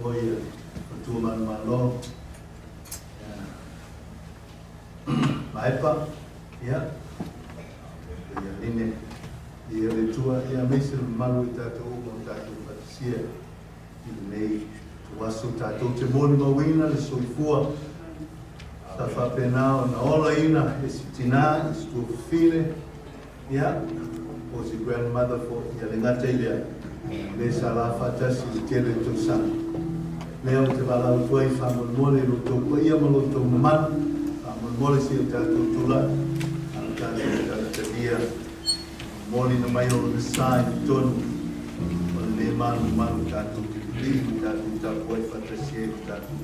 Foi o tua manumalo Maepa, ia, ia line, ia le tua, ia meise le malu i tātou uma o tātou fatasia i lenei tuaso tātou te moni mauina le soifua. Sa faapena ona olaina e si tinā, e si tuafafine, ia, o si grandmother fo, ia le gata i lea, le sa la faatasi i tele tausaga. Lea o te valaau atu ai faamolemole i lo outou paia ma lo outou mamalu, faamolemole se i o tatou tulai, a o tatou talatalia, momoli na mai o lona sa i totonu o lenei malumalu tatou te pipii ma tatou tapuai faatasi ai lo tatou.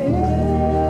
Yeah.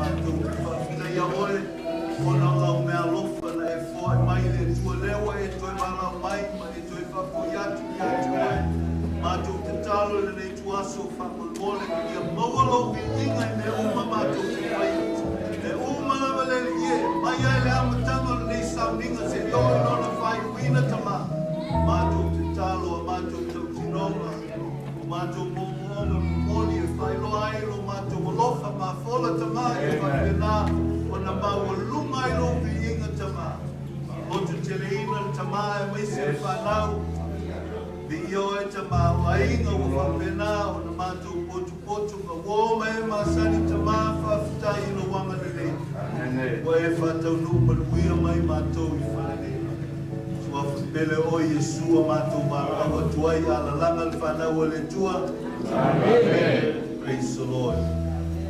Matou te faafetaia oe ona o lau meaalofa na e foai mai le Atua lea ua e toe valaau mai ma e toe faafoi atu ia te oe. Matou tatalo i lenei ituaso faamolemole ia maua lou viiga i mea uma matou te faia. Mea uma lava le Alii e, mai lava i le amataga o lenei sauniga seia oo i lona faaiuina Tama. Matou tatalo a matou tautinoga, o matou moomooga momoli e faailoa ai lo matou alofa mafola Tama ia faapena ona maualuga ai lou viiga Tama. Faalototeleiina le Tama aemaise le fanau. Viia oe Tama, o aiga ua faapena ona matou potupotu ma uo ma e masani Tama, faafetai i lou agalelei. Ua e faataunuu manuia mai matou i fale nei. Suafa pele oe Iesu a matou valaau atu ai alalaga le fanau a le Atua. Amen. Praise the Lord.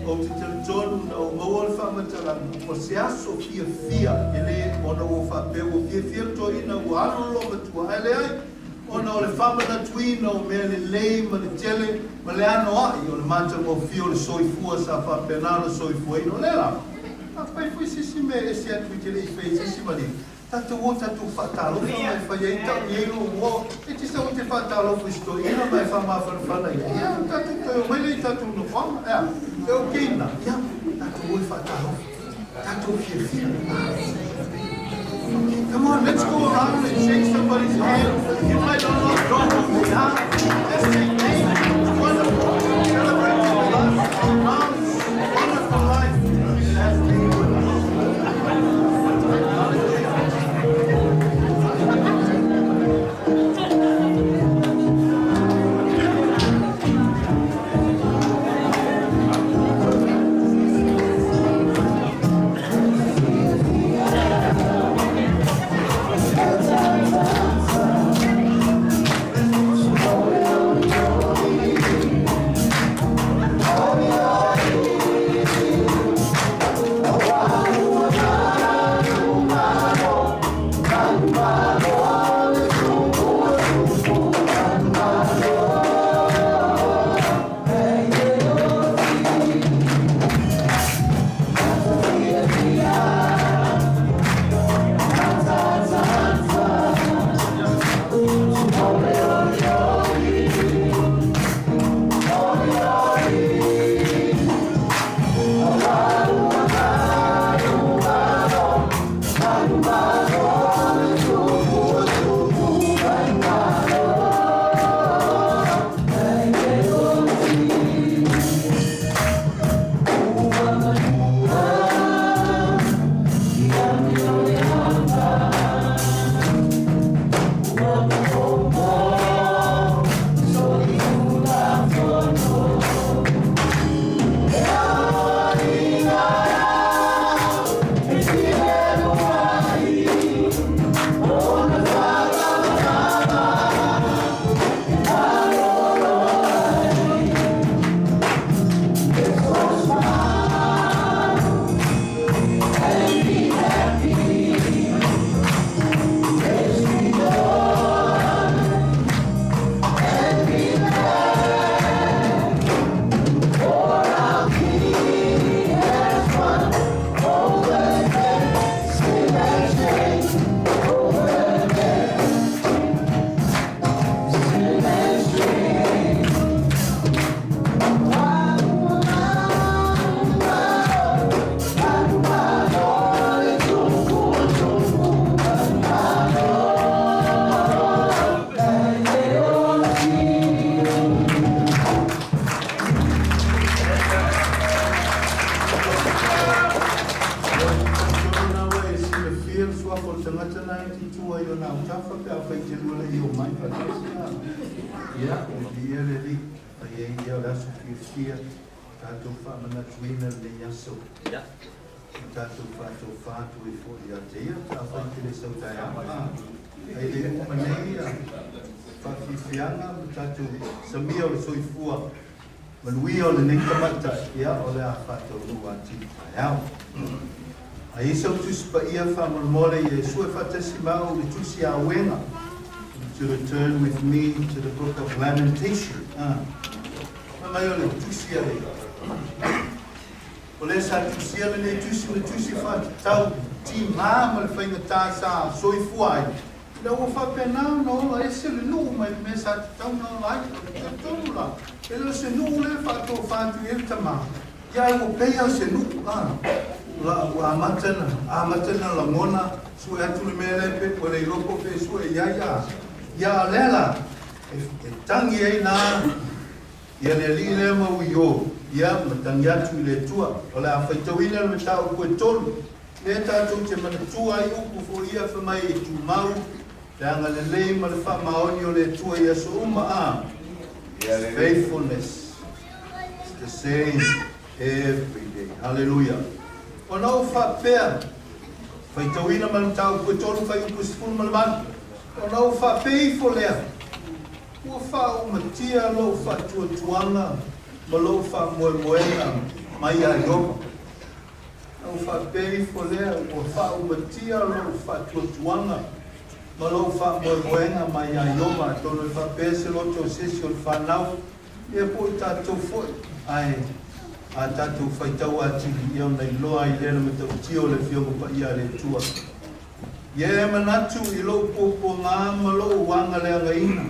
Ou te talitonu na ou maua le faamatalaga o se aso fiafia e le ona ua faapea ua fiafia le toeaina ua alu le loomatua ae leai ona o le faamanatuina o mea lelei ma le tele ma le anoa'i o le matagofie o le soifua sa faapena ona soifuaina. O lea lava, afai foi se isi mea e ese atu i te le i faia i se isi maliu, tatou o tatou faatalofa ma e fai ai tau i ai lou uo. E te sau e te faatalofa i si toeaina ma e faamafanafana i ai, ia, tatou toe omai lea i tatou nofoaga, e a? E okay lena? Ia, tatou o e faatalofa, tatou fiafia. Come on, let's go around and shake somebody's hand. You might not know who they are. Just say thank you. It's wonderful. Celebrating with us. Mom's wonderful life that has been with us. Hallelujah. Talitonu na ua e silafia le suafa o le tagata lena e te tu ai ona autafa pe afai te lua le i omai faatasi. Ia, viia le Alii, fai ai ia o le aso fiafia, tatou faamanatuina lenei aso. Ma tatou faatofa atu ai foi ia te ia, pe afai te le sau taeao. Ai le uma nei ia faafiafiaga ma tatou samia o le soifua manuia o lenei tamaitai, ia o le a faataunuu atili taeao. Ae i ai sau Tusi Paia faamolemole Iesu e faatasi ma au i le Tusi a Auega. To return with me to the book of Lamentation. Fai mai o le Tusi a le O lea sa tusia lenei tusi ma tusi faatatau tigā ma le faigata sa soifua ai, ina ua faapena ona ola ese le nuu mai le mea sa tatau ona ola ai. O le talitonu la, e le o se nuu lea e faatofa atu i ai le tamā, ia ae ua pei lava o se nuu, a. La ua amata ona, amata ona lagona, sue atu le mea lea pe ua le iloa po o fea e sue i ai, a. Ia a o lea la, e, e tagi ai nā ia le alii lea ma uiō, ia ma tagi atu i le Atua. O le a faitauina le mataupu e tolu, lea tatou te manatua ai upu foi ia fai mai e tumau le agalelei ma le faamaoni o le Atua i aso uma, a. His faithfulness is the same every day. Hallelujah. Ona ou faapea, faitauina ma le mataupu e tolu, fuaiupu 18, ona ou faapea ifo lea, Ua faaumatia lou faatuatuaga ma lou faamoemoega mai ia Ieova. Na ou faapea ifo lea, ua faaumatia lou faatuatuaga ma lou faamoemoega mai ia Ieova. Atonu e faapea se loto o se isi o le fanau, ia po o i tatou foi, ae a tatou faitau atili, ia ona iloa ai lea le matautia o le Afioga Paia a le Atua. Ia e manatu i lou puapuaga ma lou agaleagaina,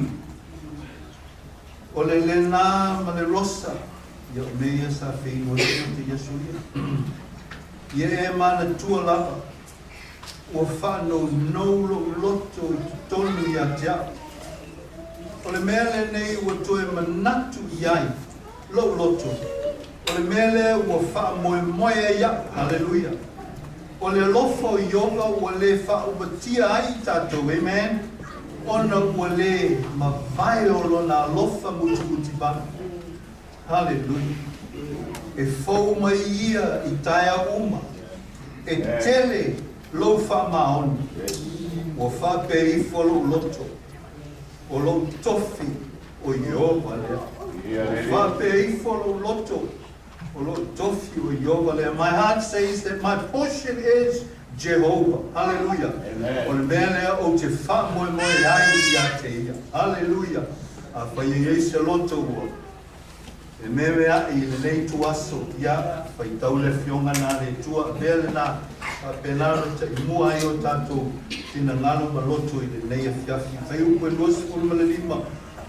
o le lena ma le rosa, ia o mea ia sa feinoiina te aso ia. Ia e manatua lava, ua faanounou lou loto i totonu ia te au. O le mea lenei ua toe manatu i ai lou loto, o le mea lea ua faamoemoe ai au. Haleluia! O le alofa o Ieova ua le faaumatia ai i tatou, amen, ona ua le mavae o Lona alofa mutimutivale. Haleluia! E fou mai Ia i taeao uma, e tele Lou faamaoni. Ua faapea ifo lou loto, o lou tofi o Ieova lea. Ua faapea ifo lou loto, o lou tofi o Ieova lea. My heart says that my portion is Jehovah. Hallelujah. O le mea lea ou te faamoemoe ai ia te ia. Hallelujah. Afai e i ai se loto ua e meameaʻi i lenei ituaso, ia, faitau le Afioga na a le Atua, avea lena, faapena ona taimua ai o tatou finagalo ma loto i lenei afiafi. Fuaiupu e 25,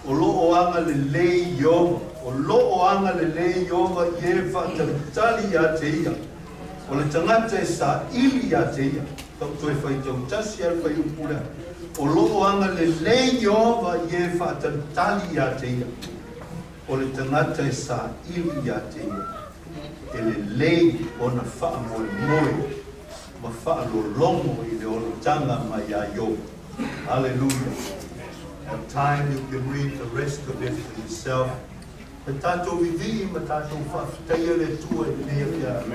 O lo o agalelei Ieova, o lo o agalelei Ieova i e faatalitali ia te ia, o le tagata e saili ia te ia. Tau toe faitau tasi lava le fuaiupu lea. O lo o agalelei Ieova i e faatalitali ia te ia, o le tagata e saili ia te ia, e lelei ona faamoemoe ma faalologo i le olataga mai iā Ieova. Hallelujah. Have time you can read the rest of it for yourself. E tatou vivii ma tatou faafetaia le Atua i lenei afiafi.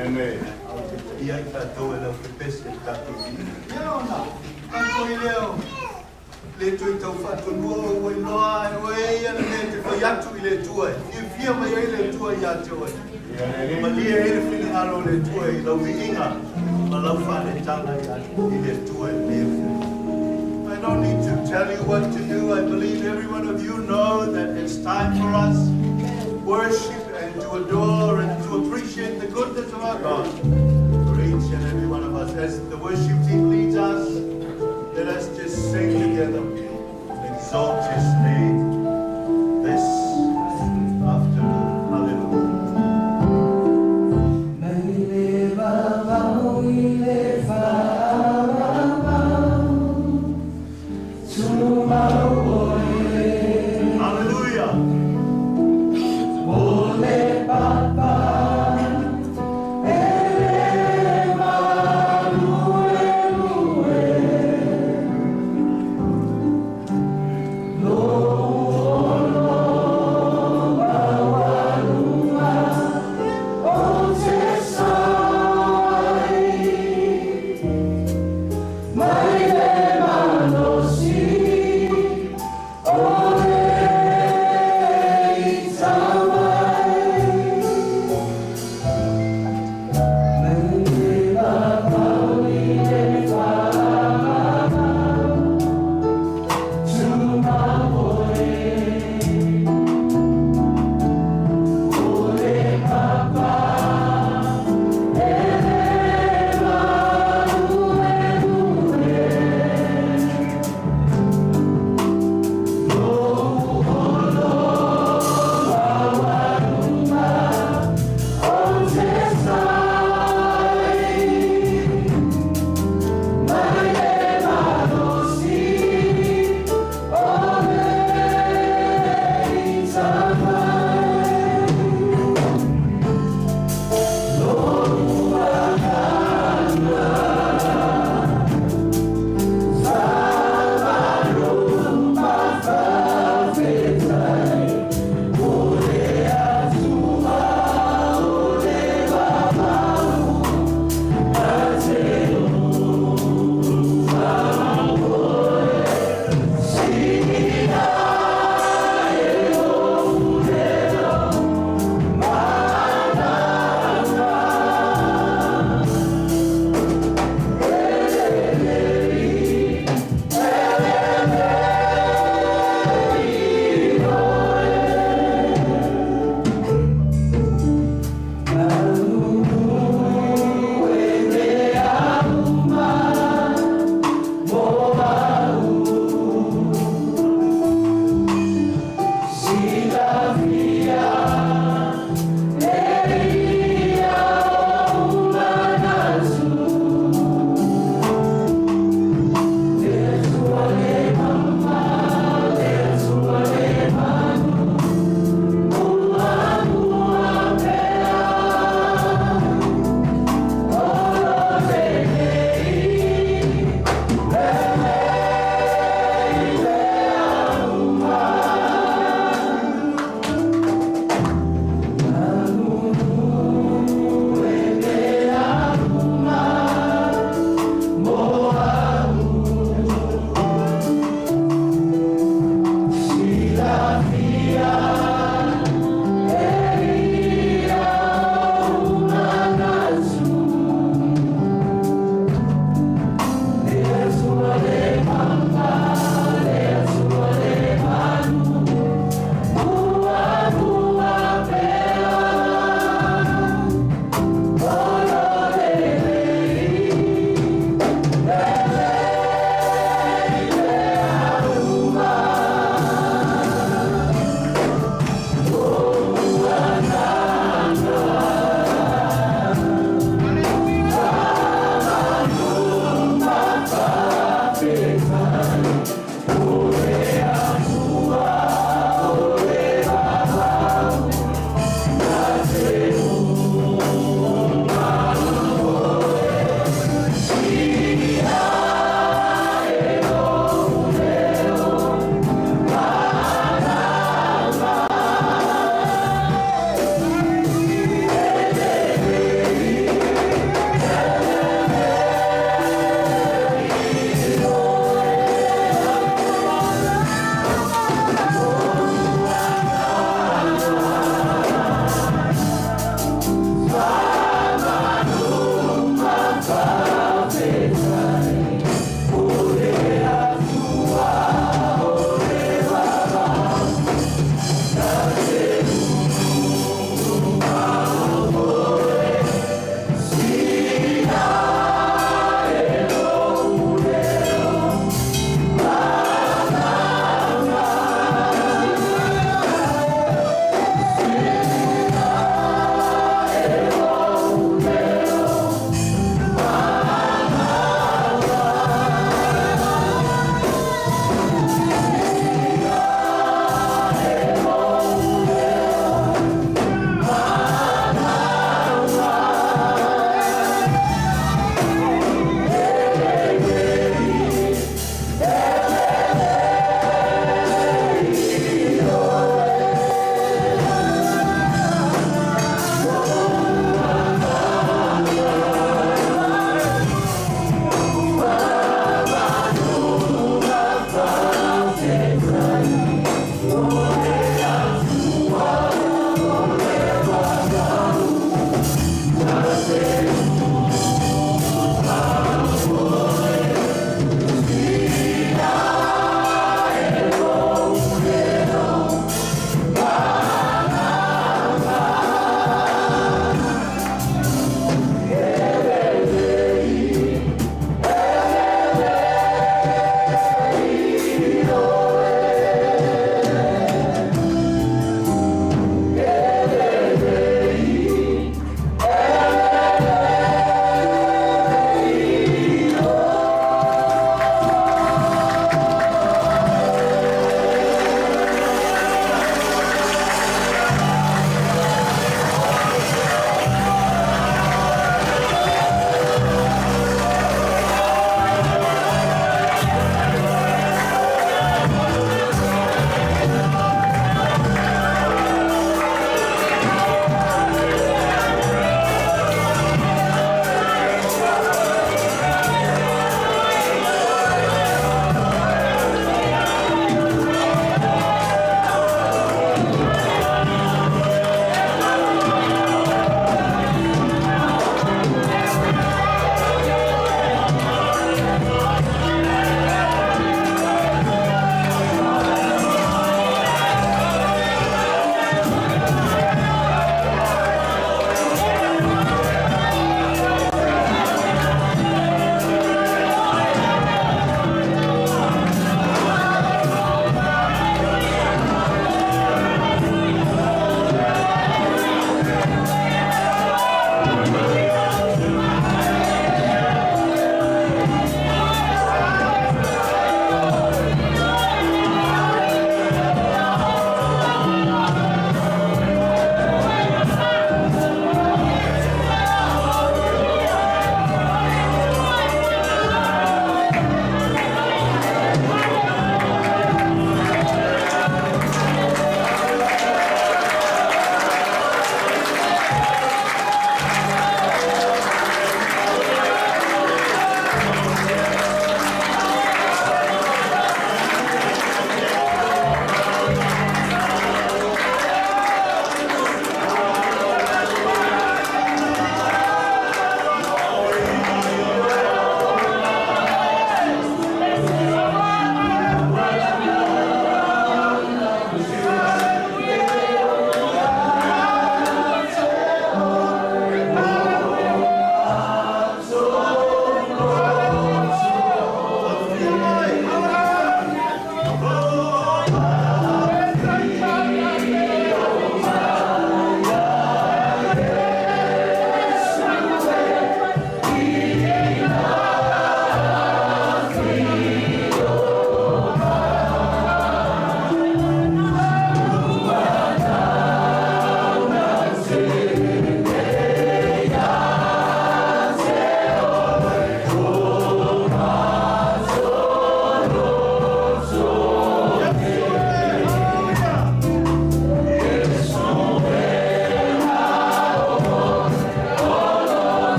A o taitaia ai tatou e le aupepese i le tatou vivii. Ia ona tatou ai lea o le toe tau faatonua oe ua iloa e oe ia le mea e te fai atu i le Atua e fiafia mai ai le Atua ia te oe. Malie ai le finagalo o le Atua i lau viiga ma lau faaletaga i le Atua i lenei afiafi. I don't need to tell you what to do. I believe every one of you know that it's time for us to worship and to adore and to appreciate the goodness of our God for each and every one of us. As the worship team leads us, let us just sing together and exalt His name this afternoon. Hallelujah. Mai le vavau i le faavavau, tumau oe. Hallelujah. O le papa e le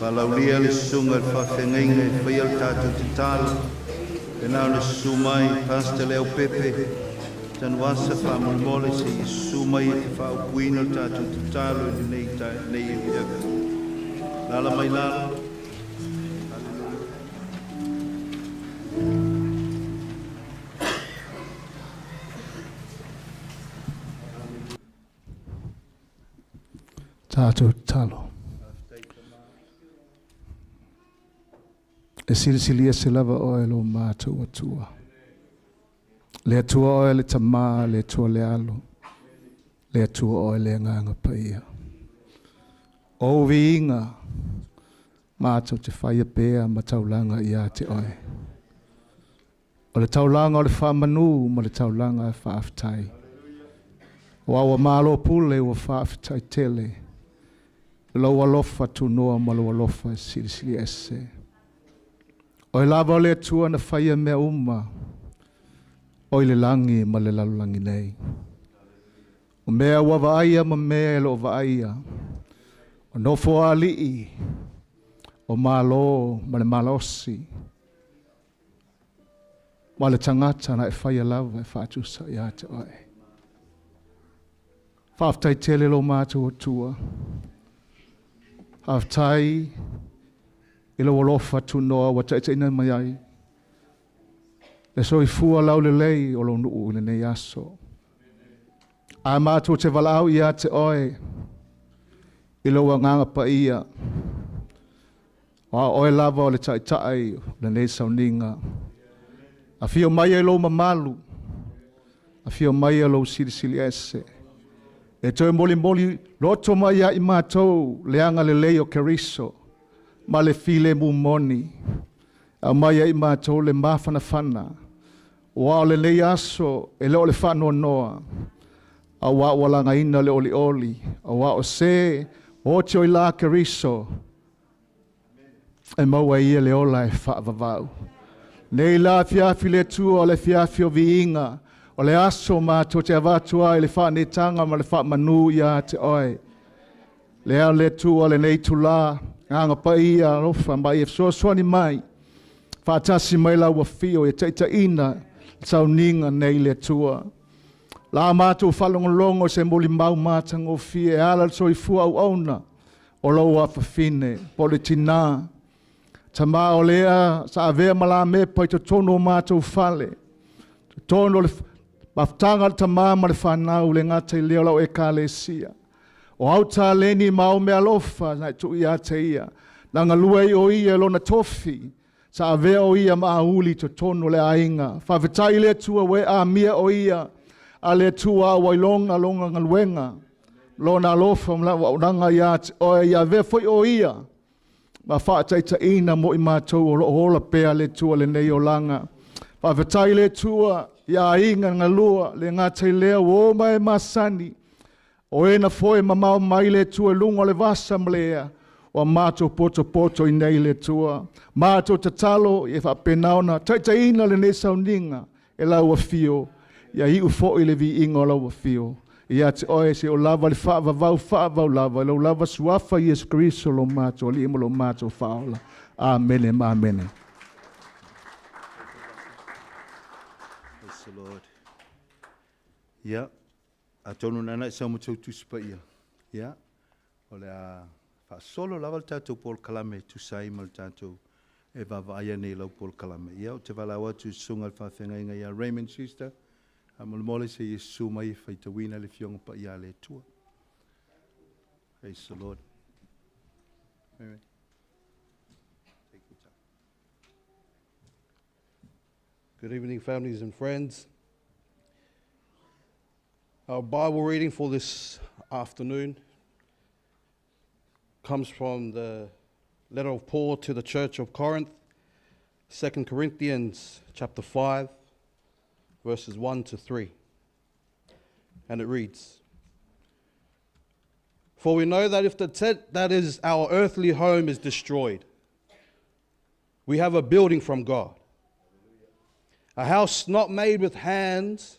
Faalaulia le susuga i le faafeagaiga e faia le tatou tatalo. Pena o le susu mai Pastor Leaupepe Tanuvasa faamolemole se i susu mai e te faaupuina le tatou tatalo i lenei nei afiafi. Alaala mai lalo. Tatou tatalo. E silisili ese lava oe lo matou Atua. Le Atua oe le Tamā, le Atua le Alo, le Atua oe le Agaga Paia. O viiga matou te faia pea ma taulaga ia te oe. O le taulaga o le faamanu ma le taulaga e faafetai. Ua ua malo pule ua faafetai tele. Lou alofa tunoa ma lou alofa e silisili ese. Oe lava o le Atua na faia mea uma, o i le lagi ma le lalolagi nei. O mea ua vaaia ma mea e le o vaaia. O nofo a alii, o malo ma le malosi. Ma le tagata na e faia lava e faatusa ia te oe. Faafetai tele lo matou Atua. Faafetai i lou alofa tunoa ua taitaiina mai ai. Le soifua laulelei o lou nuu i lenei aso. A matou te valaau ia te oe i lou agaga paia. O oe lava o le taitai o lenei sauniga. Afio mai e lou mamalu. Afio mai e lou silisili ese. E toe molimoli loto mai ia i matou le agalelei o Keriso ma le filemu moni. Aumai ai matou le mafanafana. Ua o lenei aso e le o le faanoanoa. Auā ua lagaina le olioli. Auā o se o te oi la Keriso e maua ai ia le ola e faavavau. Nei la afiafi le Atua o le afiafi o viiga, o le aso matou te avatu ai le faanetaga ma le faamanu ia te oe. Lea le Atua lenei itulā, Agaga Paia alofa mai e fesoasoani mai, faatasi mai lau afio e taitaiina le sauniga nei le Atua. La matou faalogologo i se molimau matagofie e ala i le soifua auauna o lou afafine po o le tinā. Tama o lea sa avea ma lamepa i totonu o matou fale, totonu o le mafutaga a le tama ma le fanau, le gata i lea o lau ekalesia. O au taleni ma au meaalofa na e tuu ia te ia, na galue ai o ia i lona tofi, sa avea o ia ma auli i totonu o le aiga. Faafetai i le Atua ua e amia o ia, a le Atua ua iloga lona galuega, lona alofa ma lana auaunaga ia te oe, ia avea foi o ia ma faataitaiina mo i matou o lo o ola pea le Atua lenei olaga. Faafetai i le Atua i aiga galua, le gata i lea ua o ma e masani, o e na foe mamao mai le Atua i luga o le vasa ma le ea, ua matou potopoto i nei le Atua. Matou tatalo ia faapena ona taitaiina lenei sauniga e lau afio, ia iu foi le viiga o lau afio. Ia te oe se o lava le faavavau faavavau lava, i lou lava suafa Iesu Keriso lo matou Alii ma lo matou Faaola. Amene ma amene. Praise the Lord. Ia, atonu nana i sau matou Tusi Paia. Ia, o le a faasolo lava le tatou polokalame e tusa ai ma le tatou e vaavaaia nei i lau polokalame. Ia, ou te valaau atu i le Susuga i le Faafeagaiga ia Raymond Schuster, faamolemole se i e susu mai e faitauina le Afioga Paia a le Atua. Praise the Lord. Amen. Take your time. Good evening, families and friends. Our Bible reading for this afternoon comes from the letter of Paul to the church of Corinth, 2 Corinthians chapter 5, verses 1 to 3. And it reads, For we know that if the tent that is our earthly home is destroyed, we have a building from God, a house not made with hands,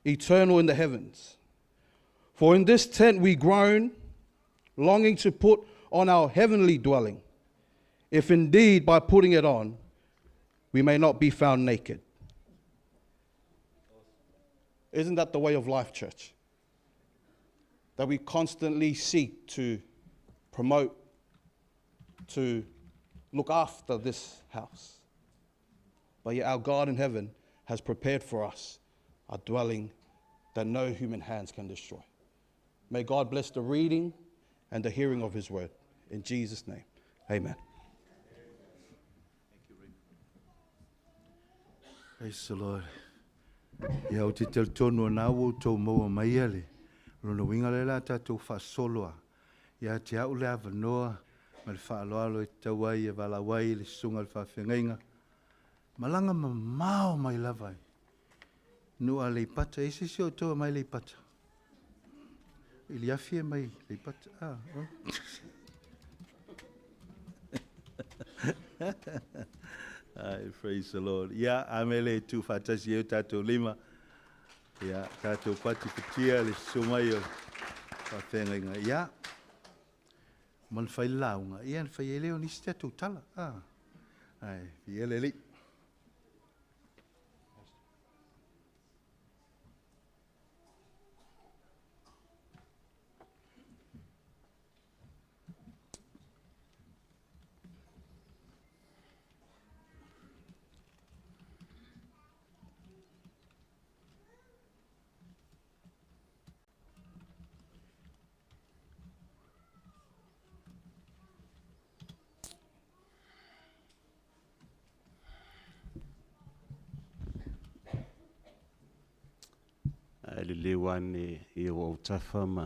eternal in the heavens. For in this tent we groan, longing to put on our heavenly dwelling. If indeed by putting it on, we may not be found naked. Isn't that the way of life, church? That we constantly seek to promote, to look after this house. But yet our God in heaven has prepared for us a dwelling that no human hands can destroy. May God bless the reading and the hearing of his word. In Jesus' name, amen. Praise the Lord. Ia o te talitonu o nā ua outou maua mai ia le lona uiga lea o le a tatou faasolo a ia te au le avanoa ma le faaaloalo e tatau ai e valaau ai le susuga i le faafeagaiga. Malaga mamao mai lava i nuu Aleipata. E i ai se isi o outou e mai Aleipata? Iliafi e mai Aleipata. Ah, oh. Ai, praise the Lord. Ia, ame le tu whaatasi e o tātou lima. Ia, tātou pati kutia le susu mai o whawhengainga. Ia, man whai launga. Ia, na whai e leo nisi tātou tala. Ah. Ai, ia le li. Ae leleu ane i ou autafa ma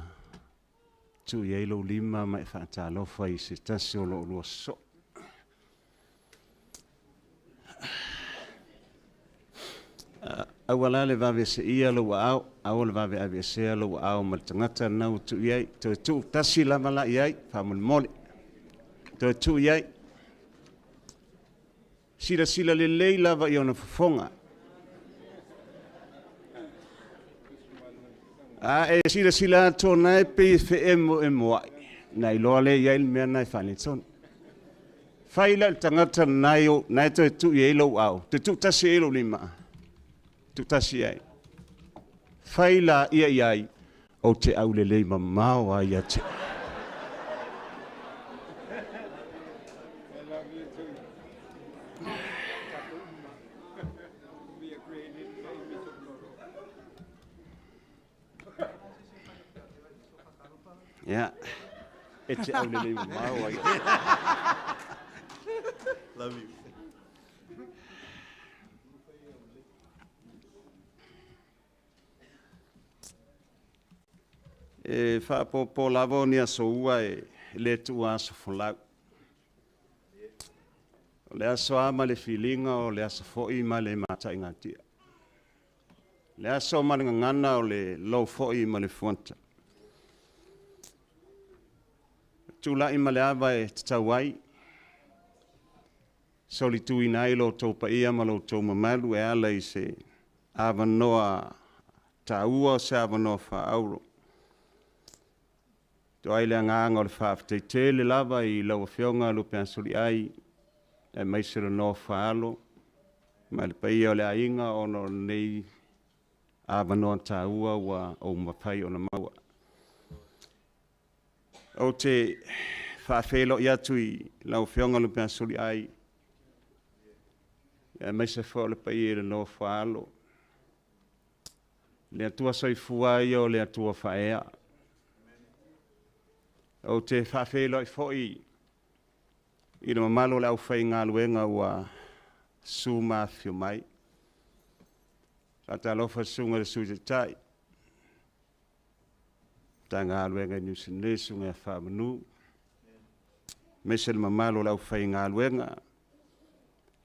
tuu i ai lou lima ma e faatalofa i se tasi o lo oulua sosoo. Aua la le vave seia lou aao, aua le vave aveesea lou aao ma le tagata lena ua tuu i ai. Toe tuu tasi lava la i ai, faamolemole. Toe tuu i ai. Silasila lelei lava i ona fofoga. A e silasila atu ona e pei e feemoemoai, na iloa lea i ai le mea na e faaletonu. Fai la i le tagata na e toe tuu i ai lou ao, toe tuu tasi i ai lou lima, tuu tasi i ai. Fai la ia i ai, ou te aulelei mamao ai ia te oe. Ia, e te aulelei mamao ai. Love you. E faapopo lava o ni aso ua e le tuua aso folau. O le aso a ma le filiga, o le aso foi ma le mataigatia. Le aso ma le gagana, o le lou foi ma le fuata. Tulai ma le ava e tatau ai, solituina ai lo outou paia ma lo outou mamalu e ala i se avanoa taua o se avanoa faaauro. To ai le agaga o le faafetai tele lava i lau Afioga Lupe Asoliai, aemaise le nofo faalo ma le paia o le aiga ona o lenei avanoa taua ua ou mafai ona maua. Ou te faafeiloai atu i lau Afioga Lupe Asoliai, aemaise foi o le paia i le nofo alo. Le Atua soifua ia o le Atua faaea. Ou te faafeiloai foi i le mamalu o le aufaigaluega ua susu ma afifio mai. Faatalofa i le susuga i le Sui Taitai, Matagaluega i Niu Sila, susuga ia Faamanu, aemaise le mamalu o le aufaigaluega,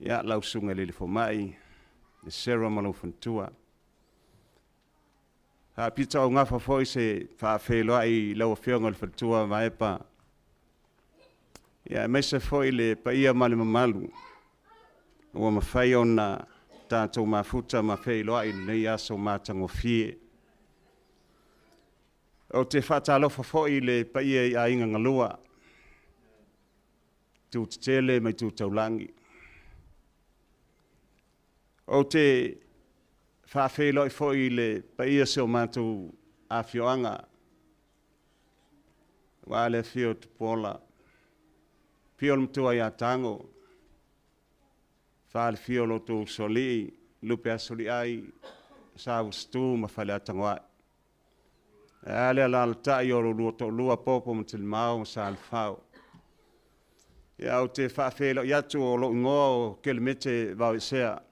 ia lau susuga i le alii fomai, le Sarah ma lou faletua. Faapitoaugafa foi se faafeiloai i lau Afioga i le faletua Vaepa, ia aemaise foi le paia ma le mamalu ua mafai ona tatou mafuta ma feiloai i lenei aso matagofie. Ou te faatalofa foi i le paia i aiga galua. itu tetele ma itu taulagi. Ou te faafeiloai foi i le paia o si o matou afioaga, aua le afio o Tupuola, afio le Matua ia Tago, fa le afio o lo outou usoalii, Lupeasoliai, Sa Usutu ma Faleatagoai. Ae a le alaalatai o lo oulua toalua Popo ma Telemao ma Salefao. Ia, ou te faafeiloai atu, o lou igoa o Kelemete Vaoesea,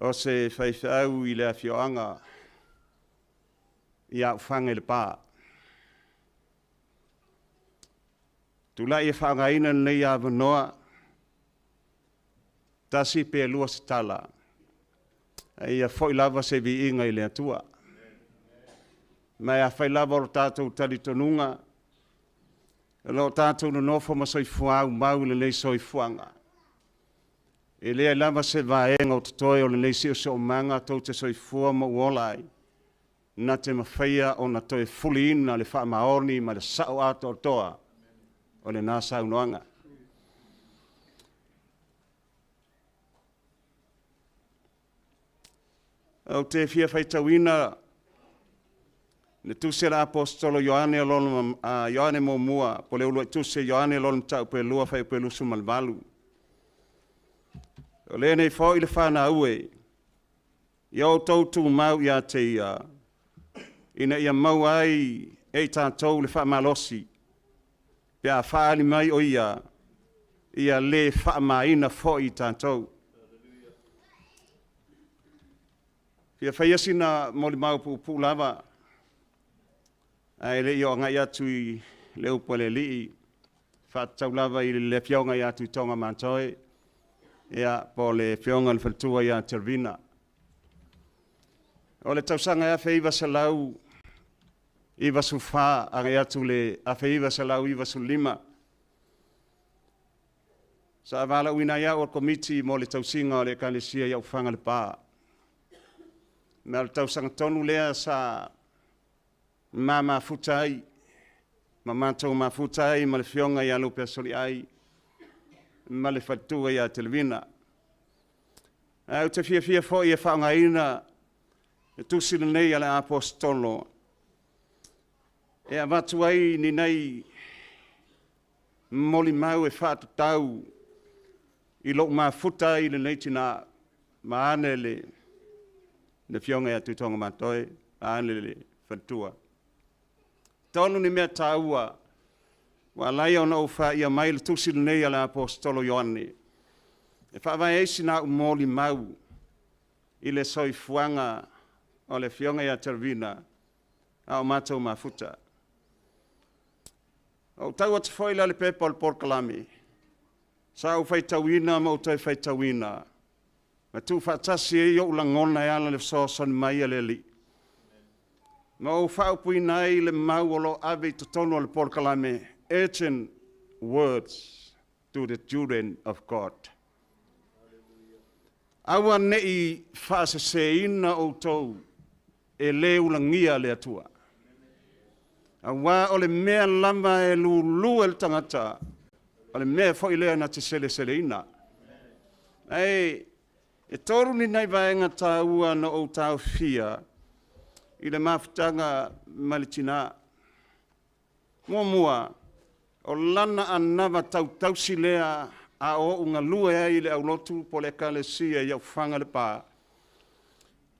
o se faifeau i le afioaga i Aufaga i Lepa. Tulai e faaaogaina lenei avanoa, tasi pe lua se tala, a ia foi lava se viiga i le Atua. Ma afai lava o lo tatou talitonuga, o lo o tatou nonofo ma soifua aumau i lenei soifuaga, e leai lava se vaega o totoe o lenei siosiomaga tou te soifua ma ou ola ai, na te mafaia ona toe fuliina le faamaoni ma le sao atoatoa o lena saunoaga. Ou te fia faitauina le tusi a le Aposetolo Ioane, Ioane muamua, po o le uluai tusi a Ioane, lona mataupu e 2, fuaiupu e 28. O lenei foi le fanau e, ia outou tumau ia te ia, ina ia maua ai e i tatou le faamalosi, pe a faaali mai o ia, ia le faamaina foi i tatou. Fia faia sina molimau puupuu lava, ae le i oo agai atu i le upu a le Alii, faatatau lava i le afioga ia Tuitoga Matoe, ia, po o le afioga i le faletua ia Tervina. O le tausaga e 1994 agai atu le 1995, sa valaauina ai au e le komiti mo le tausiga o le ekalesia i Aufaga Lepa. Ma o le tausaga tonu lea sa ma mafuta ai, ma matou mafuta ai ma le afioga ia Lupeasoliai ma le faletua ia Televina. Ae ou te fiafia foi e faaaogaina le tusi lenei a le Aposetolo e avatu ai ni nai molimau e faatatau i lou mafuta ai i lenei tina, maane le afioga ia Tuitoga Matoe, maane le faletua. Tonu ni mea taua ua ala ai ona ou faia mai le tusi lenei a le Aposetolo Ioane, e faavae ai sina au molimau i le soifuaga o le afioga ia Tervina a o matou mafuta. Ou tau atu foi la i le pepa o le polokalame, sa ou faitauina ma ou toe faitauina, ma tuufaatasi ai ou lagona e ala i le fesoasoani mai a le Alii. Ma ou faaupuina ai le mau o lo o ave i totonu o le polokalame, urgent words to the children of God. Aua ne i faaseseina outou e le ulagia le Atua. Aua o le mea lava e lulu e le tagata, o le mea foi lea na te seleseleina. Ae e tolu ni nai vaega taua na ou taofia i le mafutaga ma le tina. Muamua, o lana anava tautausi lea a o ou galue ai i le aulotu po o le ekalesia i Aufaga Lepa.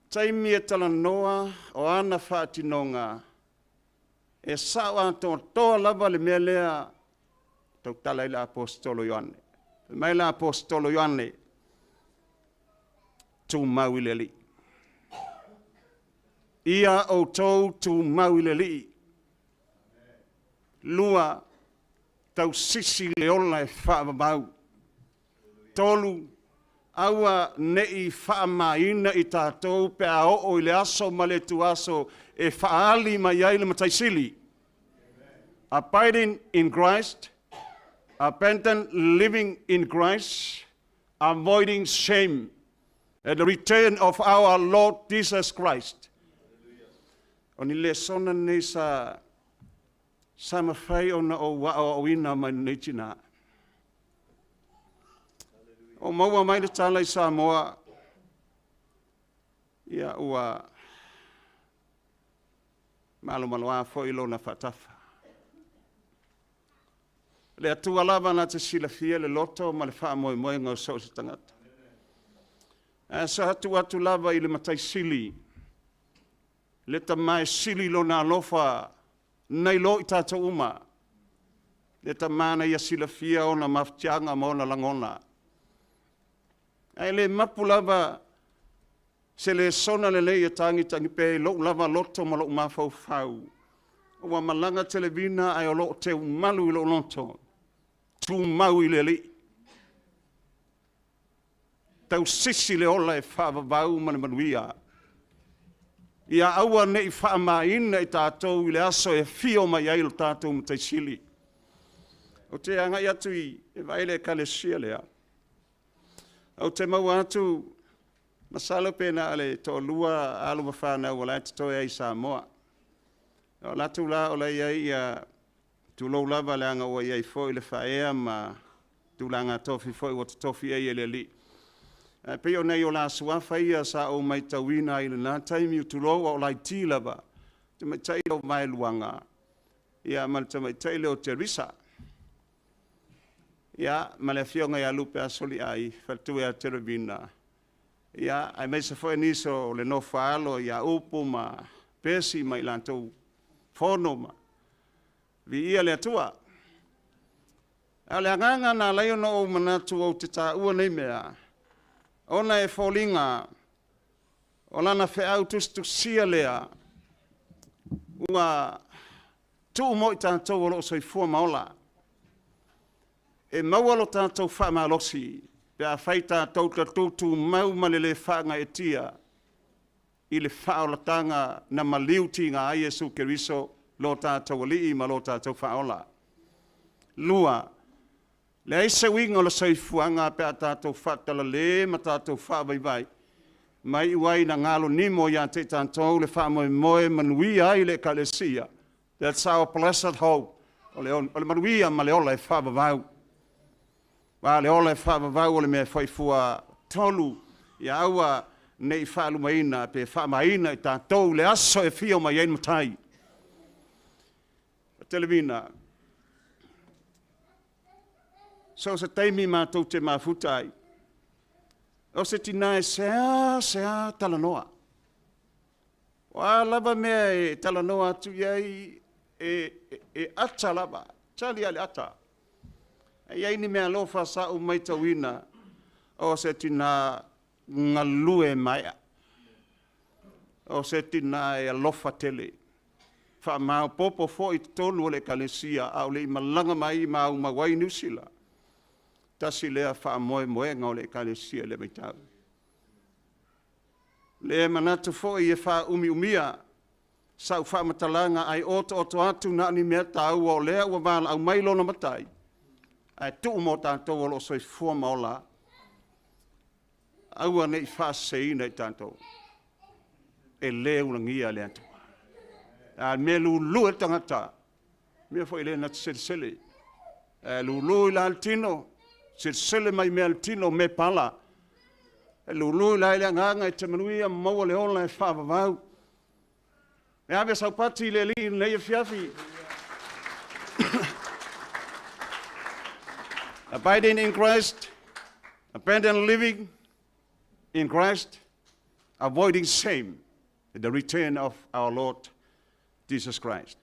Taimi e talanoa o ana faatinoga, e sao atoatoa lava le mea lea tautala ai le Aposetolo Ioane. Fai mai le Aposetolo Ioane, tumau i le Alii. Ia outou tumau i le Alii. Lua, tausisi le ola e faavavau. Tolu, aua ne i faamaina i tatou pe a oo i le aso ma le ituaso e faaali mai ai le Matai Sili. Abiding in Christ, abundant living in Christ, avoiding shame at the return of our Lord Jesus Christ. O ni lesona nei sa mafai ona ou aoaoina mai lenei tina. O maua mai le tala i Samoa, ia ua malomaloa foi lona faatafa. Le Atua lava na te silafia le loto ma le faamoemoega o so o se tagata. Ae sa tuu atu lava i le Matai Sili, le Tama e sili lona alofa nai lo i tatou uma, le Tama na ia silafia ona mafatiaga ma ona lagona. Ae le mapu lava se lesona lelei e tagitagi pea i lou lava loto ma lou mafaufau. Ua malaga Televina ae o lo o teumalu i lou loto, tumau i le Alii. Tausisi le ola e faavavau ma le manuia. Ia aua ne i faamaina i tatou i le aso e afio mai ai lo tatou Matai Sili. Ou te agai atu i e vaai le ekalesia lea. Ou te maua atu, masalo pe na o le toalua alo ma fanau o la e totoe ai i Samoa. O latou la o la e i ai ia, tulou lava leaga ua i ai foi le faaea ma tulaga tofi foi ua totofi ai e le Alii. Ae pei o nai o la suafa ia sa ou matauina ai i lena taimi, tulou, a o laiti lava, tamaitai lea o Vaeluaga, ia ma le tamaitai lea o Teresa. Ia, ma le afioga ia Lupe Asoliai, faletua ia Terevina, ia, aemaise foi nisi o le nofo a alo ia Upu ma Pesi ma i latou Fono ma viia le Atua. A o le agaga na ala ai ona ou manatu ou te taua nei mea, ona e foliga o lana feau tusitusia lea ua tuu mo i tatou o lo o soifua ma ola, e maua lo tatou faamalosi pe afai tatou te tutumau ma le le faagaeetia i le faaolataga na maliu tiga ai Iesu Keriso lo tatou Alii ma lo tatou Faaola. Lua, leai se uiga o le soifuaga pe a tatou faatalale ma tatou faavaivai ma iu ai ina galonimo ia te i tatou le faamoemoe manuia ai le Ekalesia. That's our blessed hope. O le manuia ma le ola e faavavau. Aua o le ola e faavavau o le mea e faifua. Tolu, ia aua ne i faalumaina pe faamaina i tatou le aso e afio mai ai le Matai. Televina, so o se taimi matou te mafuta ai, o se tina e sea talanoa. O a lava mea e talanoa atu i ai, e ata lava, tali lava i le ata. E i ai ni meaalofa sa ou matauina, o se tina galue maea, o se tina e alofa tele, faamaopoopo foi i totonu o le ekalesia a o le i malaga mai ma aumau ai i Niu Sila. Tasi lea faamoemoega o le ekalesia i lea vaitau. Le manatu foi e faaumiumia sau faamatalaga ae otooto atu na o ni mea taua o lea ua valaau mai lona Matai, ae tuu mo tatou o lo o soifua ma ola, aua ne i faaseseina i tatou. E le ulagia le Atua. A mea lulu e le tagata, mea foi le na te selesele. E lulu i la le tino, selesele mai mea le tino, me pala. E lulu i la le agaga e te manuia maua le ola e faavavau. E ave saupati i le Alii i lenei afiafi. Abiding in Christ, abandon living in Christ, avoiding shame at the return of our Lord Jesus Christ.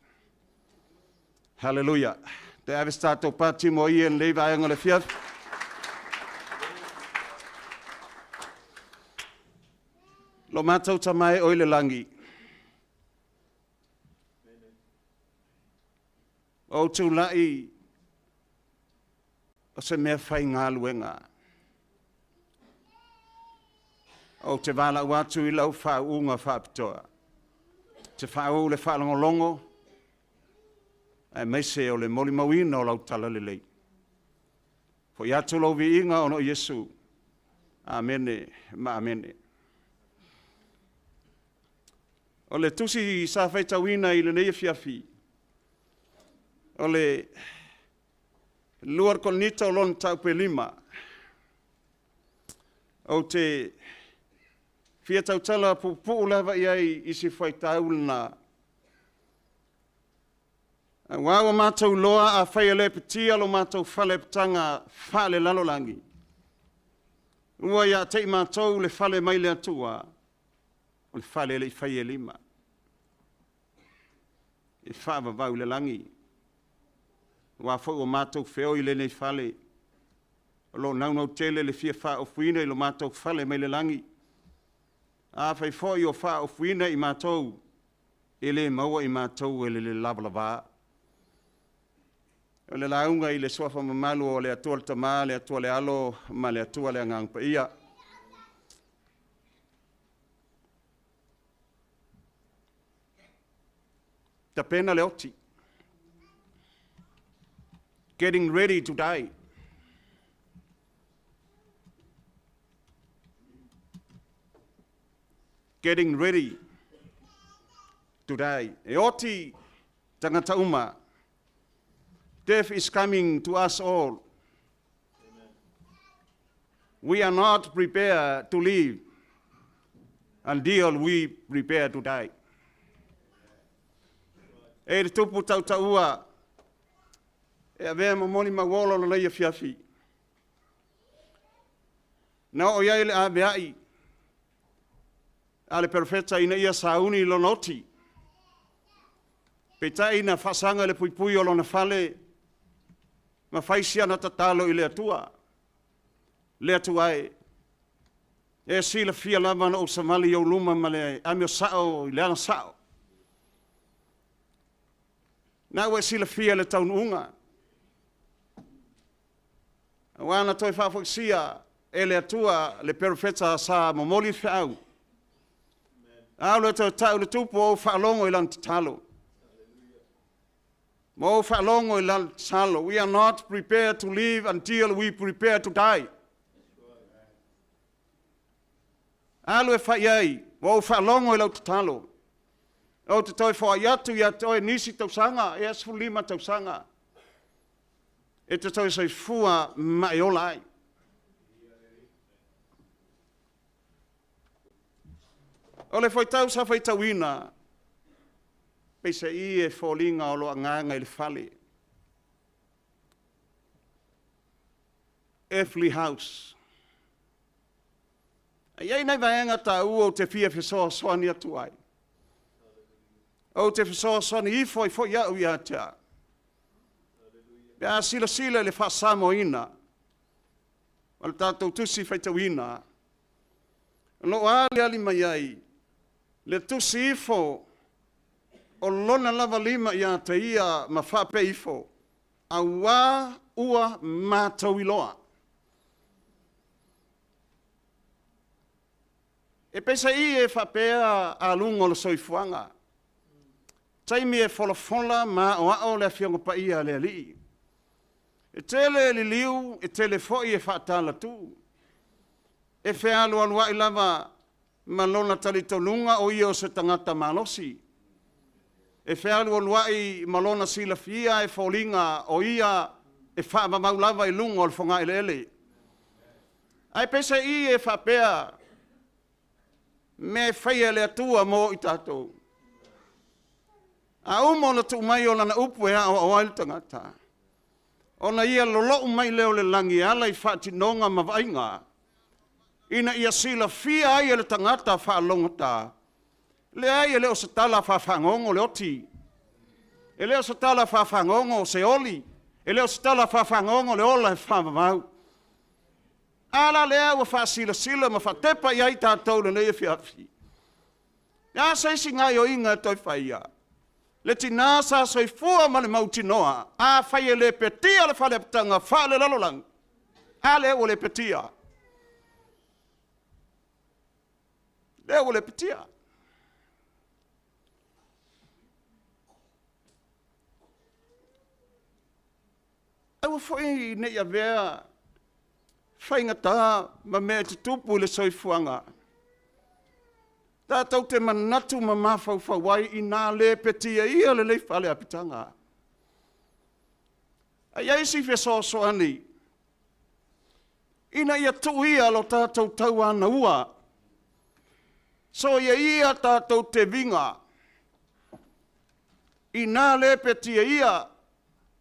Hallelujah. Te ave se tatou pati mo ia i lenei vaega o le afiafi. Lo matou Tama e o i le lagi, o ou tulai o se mea faigaluega. Ou te valaau atu i lau faauuga faapitoa. Te faauu le faalogologo aemaise o le molimauina o lau talalelei. Foi atu lou viiga ona o Iesu. Amene ma amene. O le tusi sa faitauina i lenei afiafi, o le 2 Korinito lona mataupu e 5. Ou te fia tautala puupuu lava i ai i si fuaitau lena. Auā ua matou iloa afai e le petia lo matou faleapitaga faalelalolagi, ua ia te i matou le fale mai le Atua, o le fale e le i faia e lima, e faavavau i le lagi. Aua foi ua matou feoi i lenei fale, o lo o naunautele le fia faaofuina i lo matou fale mai le lagi. Afai foi o faaofuina i matou, e le maua i matou e le le lavalava. O le lauga i le suafa mamalu o le Atua le Tama, le Atua le Alo ma le Atua le Agaga Paia. Tapena le oti. Getting ready to die. Getting ready to die. E oti tagata uma. Death is coming to us all. We are not prepared to live until we prepare to die. E le tupu tautaua, e avea ma moni mauolo lo leia fiafi. Na oo i ai le aveai a le perofeta ina ia sauni lona oti. Peitai na faasaga le puipui o lona fale ma fai siana tatalo i le Atua. Le Atua e, e silafia lava na ou savali i ou luma ma le amio sao i le ala sao. Na ua e silafia le taunuuga. Auā na toe faafoisia e le Atua le perofeta sa momoli feau. A o le toe tau le tupu o ou faalogo i lana tatalo. Ma ou faalogo i lana tatalo. We are not prepared to live until we prepare to die. Alu e fai ai, ua ou faalogo i lau tatalo. Ou te toe foai atu ia te oe nisi tausaga, e 15 tausaga, e te toe soifua ma e ola ai. O le fuaitau sa faitauina, peiseai e foliga o lo agaga i le fale. Earthly house. E i ai nai vaega taua ou te fia fesoasoani atu ai. Ou te fesoasoani ifo ai foi au ia te au. Pe a silasila i le faasamoaina o le tatou tusi faitauina, o lo o aliali mai ai le tusi ifo o lona lava lima ia te ia ma faapea ifo, auā ua matou iloa. E peiseai e faapea aluga o le soifuaga, taimi e folafola ma aoao le Afioga Paia a le Alii. E tele e liliu, e tele foi e faatalatu. E fealualuai lava ma lona talitonuga o ia o se tagata malosi. E fealualuai ma lona silafia e foliga o ia e faavavau lava i luga o le fogaeleele. Ae peiseai e faapea mea e faia e le Atua mo i tatou. A uma ona tuu mai o lana upu e aoao ai le tagata, ona ia lolou mai lea o le lagi e ala i faatinoga ma vaaiga, ina ia silafia ai e le tagata faalogogata, leai e le o se tala faafagogo le oti, e le o se tala faafagogo se oli, e le o se tala faafagogo le ola e faavavau. A la lea ua faasilasila ma faatepa i ai tatou lenei afiafi. E a se isi gaoioiga e toe faia? Le tinā sa soifua ma le mautinoa, afai e le petia le faleapitaga faalelalolagi, a lea ua le petia. Lea ua le petia. Aua foi ne i avea faigata ma mea e tutupu i le soifuaga. Tatou te manatu ma mafaufau ai inā le petia ia lenei faleapitaga. A i ai si fesoasoani Ina ia tuu ia lo tātou tauanaua. So ia ia tātou te vinga. I nā le petia ia,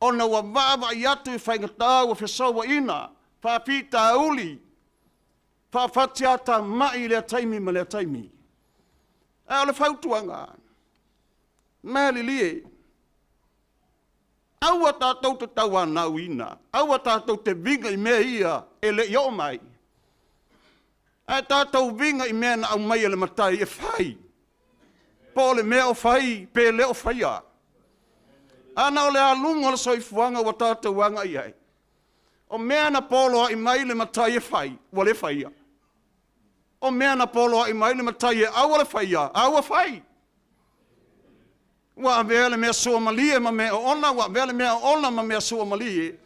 ona ua vaa i atu i whaingatā ua fesaua ina, whaapita uli, whaafatiata mai lea taimi ma lea taimi. A o le fautuaga, malilie, aua tātou te tauanauina, aua tātou te vinga i mea ia e le i o mai. Ae tātou vinga i mea na au mai e le matai e whai. Po le mea o whai, pe le o whaia. Ana o le alunga o le soifuaga ua tātou anga i ai. O mea na polo ai mai le matai e whai, ua le whaia. O mea na polo ai mai le matai e aua le whaia, aua whai. Ua avea le mea sua malie ma mea o ona, ua avea le mea o ona ma mea sua malie.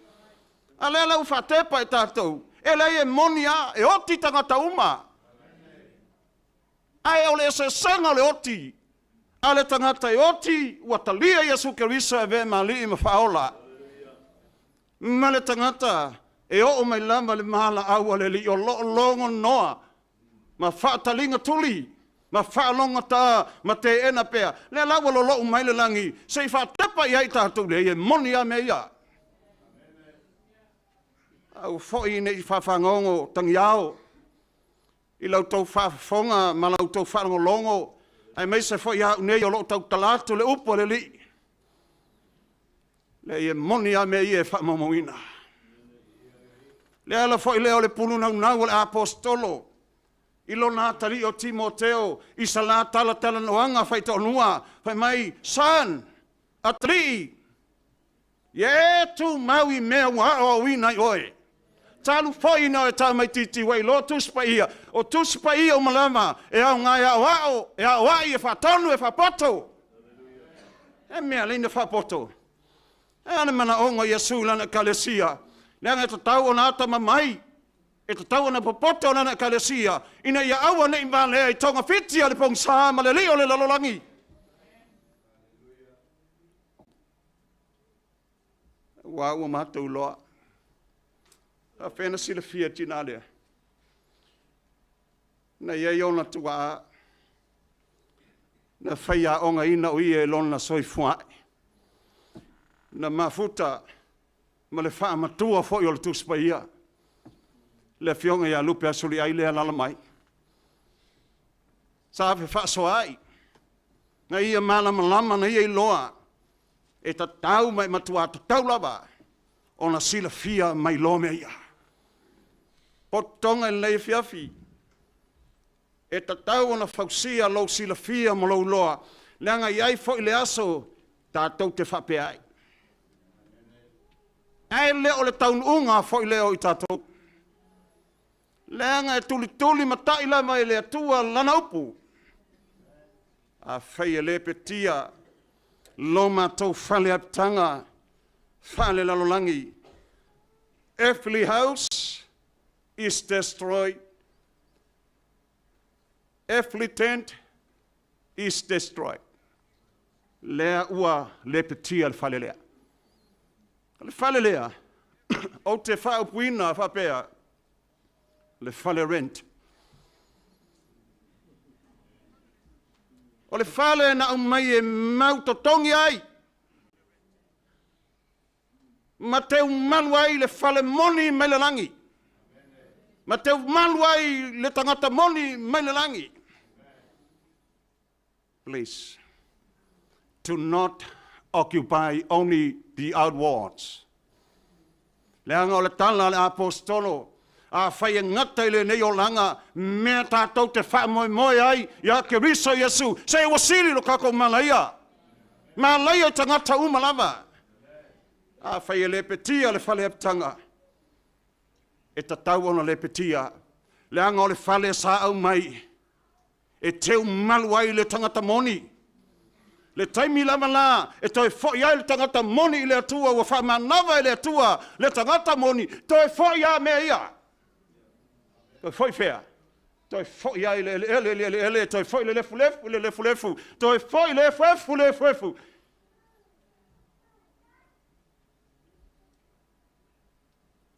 A lea lau whaatepa e tātou, e lei e moni a, e oti tangata uma. Ae o le eseesega o le oti, a le tagata e oti, ua talia Iesu Keriso e ve mali'i ma faaola. Ma le tagata e oo mai lava le malaau a le alii o loo logonoa, ma faataliga tuli, ma faalogotā ma teena pea. Lea la ua lolo'u mai le lagi, se'i faatepa i ai tatou lea e moni a mea ia. Au fo'i nei faafagogo tagiao, i lau tou faafofoga ma lau tou faalogologo, ae maise foi au nei o loo tautala atu le upu a le Alii. Le e moni a mea ia e faamaumauina. Le ala foi lea o le pulu naunau o le apostolo, i lona atalii o Timoteo, i sa la talatalanoaga faitoalua, fai mai, son, atalii, ia e tumau i mea ua aoaoina i oe. Talu foi na o e tā mai titi wai lo tusi pa ia. O tusi pa ia o malama e au ngai ao ao, e ao ai e whaatonu e whaapoto. E mea leina whaapoto. E ane mana onga Iesu lana kalesia. Leanga e tatau ona ata mamai. E tatau ona popoto lana kalesia. Ina ia aua nei malea i tonga fiti a le pongsa ma le lio le lalolangi. Ua ua mātou loa. A whena sila fia tina lea. Na ia ona tua a. Na whaia onga ina o ia e lona soifua. Na mafuta ma le whaamatua foi o le tusipa ia. Le fionga ia lupe asuli ai lea lala mai. Sa awhe whaasoa ai. Na ia malamalama na ia iloa. E tatau mai matua tatau lava. Ona sila fia mai loa mea ia. Potonga i lei fiafi. E tatau ona fausia lou silafia ma lou loa. Leaga i ai foi le aso, tātou te faapea ai. Ae le o le taunuuga foi lea o i tātou. Leaga e tulituli matai lava i le Atua lana upu. A fai e le petia, lo mātou fale apitaga, fale lalolagi. Earthly house is destroyed. Earthly tent is destroyed. Lea ua le petia le fale lea. Le fale lea, o te whaaupuina whapea, le fale rent. O le fale na umai e mautotongi ai. Ma te umalu ai le fale moni mai le langi. Ma te umalu ai le tangata moni mai le langi. Please, do not occupy only the outwards. Leaga o le tala le apostolo, a whai e ngata i le nei o langa, mea tātou te whaamoemoe ai, ia Keriso Iesu, se ua sili lo kako malaia. Malaia tangata uma lava. A whai e le petia le fale apitanga. E tatau ona le petia. Leaga o le fale sa au mai. E teu malu ai le tangata moni. Le taimi lava la, e toe foi ai le tangata moni i le Atua, ua whaamanava i le Atua, le tangata moni, toe foi a mea ia. Toe foi whea. Toe foi ai le ele ele ele ele, toe foi le lefu lefu le lefu lefu, toe foi le efu le efu efu.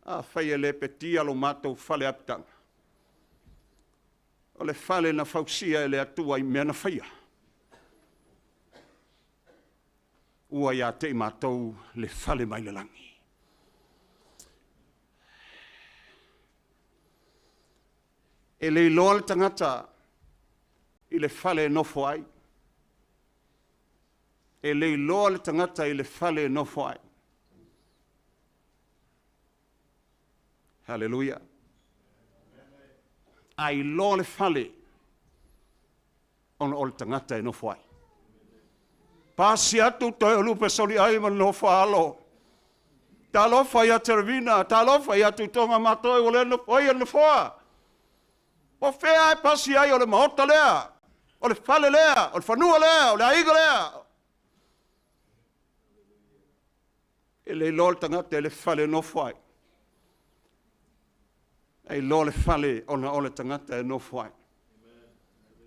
Afai e le petia lo matou fale apitaga, o le fale na fausia e le Atua i mea na faia, ua ia te i matou le fale mai le lagi. E le iloa le tagata i le fale e nofo ai. E le iloa le tagata i le fale e nofo ai. Haleluia. A iloa le fale, ona o le tagata e nofo ai. Pasi atu toe o lupe soli ai ma nofo alo. Talofa ia Terevina, talofa ia Tuitoga matoe ua le nofo ai e le nofoa. O fea e pasi ai o le maota lea, o le fale lea, o le fanua lea, o le aiga lea. E le iloa le tagata i le fale e nofo ai. E iloa le fale ona o le tagata e nofo ai.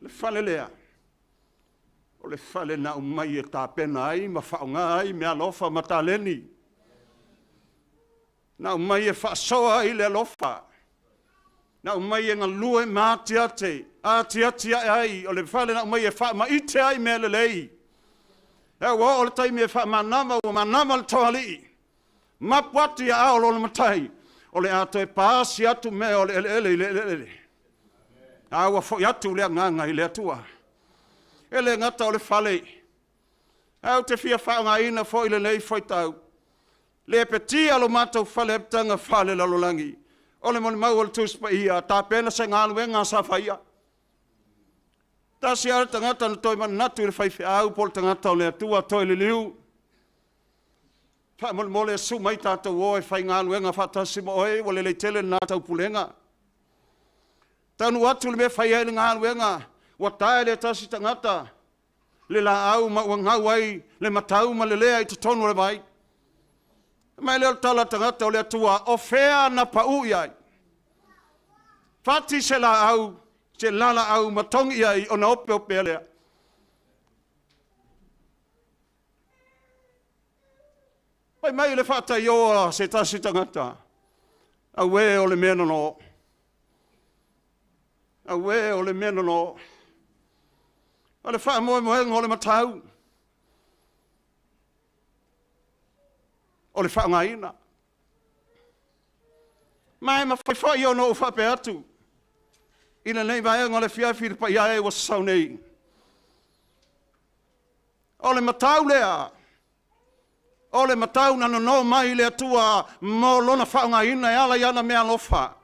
Le fale lea, o le fale na aumai e tapena ai ma faaaoga ai meaalofa ma taleni. Na aumai e faasoa ai le alofa. Na aumai e galue ma atiate, atiati ae ai, o le fale na aumai e faamaite ai mea lelei. E ua oo le taimi e faamanava, ua manava le toalii. Mapu atu ia ao lona matai, o le a toe paasi atu mea o le eleele i le eleele. A ua foi atu le agaga i le Atua. E le gata o le fale, ae ou te fia faaaogaina foi lenei faitau. Le petia lo matou fale apitaga faalelalolagi, o le molimau a le Tusi Paia, tapena se galuega sa faia. Tasi lava le tagata na toe manatu i le faifeau po o le tagata o le Atua, toe liliu. Faamolemole susu mai tatou o e faigaluega faatasi ma oe, ua lelei tele lena taupulega. Taunuu atu le mea e fai ai le galuega, ua tae le tasi tagata le laau ma ua gau ai le matau ma le lea i totonu o le vai. Mai lea o le tala a le tagata o le Atua, o fea na pau i ai? Fati se laau, se lalaau ma togi i ai ona opeopea lea. Fai mai le faataio a se tasi tagata, auē o le mea nonoo. Auē o le mea nonoo. O le faamoemoega o le matau, o le faaaogaina. Ma e mafai foi ona ou faapea atu i lenei vaega o le afiafi i le paia e ua sasau nei, o le matau lea, o le matau na nono mai le Atua mo lona faaaogaina e ala i ana meaalofa,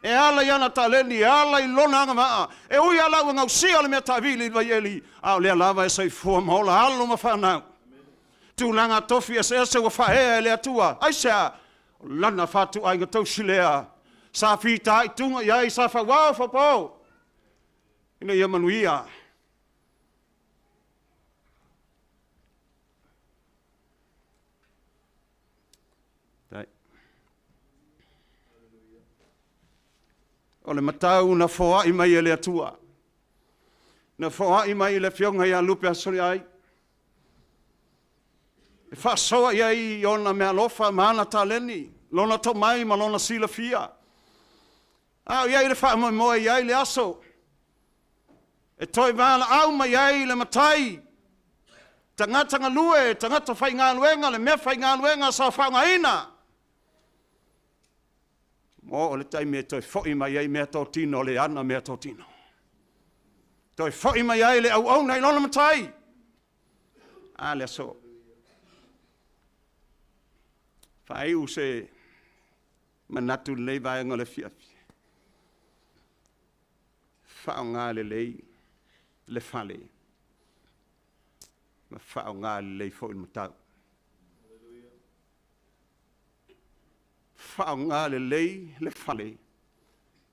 e ala i ana taleni, e ala i lona agavaa. E ui lava la ua gausia le mea taavili i le vaieli, a o lea lava e soifua ma ola alo ma fanau. Tulaga tofi eseese ua faaea e le Atua. Aisea? O lana fatuaiga tausi lea sa fitaituga i ai, sa fauao faupao ina ia manuia. O le matau na foai mai e le Atua, na foai mai i le afioga ia Lupe Asoliai, e faasoa i ai ona meaalofa ma ana taleni, lona tomai ma lona silafia. A o i ai le faamoemoe, i ai le aso e toe valaau mai ai le matai, tagata galue, tagata faigaluega, le mea faigaluega sa faaaogaina. Ua oo le taimi e toe foi mai ai meatotino le ana meatotino. Toe foi mai ai le auauna i lona matai. A le aso. Faaiu se manatu i lenei vaega o le afiafi. Faaaoga lelei le fale ma faaaoga lelei foi le matau. Faaaoga lelei le fale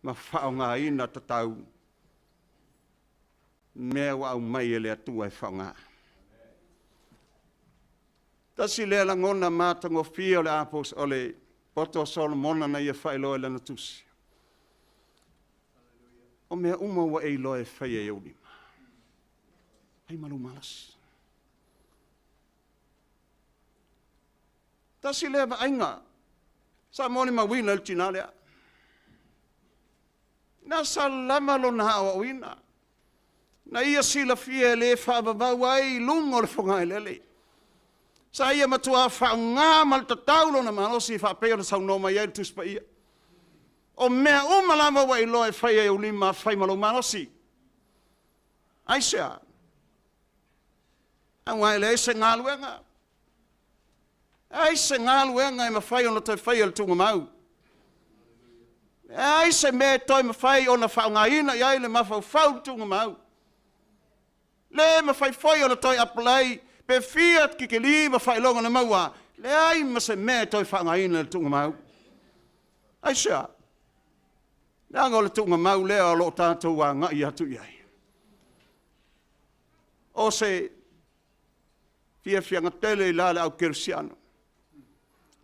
ma faaaogaina tatau mea ua aumai e le Atua e faaaoga. Tasi lea lagona matagofie o le apos, o le poto a Solomona na ia faailoa i lana tusi. O mea uma ua e iloa e faia i ou lima, fai ma lou malosi. Tasi lea vaaiga. Sa molimauina i le tinā lea. Na sa lava lona aoaoina. Na ia silafia e le faavavau ai i luga o le fogaeleele. Sa ia matuā faaaoga ma le tatau lona malosi faapei ona saunoa mai ai le Tusi Paia. O mea uma lava ua e iloa e faia e ou lima, fai ma lou malosi. Aisea? Aua e leai se galuega, leai se galuega e mafai ona toe faia e le tuugamau. Leai se mea e toe mafai ona faaaogaina i ai le mafaufau o le tuugamau. Le mafai foi ona toe apply pe fia tikeri ma faailoga na maua, leai ma se mea e toe faaaogaina e le tuugamau. Aisea? Leaga o le tuugamau lea o lo o tatou agai atu i ai. O se fiafiaga tele i la le au kerisiano,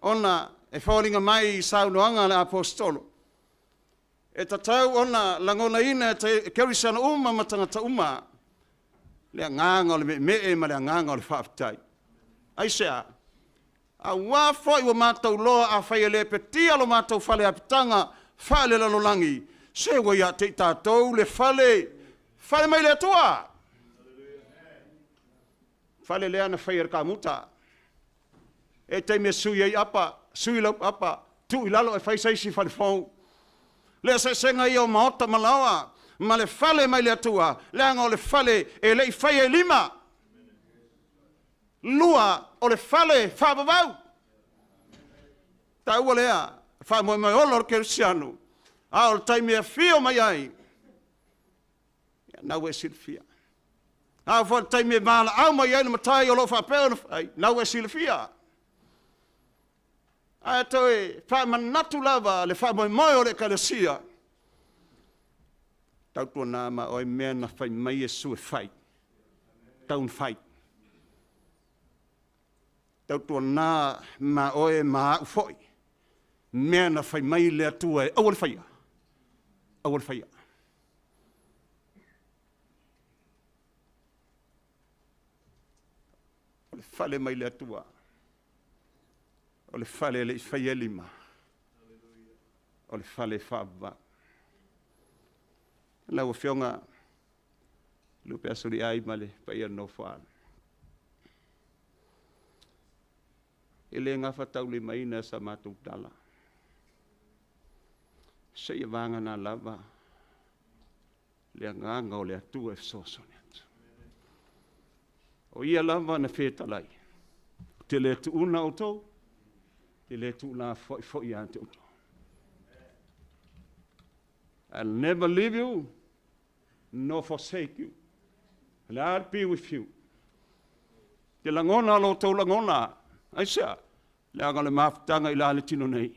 ona e foliga mai i saunoaga a le Aposetolo, e tatau ona lagonaina e kerisiano uma ma tagata uma le agaga o le meemee ma le agaga o le faafetai. Aisea? Aua foi ua matou iloa afai e lepetia lo matou fale apitaga faalelalolagi, se ua ia te i tatou le fale, fale mai le Atua. Fale lea na faia e le kamuta. E i ai taimi e sui ai apa, sui lau apa, tuu i lalo ae fai se isi fale fou. Le eseesega ia o maota ma laoa ma le fale mai le Atua, leaga o le fale e le i faia i lima. Lua, o le fale faavavau. Taua lea, faamoemoe ola o le kerisiano, a o le taimi e afio mai ai, ia lena ua e silafia. A oo foi i le taimi e valaau mai ai le Matai o lo o faapea ona fai, lena ua e silafia. Ae toe faamanatu lava le faamoemoe o le Ekalesia, tautuana ma oe mea na fai mai Iesu e fai, tau ina fai. Tautuana ma oe ma au foi, mea na fai mai le Atua e aua le faia, aua le faia. O le fale mai le Atua, o le fale e le i faia e lima, o le fale e faavavau. Lau Afioga Lupe Asuliai ma le paia o le Nofoa, e le gafataulimaina sa matou tala, seia vagana lava le agaga o le Atua e fesoasoani atu. O ia lava na fetalai, ou te le tuuna outou, ou te le tuulafoai foi ia te outou. I'll never leave you nor forsake you. And I'll be with you. Te lagona lo outou lagona. Aisea? Leaga o le mafutaga i la le tino nei.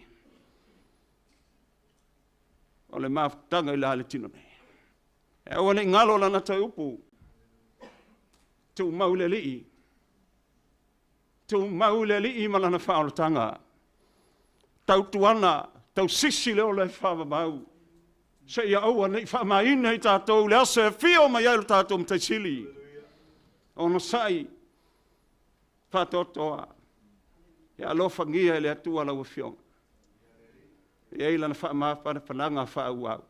O le mafutaga i la le tino nei. E aua ne i galo lana toe upu. Tumau le Alii. Tumau le Alii ma lana faaolataga. Tautuana, tausisi le ola e faavavau. Seia aua ne i faamaina i tatou le aso e afio mai ai lo tatou Matai Sili. Onosai, faatoatoa, ia alofagia e le Atua lau Afioga. E i ai lana faamafanafanaga faaauau.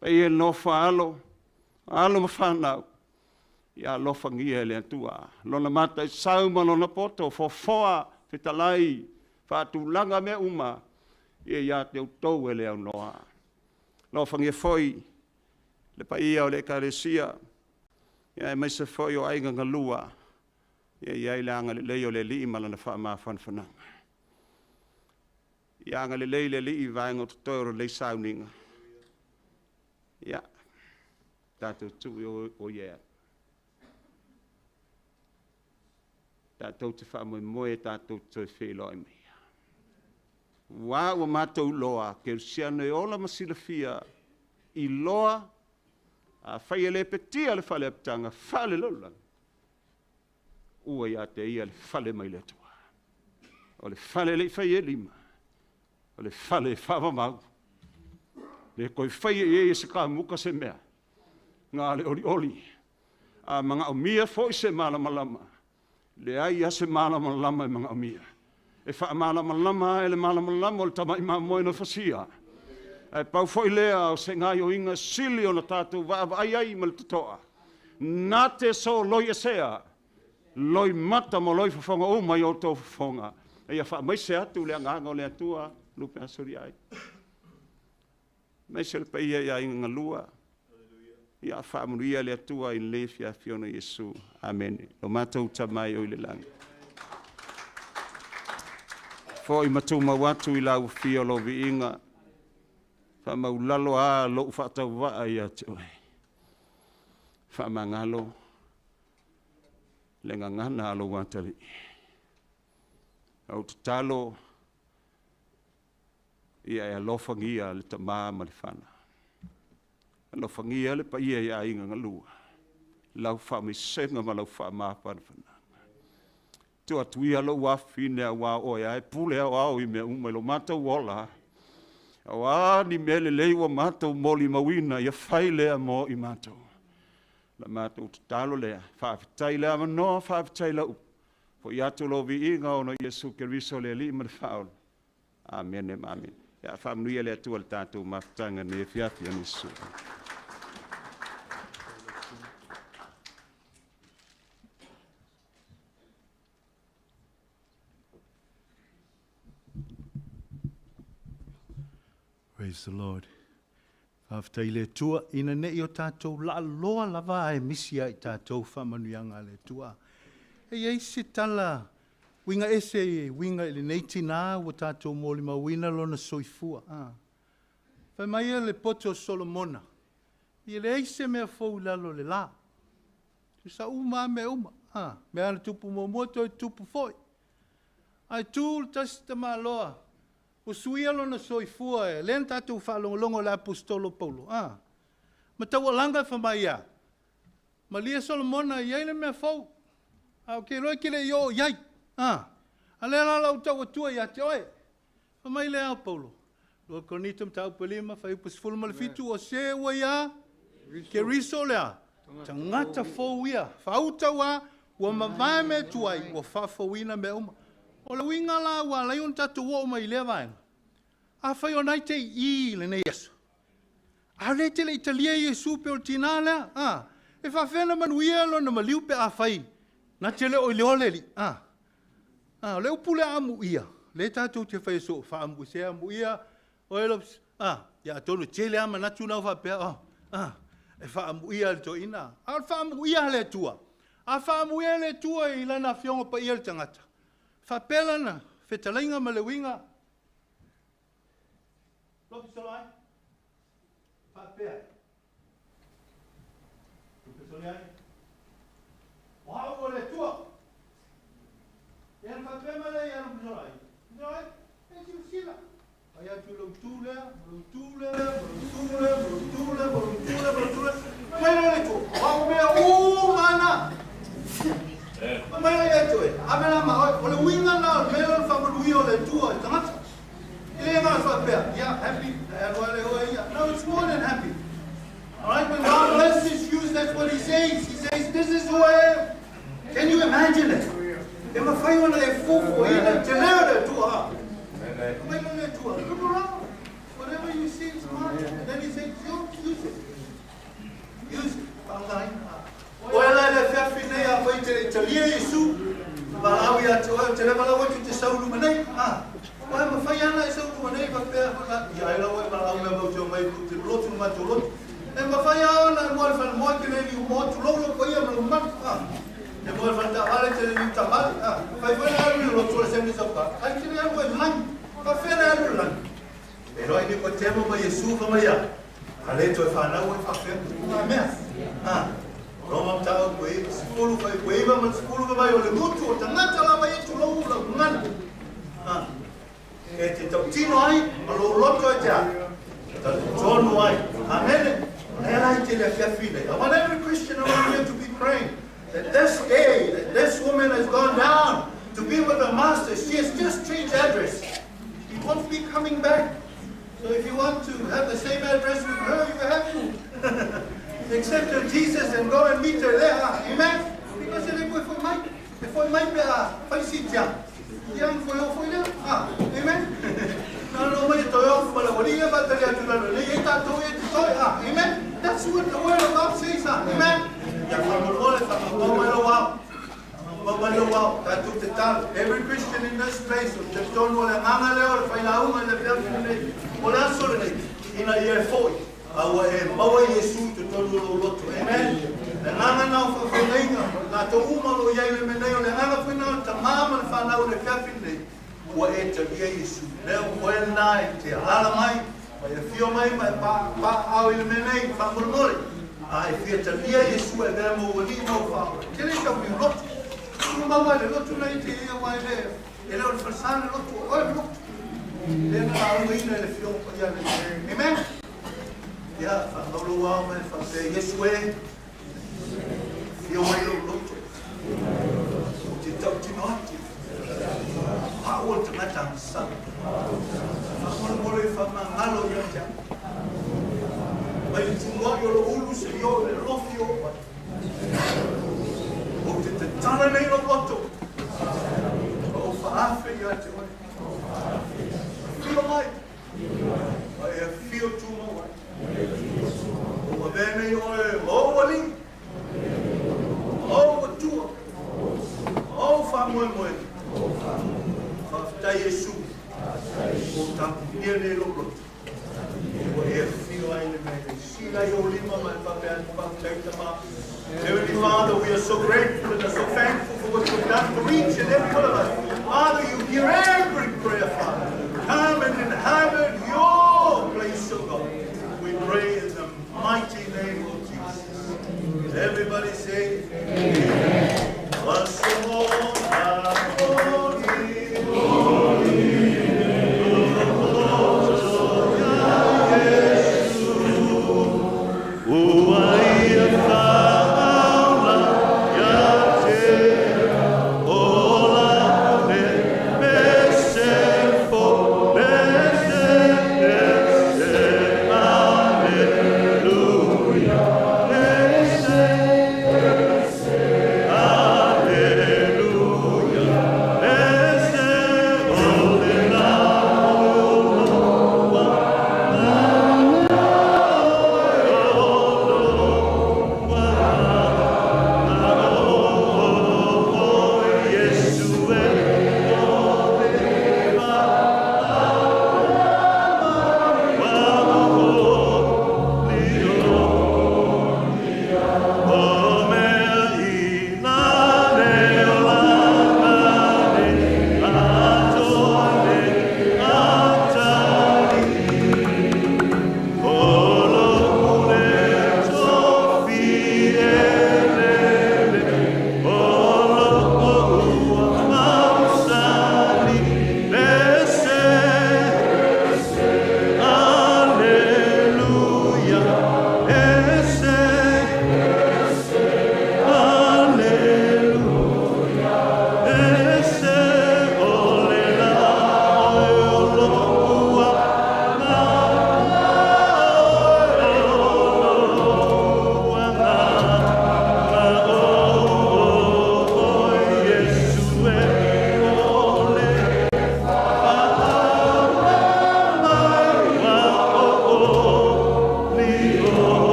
Paia i le nofo a alo, alo ma fanau, ia alofagia e le Atua. Lona mataisau ma lona poto, foafoa, fetalai, faatulaga mea uma, ia ia te outou e le aunoa. Alofagia foi le paia o le Ekalesia, aemaise foi o aiga galua, ia i ai le agalelei o le Alii ma lana faamafanafanaga. Ia agalelei le Alii i vaega o totoe o lenei sauniga. Ia, tatou tuu o ia. Tatou te faamoemoe, tatou te toe feiloai mai. Ua ua matou iloa, kerisiano e ola ma silafia, iloa, afai e lepetia le fale apitaga, fale lalolagi, ua ia te ia le fale mai le Atua. O le fale e le i fai e lima, o le fale e faavavau. Le toe faia i ai e se kamuta se mea, na le olioli. A manaomia foi se malamalama, leai lava se malamalama e manaomia. E whaamalamalama e le malamalama o le tamai mamoe na fasia. Ae pau foi lea o se ngai o inga sili o na tātou vaavaai ai ma le totoa. Nā te so loi e sea, loi mata mo loi fafonga o mai o tō fafonga. E ia whaamaise atu le anganga o le atua, lupe asuri ai. Mai se le paia ia inga ngalua. Ia whaamanuia le atua i le fia fiona Yesu. Amen. Lo mātou tamai o i le langi. Foi matu mawatu i lau fia lo viinga. Wha maulalo a lo whaatau waa ia te oe. Wha mangalo le ngangana a lo watali. Au tatalo ia e alofangia le tamā ma le whana. Alofangia le paia ia inga ngalua. Lau whaamisenga ma lau whaamāwhanawhana. Tu atu ia lo wawhine a wā oe ai pule au au i mea umai lo mātou ola. Au a ni mele lei wa mātou moli mawina ia whai lea mō i mātou. La mātou tatalo lea. Whaafetai lea manoa, whaafetai lau. Fo i atu lo viiga ono Iesu Keriso le li ma le whaolo. Amen, amen. Ia whaamanuia le atua le tātou mafutanga ne fiafia ni su. Praise the Lord. Whawhtai le tua, ina nei o tātou la loa lava e misi ai tātou whamanuianga le tua. E ei se tala, winga ese e winga i le nei tina ua tātou mōli mawina lona soifua. Whai mai e le poto o Solomona, i le eise mea fou lalo le la. Tu sa uma me uma. Mea ana tupu mua toi tupu foi. Ai tū le tasi tamaloa, o suia lona soifua e, lena tātou whaalongolongo le apostolo Paulo. Ma taualanga whamai ia. Ma lia Solomona i ai le mea fou. A o ke roi ke le i o iai. A le la lau tau atua ia te oe. Whamai le au Paulo. Lua Korinito mtau pelima, whai upa sifulu ma le fitu o se ua ia. Ke riso lea. Tangata fou ia. Whautau a, ua mavae me tuai, ua whaafouina me uma. O le winga la ua lai on tātou o mai lea vaenga. A whai o nai te i le nei aso. A le te le Italia Iesu pe o tina lea. E whawhena manuia lo na maliu pe a whai. Na te le o i le ole li. O le upu le amu ia. Le tātou te whai so whaamu se amu ia. O e lops. Ia tonu te le ama natu nau whapea. E whaamu ia le toina. A o whaamu ia le tua. A whaamu ia le tua i lana fionga pa ia le tangata. Whapela na, whetalainga ma le winga. Lopi solo ai? Whapea. Lopi solo ai? Wahau o le tua. Ia whapea ma le ia lopi solo ai. Solo ai? E si usila. Ai atu lau tū lea, lau tū lea, lau tū lea, lau tū lea, lau tū lea, lau tū lea. Mai le tua. Wahau mea umana. Mai le atu e, amena ma o le winga na o le whamanuia o le tua e tangata. I le ngā whapea, yeah, happy, no, it's more than happy. All right, when God blesses you, that's what he says. He says, this is who I am. Can you imagine it? E mawhai ona e fofo ina te leo le tua. Mai le tua, look around. Whatever you see is mine. And then he says, use it. Use it. O ela le fiafi nei a whai te Italia Iesu, malau ia te oe, te le malau atu te saulu manei. Oe mawhai ana e saulu manei, whapea, ia ela oe malau mea mau te o mai te lotu ma te lotu. E mawhai ana e moa le whanamoa ke le ni umo tu lolo ko ia malau manu. E moa le whanatawale te le ni utamale. Whai whai na alu i lotu le semi sauka. Ai te le alu e langi, whawhea na alu langi. E roa i ni ko temo ma Iesu whamaya. A le toe whanau e whawhea ngā mea. Roma mtao koe, sifulu whai koe, iwa ma sifulu whai o le mutu o tangata lava e tu lau lau ngana. E te tautino ai, ma lo loto e te a. Tonu ai. Amen. I want every Christian around here to be praying that this day, that this woman has gone down to be with her master. She has just changed address. She won't be coming back. So if you want to have the same address with her, you have to. Accept her Jesus and go and meet her there. Amen? Because it is for my, for my, Ia ona toe oo foi lea. Ah, amen. Na ona omai e toe oo ma le aualii ia faatali atu i lalo nei ai tatou ia e totoe. Ah, amen. That's what the word of God says. Ah, amen. Ia faamolemole, faamaumau mai lou ao. Faamaumau mai lou ao. Tatou tatalo. Every Christian in this place, ou te talitonu o le agaga lea o le failauga i le afiafi lenei, o le aso lenei, ina ia e foi. A ua e maua Iesu i totonu o lou loto. Amen. Le agaga lena o faafeagaiga, o i latou uma o lo o i ai i le mea nei, o le agaga foi lena o le tama ma le fanau i le afiafi lenei, ua e talia Iesu. Lea o oe lena e te alaala mai, ma e afio mai ma e paaaao i le mea nei, faamolemole. A e fia talia Iesu e avea ma ou alii ma ou faaola, e te le tau i ou loto. Tumau lava i le loto na i te ia, aua e le E le o le falesa le lotu, o oe le lotu. Lea na laugaina e le Afioga Paia le Alii. Amen. Ia, faamau lou ao mai faapea, Iesu e, afio mai lou loto. Ou te tautino atu, o au o le tagata agasala. Faamolemole e faamagalo ia te au. Mai le tumuai o lou ulu seia oo i le alofi o ou ai. Ou te tatala nei lou loto, ma ou faaafe ia te oe. Afio mai, ma e afio tumau ai. Ou avea nei oe ma ou alii, ma ou atua, ma ou faamoemoega. Faafetai Iesu, ua ou tapunia nei lou loto. Ua e afio ai le mea nei. Sila i ou lima ma e faapea atu, Faafetai Tama. Heavenly Father, we are so grateful and are so thankful for what you've done for each and every one of us. Father, you hear every prayer, Father. Come and inhabit your place, O God. We pray in the mighty name of Jesus. Everybody say, Amen. Once more,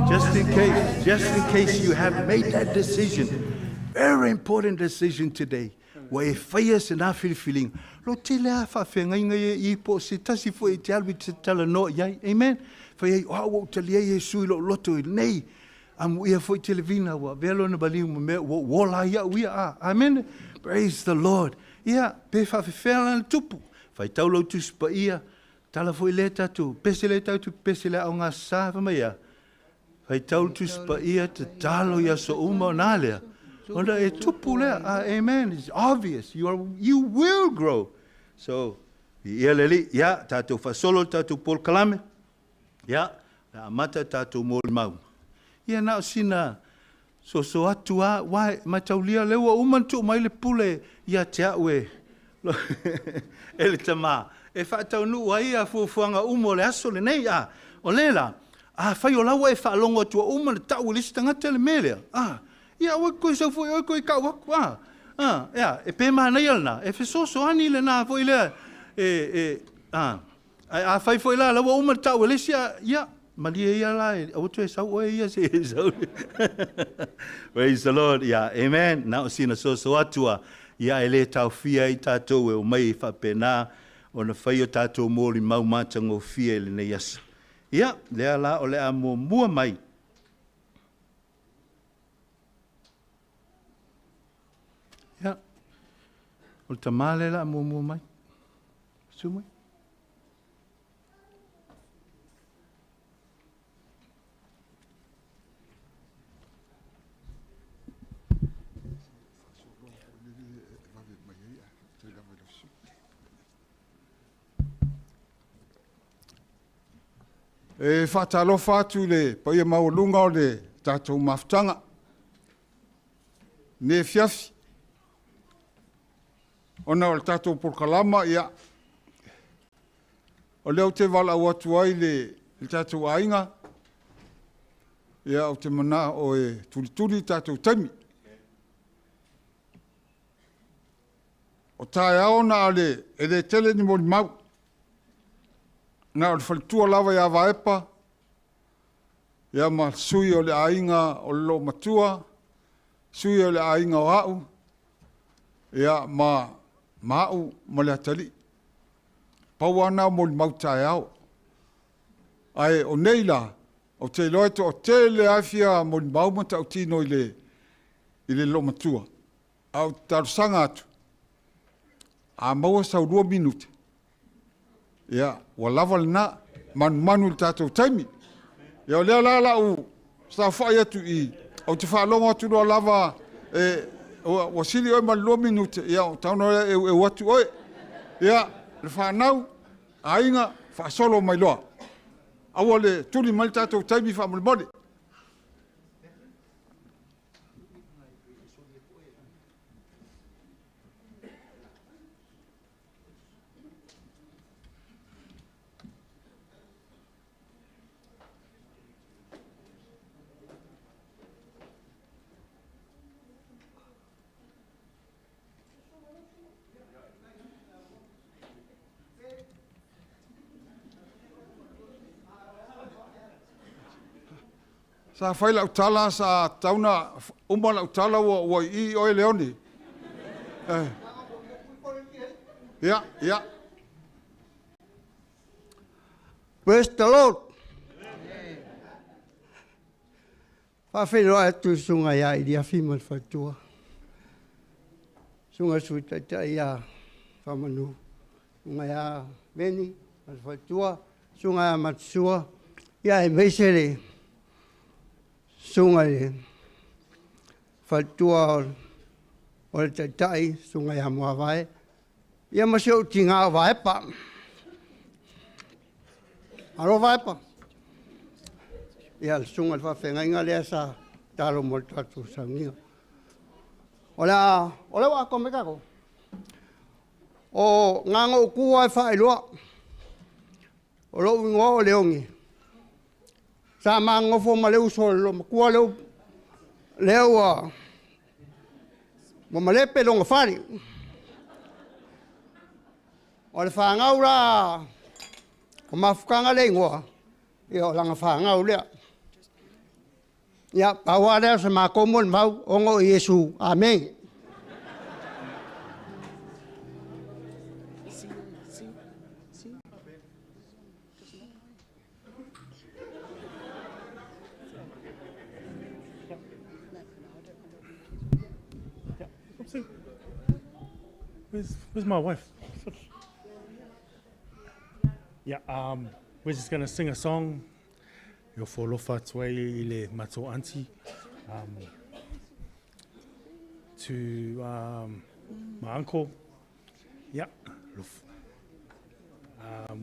Just in case, just in case you have made that decision, very important decision today. Ua e faia se na filifiliga. Lo tele lava faafeagaiga ia i i po o se tasi foi e te alu i te talanoa i ai. Amen. Fai ai, o au ua ou talia Iesu i lou loto i lenei. Amuia foi televina ua avea lona maliu ma mea ua ou ola ai au ia. Ah, amen. Praise the Lord. Ia, pe faafefea lana tupu. Faitau lau Tusi Paia. Tala foi lea tatou, pese lea tatou pese le aoga sa, fai mai a. Faitau le Tusi Paia, tatalo i aso uma, ona lea. Ona e tupu lea. Ah, amen. It's obvious. You are, you will grow. So, ia le alii, ia, tatou faasolo le tatou polokalame. Ia, le a amata tatou molimau. Ia, na o sina soso atu a, uae, mataulia, lea ua uma ona tuu mai le pule ia te au e, e le tama, e faataunuu ai ia fuafuaga uma o le aso lenei, a, o le la, afai o la ua e faalogo atu ua uma ona tau e le isi tagata le mea lea, a, Ia aua e te toe sau foi oe toe tau atu, a. A, ea, e pe manaia lena, e fesoasoani lena foi lea, e, e, a. Ae afai foi la, la ua uma le tau e le isi, ia, malie ia la, aua toe sau oe ia se i sau. Praise the Lord. Ia, amen. Na o sina soso atu a, ia e le taofia ai tatou e omai e faapena ona fai o tatou molimau matagofie i lenei aso. Ia, lea la o le a muamua mai. Ia, o le tamā lea o le a muamua mai. Susu mai. E faatalofa atu i le paia maualuga o le tatou mafutaga. Nei afiafi, ona o le tatou polokalama, ia, o lea ou te valaau atu ai i le tatou aiga, ia, ou te manao e tulituli le tatou taimi. O taeao na o le, e le tele ni molimau, na o le faletua lava ia Vaepa, ia ma le sui o le aiga o le Loomatua, sui o le aiga o Au, ia ma au ma le atalii. Pau lava na o molimau taeao. Ae o nei la, ou te iloa e toatele lava e fia molimau ma tautino i le Loomatua, ae ou te talosaga atu, a maua sau 2 minute, ia, ua lava lena, manumanu i le tatou taimi. Ia o lea la o le a ou saofai atu i i, ou te faalogo atu loa lava ua sili oe ma le 2 minute, ia ona tatau loa lea ona eueu atu oe. Ia, le fanau, aiga, faasolo mai loa. Aua le tuli mai le tatou taimi faamolemole. Sa fai lau tala, sa tatau ona uma lau tala ua i i oe Leone. Ia, ia. Praise the Lord. Faafeiloai atu i le susuga ia Iliafi ma le faletua, susuga i le Sui Taitai ia Faamanu, susuga ia Meni ma le faletua, susuga ia Matasua, ia aemaise le susuga i le faletua o le Taitai, susuga ia Muavae, ia ma si ou tiga o Vaepa. Alo Vaepa! Ia, le susuga i le faafeagaiga lea sa tatalo mo le tatou sauniga. O le a, o lea ua atoa mai tatou. O na ona ou tu lava e faailoa, o lou igoa o Leone, sa ma nonofo ma le uso le loomatua lea ua malepe lona fale. O le fanau la o Mafutaga le igoa, ia o lana fanau lea. Ia, pau lava lea o se matou molimau, ona o Iesu. Amene. Where's my wife? Yeah, we're just going to sing a song. E ofo alofa atu ai i le matou auntie. To my uncle. Yeah.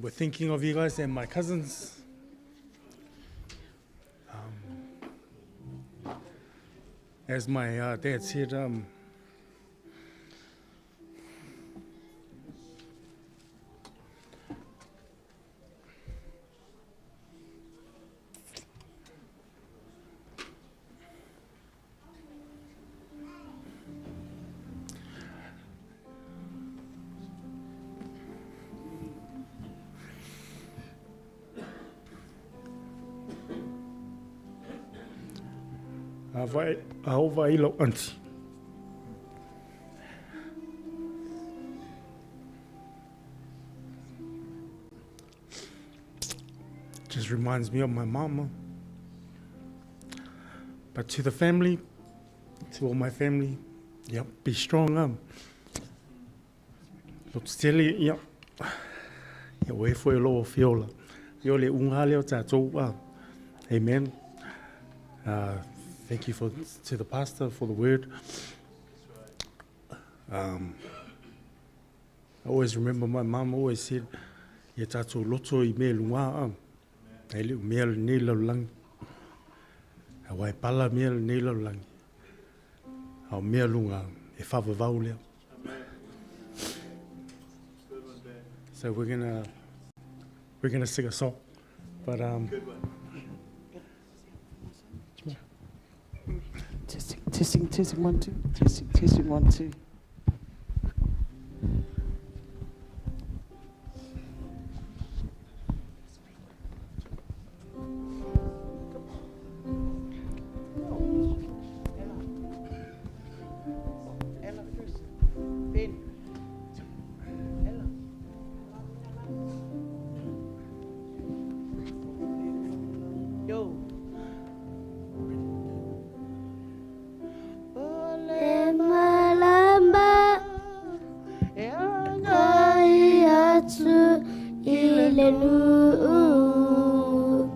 We're thinking of you guys and my cousins. As my dad said, A vai a o vai lau auntie. Just reminds me of my mama. But to the family, to all my family, yep, be strong. Look tele, yep. Ia oe foi o loo fiola. Ia o le unga lea o tātou. Amen. Thank you to the pastor for the word. I always remember my mum always said, ia tātou loto i mea lunga. E le mea le nei lau langi. A wai pala mea le nei lau langi. A o mea lunga e whawawau lea. So we're gonna sing a song, but Testing, testing, testing, 1, 2. Testing, testing, 1, 2. Ella first. Ben. Ella. Yo. Le malama e agai atu i le nu'u.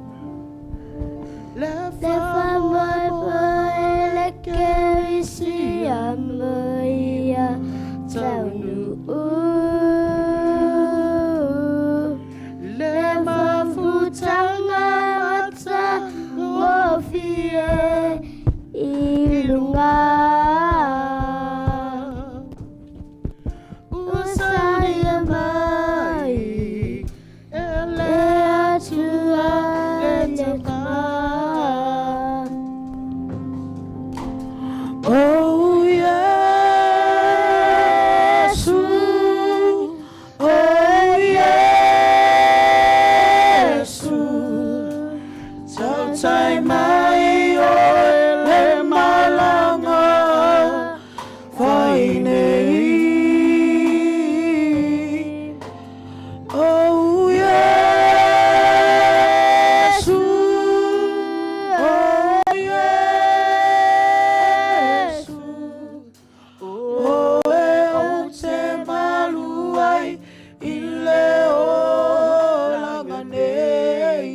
Le Le faamoemoe le kerisi a ma ia taunu'u. Le mafutaga matagofie i luga. Usaia mai e le Atua le Tama. Oh Yesu, oh Yesu, tautai mai o le malanga fai nei. Oh Yesu, oh Yesu, oh e o te maluai i le olaga nei.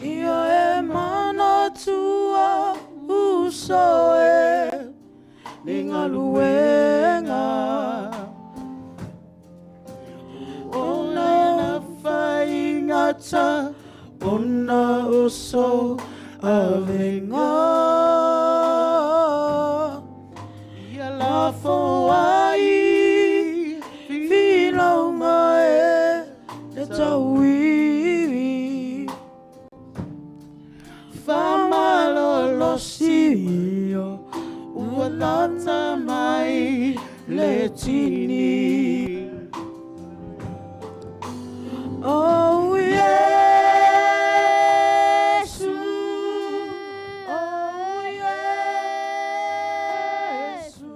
Ia e manatua uso e ni galuega. Ona na faigata ona o so avega. Ia lafo ai filauga e le tauivi. Faamalolosio ua lata mai le tini. Oh Yesu, oh Yesu,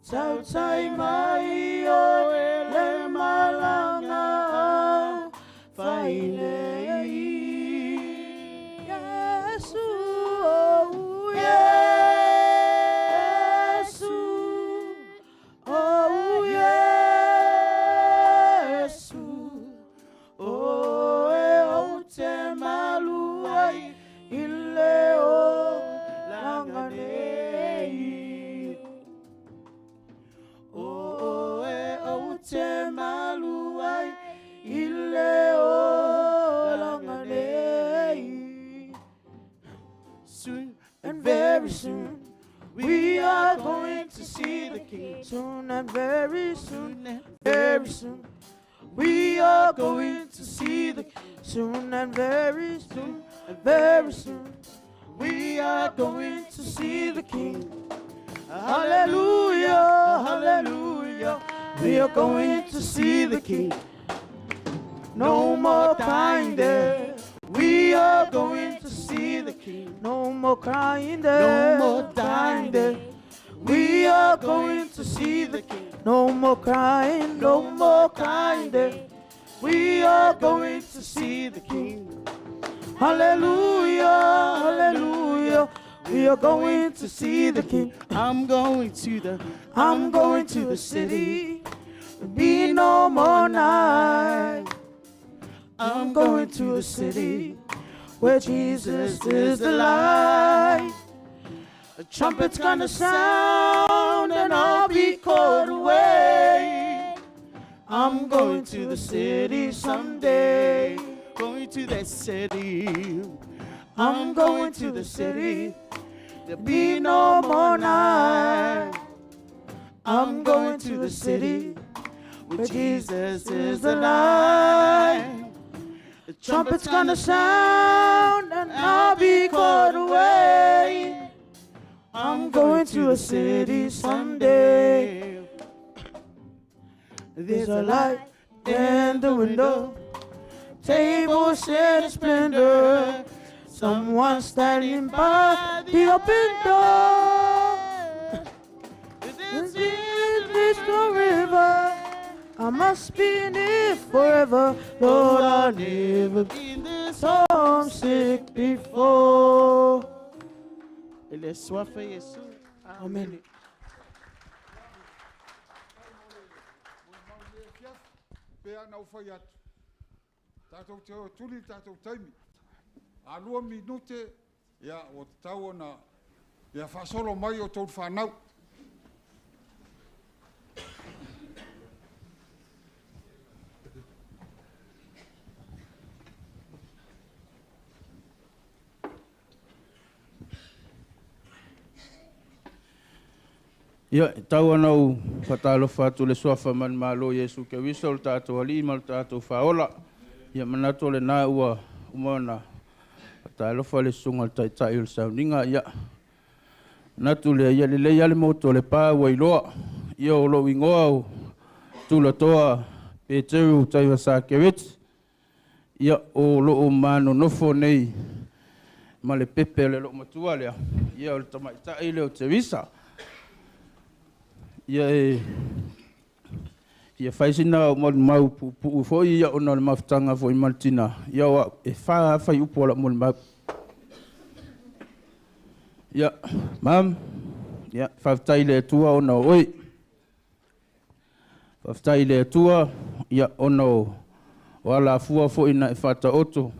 tautai mai o e le malanga fai nei. Yesu, oh Yesu, oh Yesu, oh e o te maluai i le olaga nei. Oh e o te maluai i le olaga nei. Soon and very soon we are going to see the King. Soon and very soon and very soon we are going to see the King. Soon and very soon and very soon we are going to see the King. Hallelujah, hallelujah, we are going to see the King. No more crying there. We are going more crying there. No more dying there. We are going to see the King. No more crying, no more crying there. We are going to see the King. Hallelujah, hallelujah. We are going to see the King. I'm going to the I'm going to the city. There'll be no more night. I'm going to the city where Jesus is the light. The trumpet's gonna sound and I'll be caught away. I'm going to the city someday. Going to that city. I'm going to the city. There'll be no more night. I'm going to the city where Jesus is the light. The trumpet's gonna sound and I'll be caught away. I'm going to a city someday. There's a light in the window, table set in splendor. Someone standing by the open door. This is the river. I must be near forever. Lord, I've never been this homesick before. Ele soif Yesu. Amen. Pe ana o fai atu. Tātou te o tuli, tātou taimi. A lua minute, ia, o te tau ona, ia whaasolo mai o tōu whanau. Ia, tau ana u whatalofa atu le suafa man malo Yesu ke wiso o le tātou alii ma le tātou whaola. Ia manato le nā ua umana whatalofa le sunga le taitai o le sauninga. Ia, natu le ia le lei ale moto le pā ua iloa. Ia o lou ingoa o Tulatoa Peteru Taiva Sa Kereti. Ia o loo manonofo nei ma le pepe le loo matua lea. Ia o le tamaitai le o Teresa. Ia e ia faisina o mau pupu foi ia ona le mafutanga foi maltina. Ia wa e fa fai upu la mo mau. Ia mam ia faftai le tua ona oi. Faftai le tua ia ona wala fua foi na e fata oto.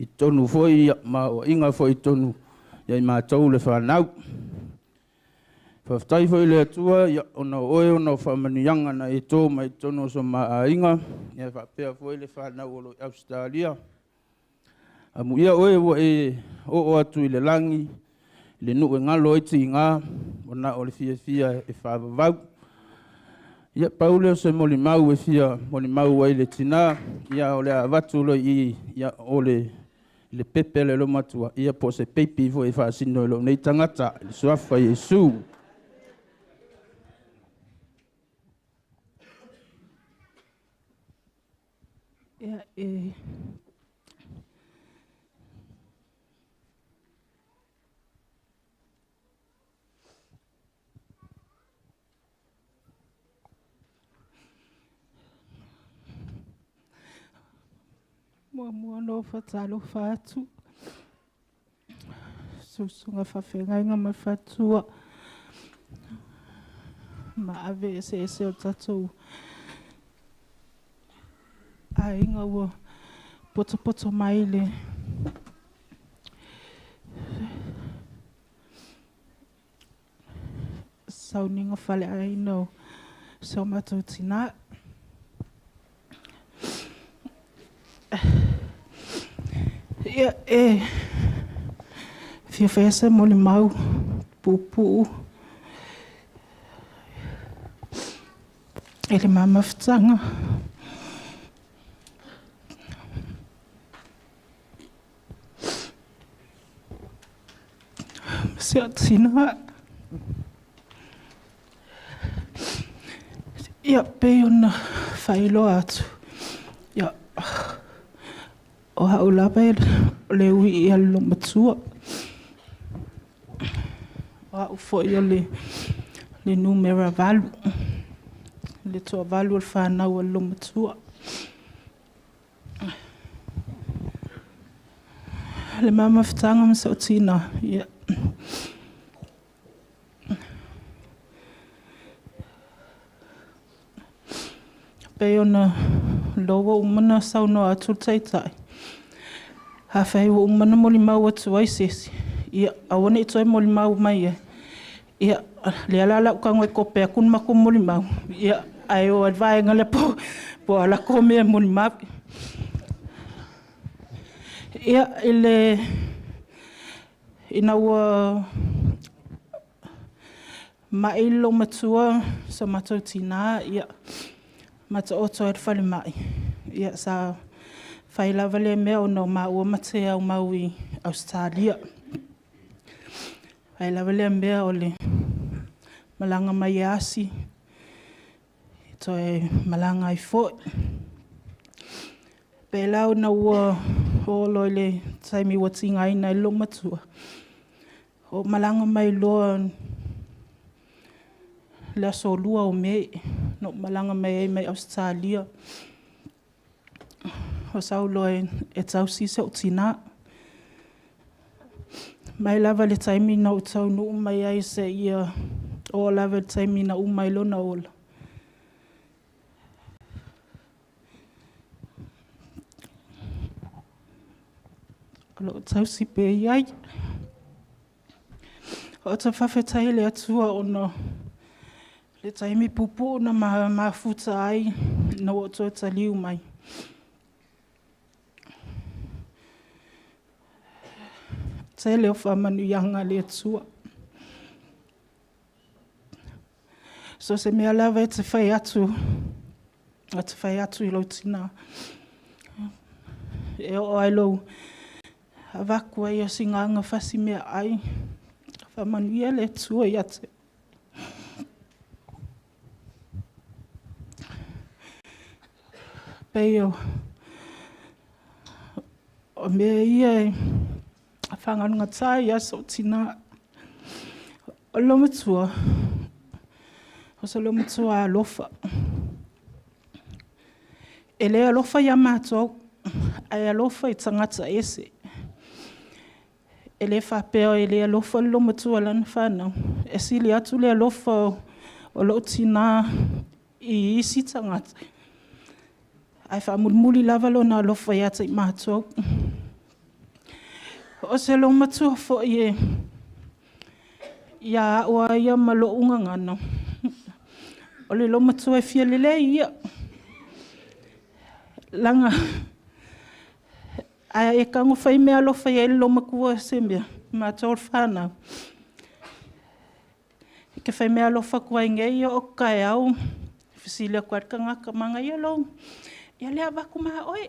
I tonu foi ia ma o inga foi tonu ia i mātou le whanau. Faftai foi le atua, ia ona oe ona whamanianga na e tō mai tono so maainga, ia whapea foi le whanau o lo Australia. Amu ia oe ua e o atu i le langi, le nuu e ngalo e tinga, ona o le fia fia e whavavau. Ia paule o se moli mau e fia moli mau ai le tina, ia o le avatu lo i, ia o le pepe le lo matua, ia po se peipi foi e whaasino i lo nei tangata, le suafa Yesu. Ia e Mua no whatalo whatu. Susunga whawhengainga ma whatua. Ma ave ese ese o tatou. Ainga ua poto poto mai le. Sauninga whale aina o so matou tina. Ia e fia whaesa mo le mau pupu e le mamafutanga. Sia tina. Ia pe ona whailoa atu. Ia o hau lapa e le ui i alo matua. O a'u fo'i o le numera 8, le toavalu o le fanau a le lomatua. Le mamafutaga ma sa'utina, ia pei ona loua uma na saunoa atu le taita'i, afai ua uma na molimau atu ai sesi, ia aua ne'i toe molimau mai ai. Ia lea la la'u tago e kope atu na matou molimau, ia ae o ai le vaega lea po o latou mea e molimau. Ia i le ina ua ma'i le loomatua so matou tinā, ia mataoto ai le falemai. Ia sa fai lava lea mea ona o maua ma te aumau i Ausetalia. Fai lava lea mea o le malaga mai e asi, toe malaga ai foi. Pe la ona ua oo loa i le taimi ua tigaina ai le loomatua, o malaga mai loa le aso 2 o Me, na ou malaga mai ai mai Ausetalia. O sau loa e tausi so'u tinā. Mai lava le taimi na ou taunuu mai ai seia oo lava i le taimi na uma ai lona ola. O loo tausi pea i ai. O te faafetai i le Atua ona le taimi puupuu na mafuta ai na ua ou toe taliu mai. Tele o faamanuiaga a le Atua. So se mea lava e te fai atu, a te fai atu i lou tinā. E oo ai lou avaku ai o sigaga fasi mea ai. Faamanuia le Atua ia te. Pei o mea ia e whanganunga ia so tina. O lo matua, o se lo matua alofa. E le alofa ia mātou, ai alofa i tangata ese. E le whapea e le alofa lo matua lana whanau. E sili atu le alofa o lo tina i isi tangata. Ai whaamulmuli lava lona alofa ia te i mātou. O se lo matua fo i e ia ua ia ma lo unga ngana. O le lo matua e fia lele ia. Langa ai e kango whai mea alofa ia lo makua se mea. Mātou whanau. E ke whai mea alofa kua inge ia o kai au. Fisilia kua kanga manga ia lo. Ia lea waku maa oe.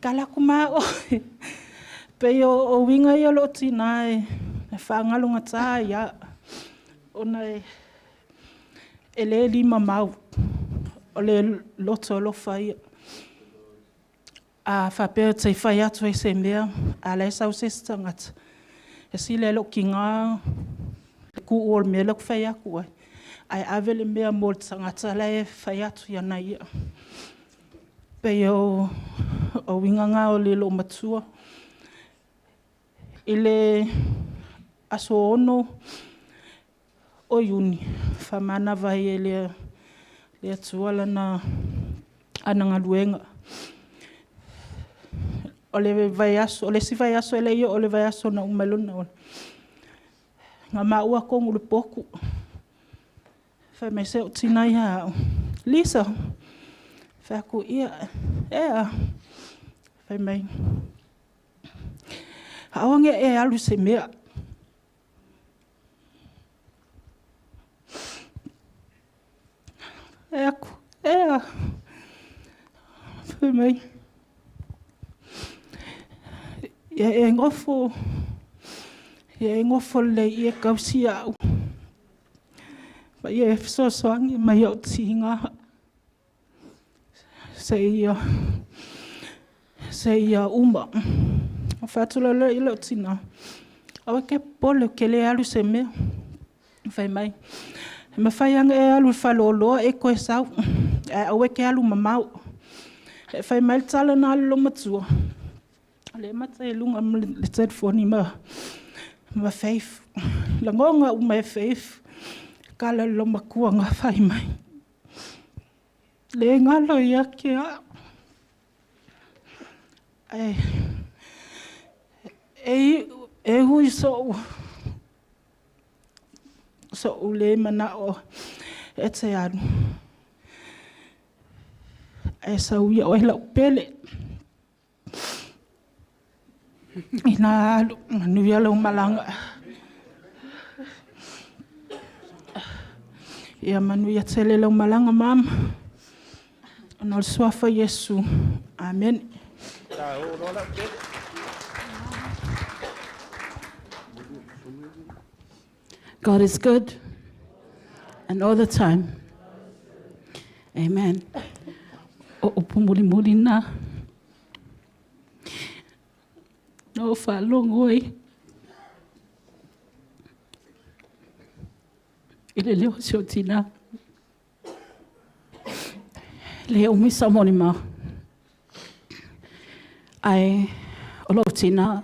Kala ku maa oe. Pei o winga ia lo tina e whangalunga tā ia. Ona e le lima mau. O le loto alofa ia. A whapea te whai atu e se mea, a le sau se tangata. E sile lo ki ngā ku o le mea loko whai aku ai. Ai ave le mea mō le tangata le e whai atu ia na ia. Pei o winga ngā o le lo matua. I le aso ono o Iuni, whamana vai e le atua lana ana ngaluenga. O le vaiaso, o le si vaiaso ele ia, o le vaiaso na umelona ola. Ngā maua kongu le poku. Whai mai se o tina ia au. Lisa, whai aku ia, ea. Whai mai. Awange e alu se mea. E aku, ea. Whai mai. Ia e ngofo le ia kausi au. Ma ia e fesoasoani mai au tiga. Se ia uma. O whaatula le i leo tina. Aua ke pole ke le alu se mea. Fai mai. E mawhai anga e alu i whaloloa e koe sau. E aue ke alu mamau. E fai mai le tala na alu lo matua. Le mata e lunga ma le telefoni ma faith. Langonga u mai faith. Kala lo makua ngā whai mai. Le ngalo ia ke a. E hui so le mana o e te alu. E sau ia o e lau pele. Ina alu, manu ia lau malanga. Ia manu ia tele lau malanga mama. Ona o le suafa Iesu. Amen. God is good, and all the time. Amen. O upu muli muli nā. No whalongo ai. I le leo se o tina. Le umi sa moni ma. Ai, o lo tina.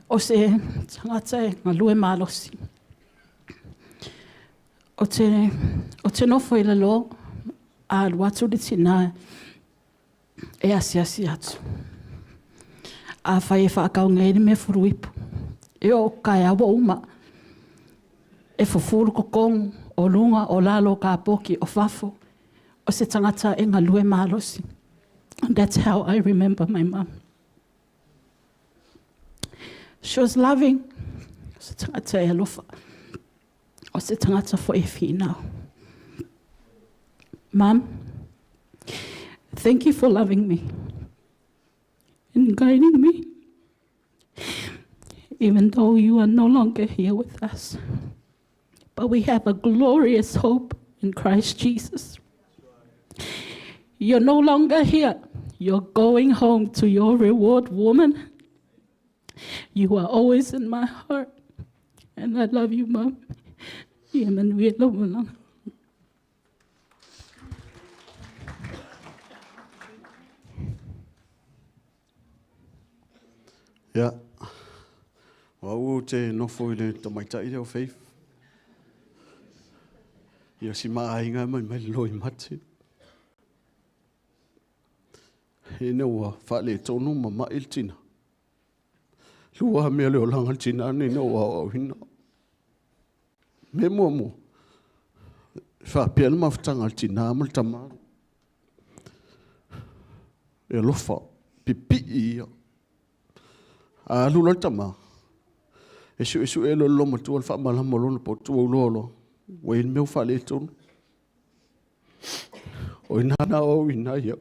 O se tangata e ngā lue malosi. O te nofo i le lo, a alu atu le tina e asiasi atu. A whai e whaakau ngai me furuipu. E o kai awa uma. E fufuru kokong, o lunga, o lalo, ka poki, o fafo. O se tangata e ngā lue malosi. And that's how I remember my mum. She was loving. O se tangata e alofa. O se tangata fo e whinau. Mum, thank you for loving me and guiding me, even though you are no longer here with us. But we have a glorious hope in Christ Jesus. You're no longer here. You're going home to your reward, woman. You are always in my heart. And I love you, Mom. Ia, o au te nofo i le tamaitai leo Faith. Ia si maainga mai mai lo i mate. Ina ua whaale tonu ma mai le tina. Lua mea le o langa le tina ane ina ua au hina. Me mua mua. Whaapea le mafutanga le tina ma le tama. E alofa, pipii ia. A alu le tama. E su e su e lo lo matua le whaamalama lona po tua uloa loa. Ua i mea whaale tonu. O ina na o ina ia.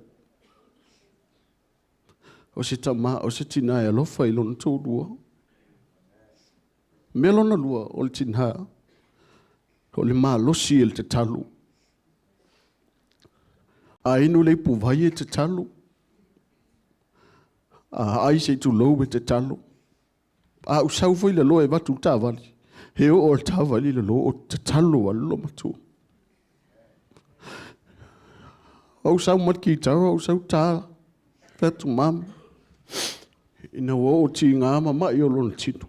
O se tama, o se tina e alofa i lona tōlua. Mea lona lua o le tina. O le malosi e le te talu. A inu le ipu vai e te talu. A ai se tu lou e te talu. A usau foi le loa e vatu tāvali. He o le tāvali le loa o te talu a lo matua. O usau mat ki tau, o usau tā. Whatu mama. Ina ua o ti ngā mama i o lona tino.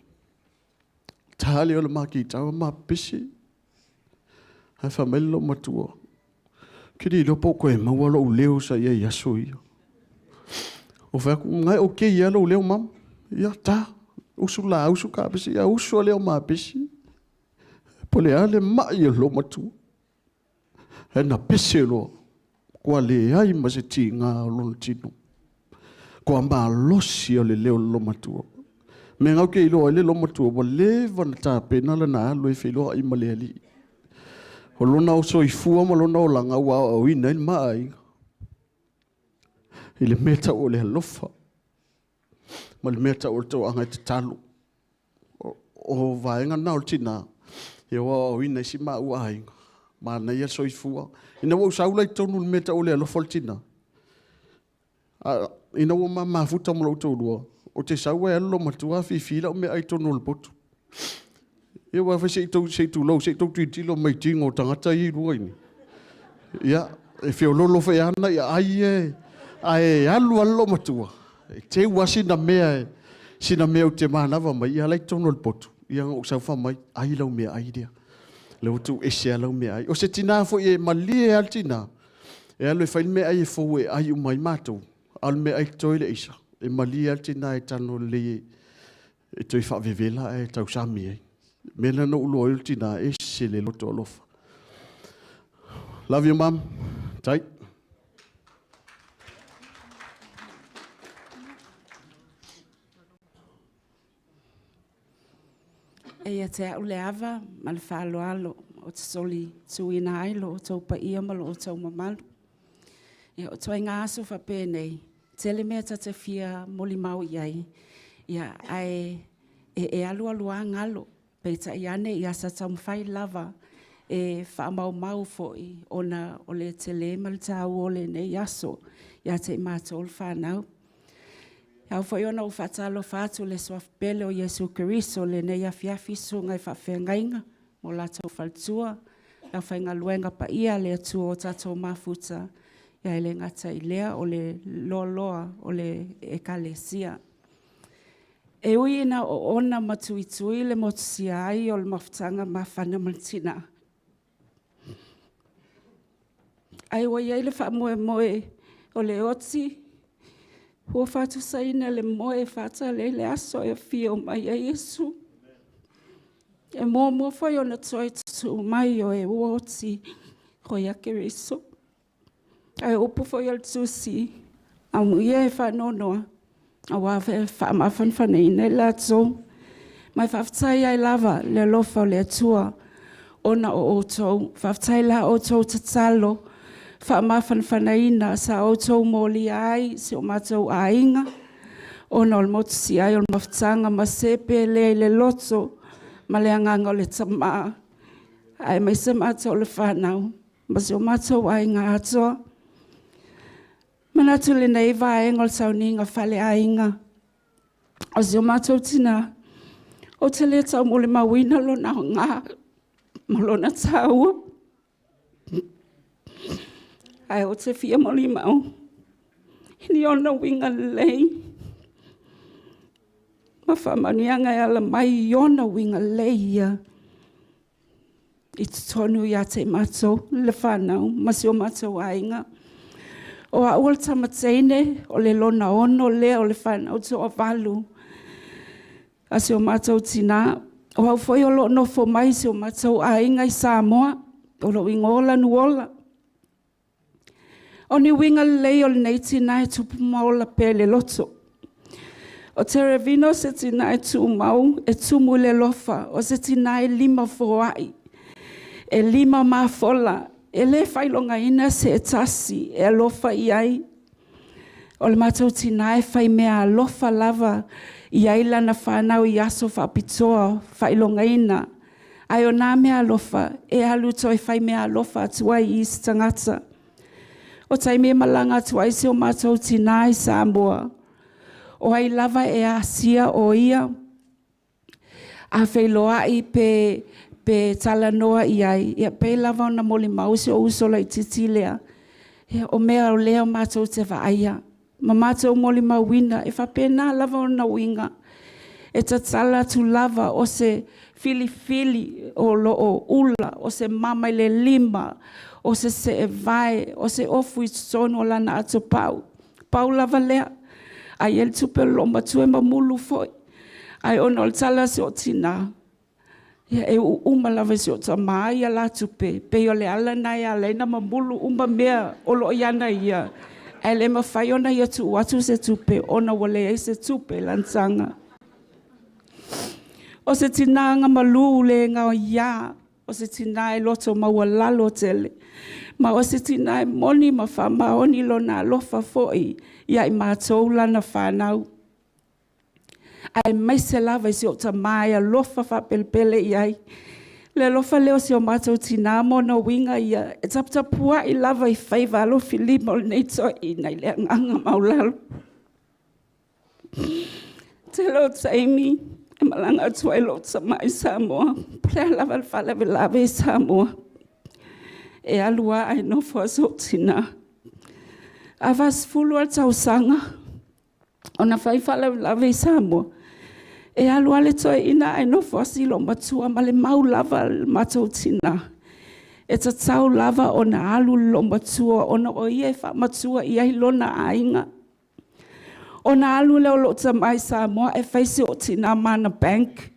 Tāle o le mā ki tau, mā pisi. Hai whamele lo matua. Kiri lopo koe maua lo leo sa ia i aso ia. O whaku ngai o ke ia lo leo mama. Ia tā. Usu la usu ka pisi. Ia usu a leo mā pisi. Pole ale mai o lo matua. He na pisi loa. Kua le ai ma se ti ngā o lona tino. Kua malosi o le leo lo matua. Me ngau ke iloa le lo matua. Wa le wana tā pena la na alu e whiloa i male ali. O lona o soifua ma lona o langa ua au ina il maai. I le mea o le alofa. Ma le mea o le tau anga i te talu. O vaenga na o le tina. Ia ua au ina i si maa ua ainga. Ma nei a soifua. Ina ua usaula i tonu le mea o le alofa o le tina. Ina ua ma mafuta mo lau taulua. Ou te sau ae alu lou matua afifi lau meaai i totonu o le potu. Ia aua foi se i tou, se i tulou, se i tou tilotilo mai i tino o tagata ia i luga i i. Ia, e feoloolo foi lava nai aai ia, ae alu lava le loomatua, e teu lava sina mea, sina mea ou te manava mai, ia la e i totonu o le potu, ia na ou sau fai mai, ai lau meaai lea. Lea ua tuu ese lava lau meaai. O se tina foi e malie lava le tina, e alu e fai le meaai e fou e ai uma ai matou, a o le meaai totoe le aisa, e malie lava le tina e tago lelei e toe faavevela ae tausami ai. O le mea lena na ou iloa ai o le tina e ese le loto alofa. Love you, Mom. Tai. Eia te au le ava ma le faaaloalo ou te soli tuina ai lo outou paia ma lo outou mamalu. Ia, o ituaiga aso faapenei, tele mea ta te fia molimau i ai, ia, ae e, e alualu lava galo. Peitai ane, ia sa taumafai lava e faamaumau foi ona o le tele ma le taua o lenei aso ia te i matou le fanau. E ao foi ona ou faatalofa atu i le Suafa pele o Iesu Keriso i lenei afiafi i susuga i faafeagaiga ma o latou faletua, le aufaigaluega paia a le Atua ua tatou mafuta, ae le gata i lea o le loaloa o le Ekalesia. E ui ina oona ma tuitui le motusia ai o le mafutaga mafana ma le tina, ae ua i ai le faamoemoe o le oti ua faatusaina le moe e faatali ai le aso e afio mai ai Iesu. E muamua foi ona toe tutuu mai o e ua oti, o ia Keriso. Ae o upu foi a le Tusi, amuia e faanoanoa, aua e faamafanafanaina i latou. Ma e faafetai ai lava i le alofa o le Atua ona o outou. Faafetai i la outou tatalo faamafanafanaina sa outou molia ai si o matou aiga ona o le motusia ai o le mafutaga ma se pele i le loto ma le agaga o le Tama, aemaise matou le fanau ma si o matou aiga atoa. Manatu i lenei vaega o le sauniga faaleaiga o si o matou tina, ou te le taumolimauina lona aoga ma lona taua, ae ou te fia molimau i ni ona uiga lelei ma faamanuiaga e ala mai i ona uiga lelei ia i totonu ia te i matou le fanau ma si o matou aiga. O au o le tama teine o le lona ono lea o le fanau toavalu a si o matou tinā. O au foi o lo o nofo mai si o matou aiga i Samoa, o lou igoa o Lanuola. O ni uiga lelei o lenei tinā e tupu ma ola pea i le loto. O Terevino o se tinā e tumau, e tumu i le alofa, o se tinā e lima foai, e lima mafola, e le faailogaina se tasi e alofa i ai. O le matou tinā e fai mea alofa lava i ai lana fanau i aso faapitoa faailogaina, ae o na mea alofa e alu toe fai mea alofa atu ai i isi tagata. O taimi e malaga atu ai si o matou tinā i Samoa, o ai lava e asia o ia, a feiloai pe pe talanoa i ai, ia pei lava ona molimau si ou uso laitiiti lea, ia o mea o lea matou te vaaia ma matou molimauina, e faapena lava ona uiga. E tatala atu lava o se filifili o lo o ula, o se mama i le lima, o se seevae, o se ofu i totonu o lana atopau. Pau lava lea, a i ai le tupe a le loomatua e mamulu foi. Ae ona o le tala a si ou tina, ia e uu uma lava e si ou tama ia la tupe, pei o le ala lena e ala ai ona mamulu uma mea o lo o ia ana ia, ae le mafai ona ia tuu atu se tupe ona ua leai se tupe i lana taga. O se tina agamalu le gaoia, o se tina e loto maualalo tele, ma o se tina e moni ma faamaoni lona alofa foi ia i matou lana fanau, aemaise lava i si ou tama e alofa faapelepele i ai. Le alofa lea o si o matou tina ma ona uiga ia, e taputapuai lava i faiva alofilima o lenei toeaina i le agaga maualalo. Tele o taimi e malaga atu ai lou tama i Samoa, po o le a lava le faalavelave i Samoa, e alu lava ae nofo si ou tinā. A 40 lava le tausaga ona fai faalavelave i Samoa, e alu lava le toeaina ae nofo lava si olomatua ma le mau lava a le matou tinā, e tatau lava ona alu le loomatua ona o ia e faamatua i ai lona aiga. Ona alu lea o lou tama i Samoa ae fai si ou tina ma ana bank.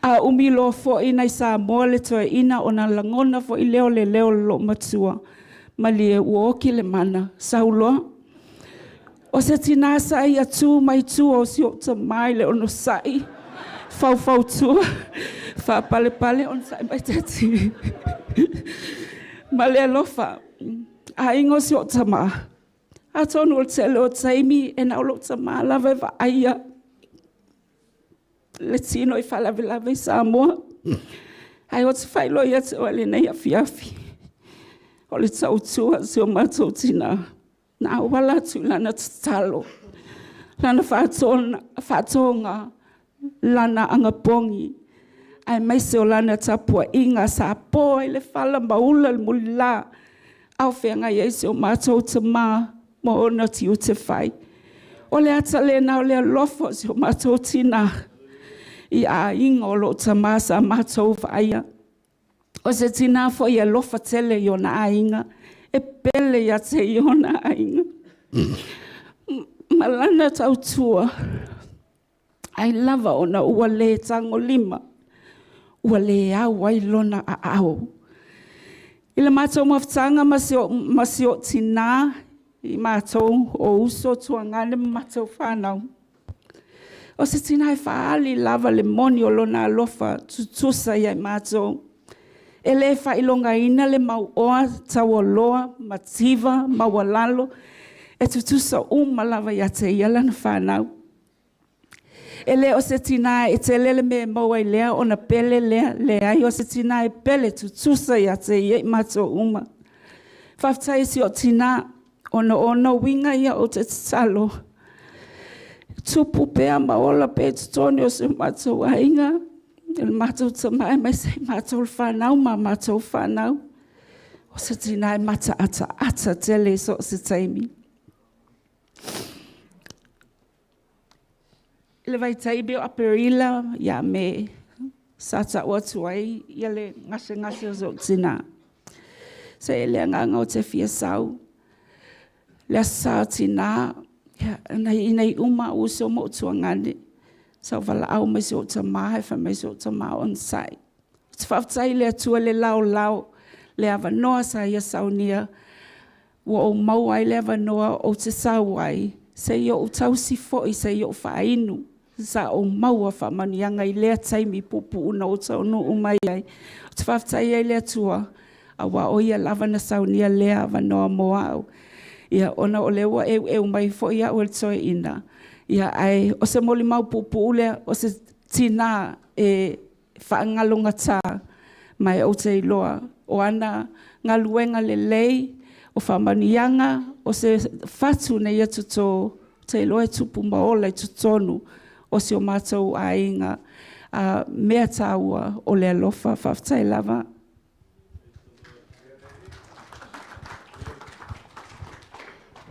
A umi loa foi na i Samoa le toeaina ona lagona foi lea o le leo o le loomatua, malie ua oti le mana, sau loa. O se tina sa ia tu mai tua o si ou tama i le onosai, faufautua, faapalepale, onosai mai Satini ma le alofa. Aiga o si ou tama, atonu o le tele o taimi e na o lou tama lava e vaaia le tino i faalavelave i Samoa. Ae ou te faailoa ia te oe i lenei afiafi, o le tautua a si o matou tina, na auala atu i lana tatalo, lana faatoga, lana anapogi, aemaise o lana tapuaiga sa po ai le fala ma ula le mulila a o feagai ai si o matou tama ma ona tiute fai. O le ata lena o le alofa o si o matou tina i aiga o lou tama sa matou vaaia. O se tina foi e alofa tele i ona aiga, e pele ia te ia ona aiga ma lana tautua, ai lava ona ua le tagolima, ua le au ai lona aao. I le matou mafutaga ma si ou tina, i matou o uso, tuagane ma matou fanau, o se tina e faaali lava le moni o lona alofa tutusa ia i matou. E le faailogaina le mauoa, taualoa, mativa, maualalo, e tutusa uma lava ia te ia lana fanau. E le o se tina e tele le mea e maua i lea ona pele lea, leai o se tina e pele tutusa ia te ia i matou uma. Faafetai i si ou tina, ona o ona uiga ia ou te tatalo, tupu pea ma ola pea i totonu o si o matou aiga, le matou tama aemaise matou le fanau ma a matou fanau. O se tina e mataataata tele i so o se taimi. I le vaitaimi o Aperila ia Me, sa tau atu ai le gasegase o si ou tina. Sa i ai le agaga ou te fia sau. Le Aso Sa o Tina, ina ia uma au uso ma ou tuagane, sa ou valaau mai i si ou tama ae fai mai si ou tama, onosai. Ou te faafetai i le Atua i le laolao, le avanoa sa Ia saunia ua ou maua ai le avanoa ou te sau ai, se i ou tausi foi, se i ou faainu. Sa ou maua faamanuiaga i lea taimi puupuu na ou taunuu mai ai. Ou te faafetai ai i le Atua aua o Ia lava na saunia lea avanoa mo au. Ia, ona o lea ua eueu mai foi au e le toeaina, ae o se molimau puupuu lea, o se tina e faagalogata, ma ou te iloa o ana galuega lelei, o faamanuiaga, o se fatu na ia toto, ou te iloa e tupu ma ola i totonu o si o matou aiga. A mea taua o le alofa. Faafetai lava.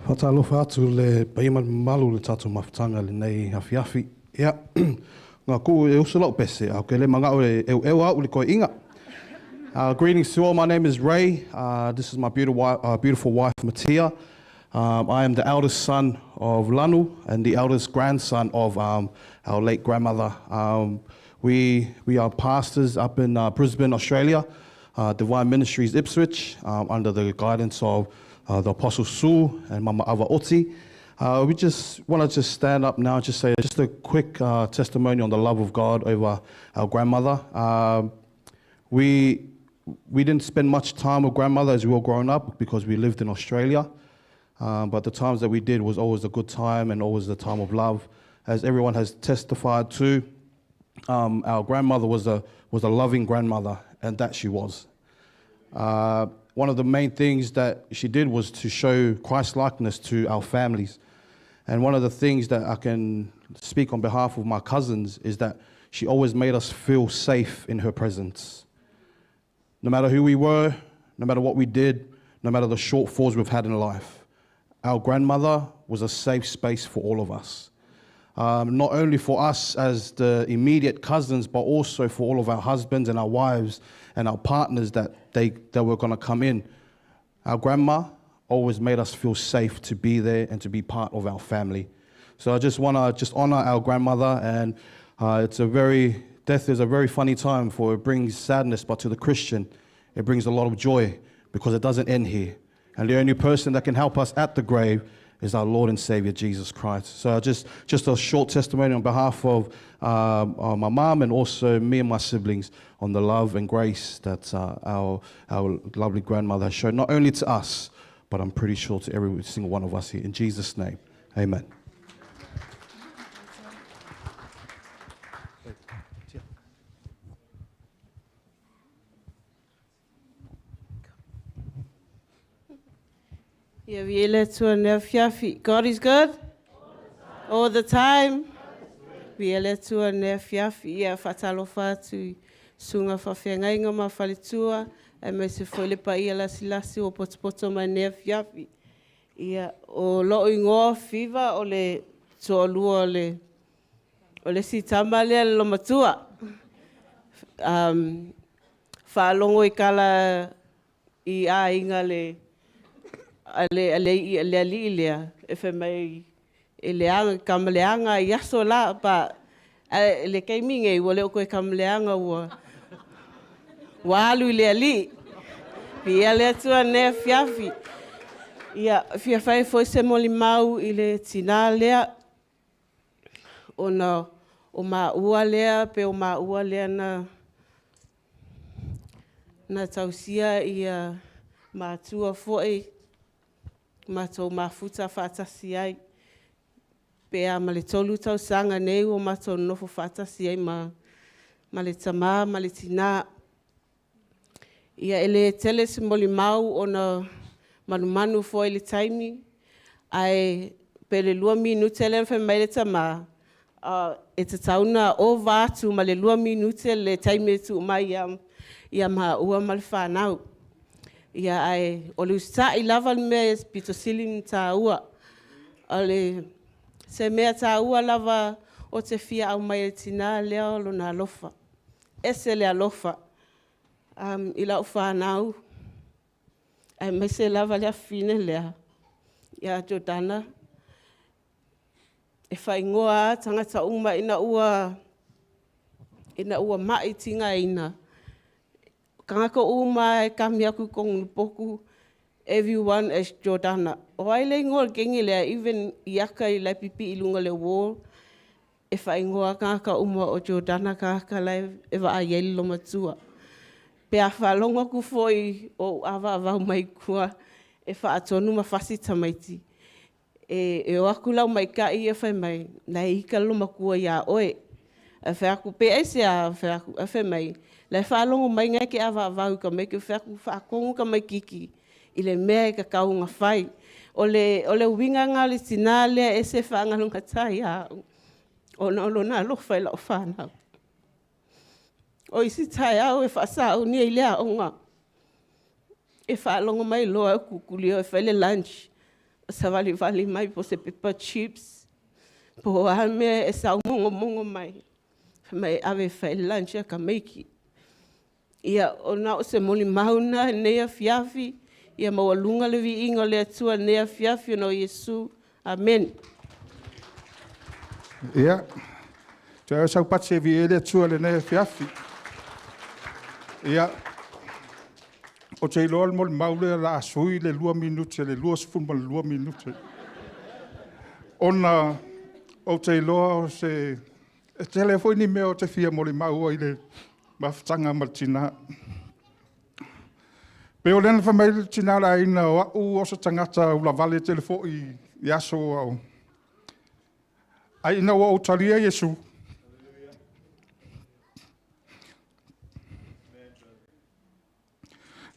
Faatalofa atu le paia ma le mamalu i le tatou mafutaga i lenei afiafi. Ia, ngā ku e uso lau pese, a ke le mangao e eu au le koe inga. Greetings to all. My name is Ray. This is my beautiful wife, Matia. I am the eldest son of Lanu and the eldest grandson of our late grandmother. We are pastors up in Brisbane, Australia, Divine Ministries Ipswich, under the guidance of the Apostle Sue and Mama Ava Oti. We just want to just stand up now and just say just a quick testimony on the love of God over our grandmother. We didn't spend much time with grandmother as we were growing up because we lived in Australia. But the times that we did was always a good time and always a time of love. As everyone has testified to, our grandmother was a loving grandmother, and that she was. One of the main things that she did was to show Christ-likeness to our families. And one of the things that I can speak on behalf of my cousins is that she always made us feel safe in her presence. No matter who we were, no matter what we did, no matter the shortfalls we've had in life, our grandmother was a safe space for all of us. Not only for us as the immediate cousins, but also for all of our husbands and our wives and our partners that they were going to come in. Our grandma always made us feel safe to be there and to be part of our family. So I just want to just honor our grandmother, and death is a very funny time, for it brings sadness, but to the Christian, it brings a lot of joy because it doesn't end here. And the only person that can help us at the grave is our Lord and Savior, Jesus Christ. So just a short testimony on behalf of my mom and also me and my siblings on the love and grace that our lovely grandmother has shown, not only to us, but I'm pretty sure to every single one of us here. In Jesus' name, amen. God is good all the time. Sunga whawhengainga ma whaletua, e me se foile pa ia lasi lasi o potopoto mai nea fiafi. Ia, o loo ingoa fiva o le toalua o le sitama lea le lomatua. Whaalongo i kala i a inga le ale ale le ali lea e fe mai e leanga kamaleanga i aso la pa le kaiminge ua le o koe kamaleanga ua Walu i le ali. Pia le atua nea fiafi. Ia, fia fai foi se moli mau i le tina lea. Ona o maua lea, pe o maua lea na tausia ia matua foi. Matou mafuta whaatasi ai. Pe a ma le tolu tausanga nei o matou nofo whaatasi ai ma le tama, ma le tina. Ia ele tele se moli mau ona manumanu foi le taimi, ai pe le 2 minute le whai mai le tama, e te tauna o vātu ma le 2 minute le taimi e tu mai ia maha ua ma le whanau. Ia ai, o le ustai lava le mea e pito sili tā ua. O le se mea tā ua lava o te fia au mai e tina lea o lona alofa. Ese le alofa. I lau whanau, ai mai se lava lea fine lea, ia Jordana, e whaingoa tangata uma ina ua mai tinga ina. Kangaka uma e kami aku kong nupoku, everyone is Jordana. O ai le ingoa kengi lea, even iaka i lai pipi i lunga le wall, e whaingoa kangaka uma o Jordana kangaka lai e waa ieli lo matua. Pe a whalonga ku foi o awa awau mai kua e whaatonu ma whasi tamaiti. E o aku lau mai ka i e whai mai, nei ika lo makua ia oe. E whai aku pe ese a whai aku e whai mai. Lai whalongo mai ngai ke awa awau ka mai ke whai aku whaakongu ka mai kiki. I le mea e ka kaunga whai. O le winga ngā le tina lea e se whangalunga tai au. O na olo nā alofa i lau whanau. O isi tai au e whaasau ni i lea onga. E whaalongo mai loa e kukuli o e whaile lunch. O sa vali vali mai po se pepper chips. Po a mea e sau mongo mongo mai. Mai ave whaile lunch a ka meiki. Ia o nā o se moli mauna nea fiafi. Ia maualunga le viinga le atua nea fiafi no Yesu. Amen. Ia, te au sau patse vi ele atua le nea fiafi. Ia, o te iloa le moli maule la asui le 2 minute, le 22 minute. Ona, o te iloa o se, e te le foi ni mea o te fia moli maua i le mafutanga ma le tina. Pe o lena whamai le tina la ina o au o sa tangata ula vale te le foi i aso au. Ai ina ua o talia Yesu.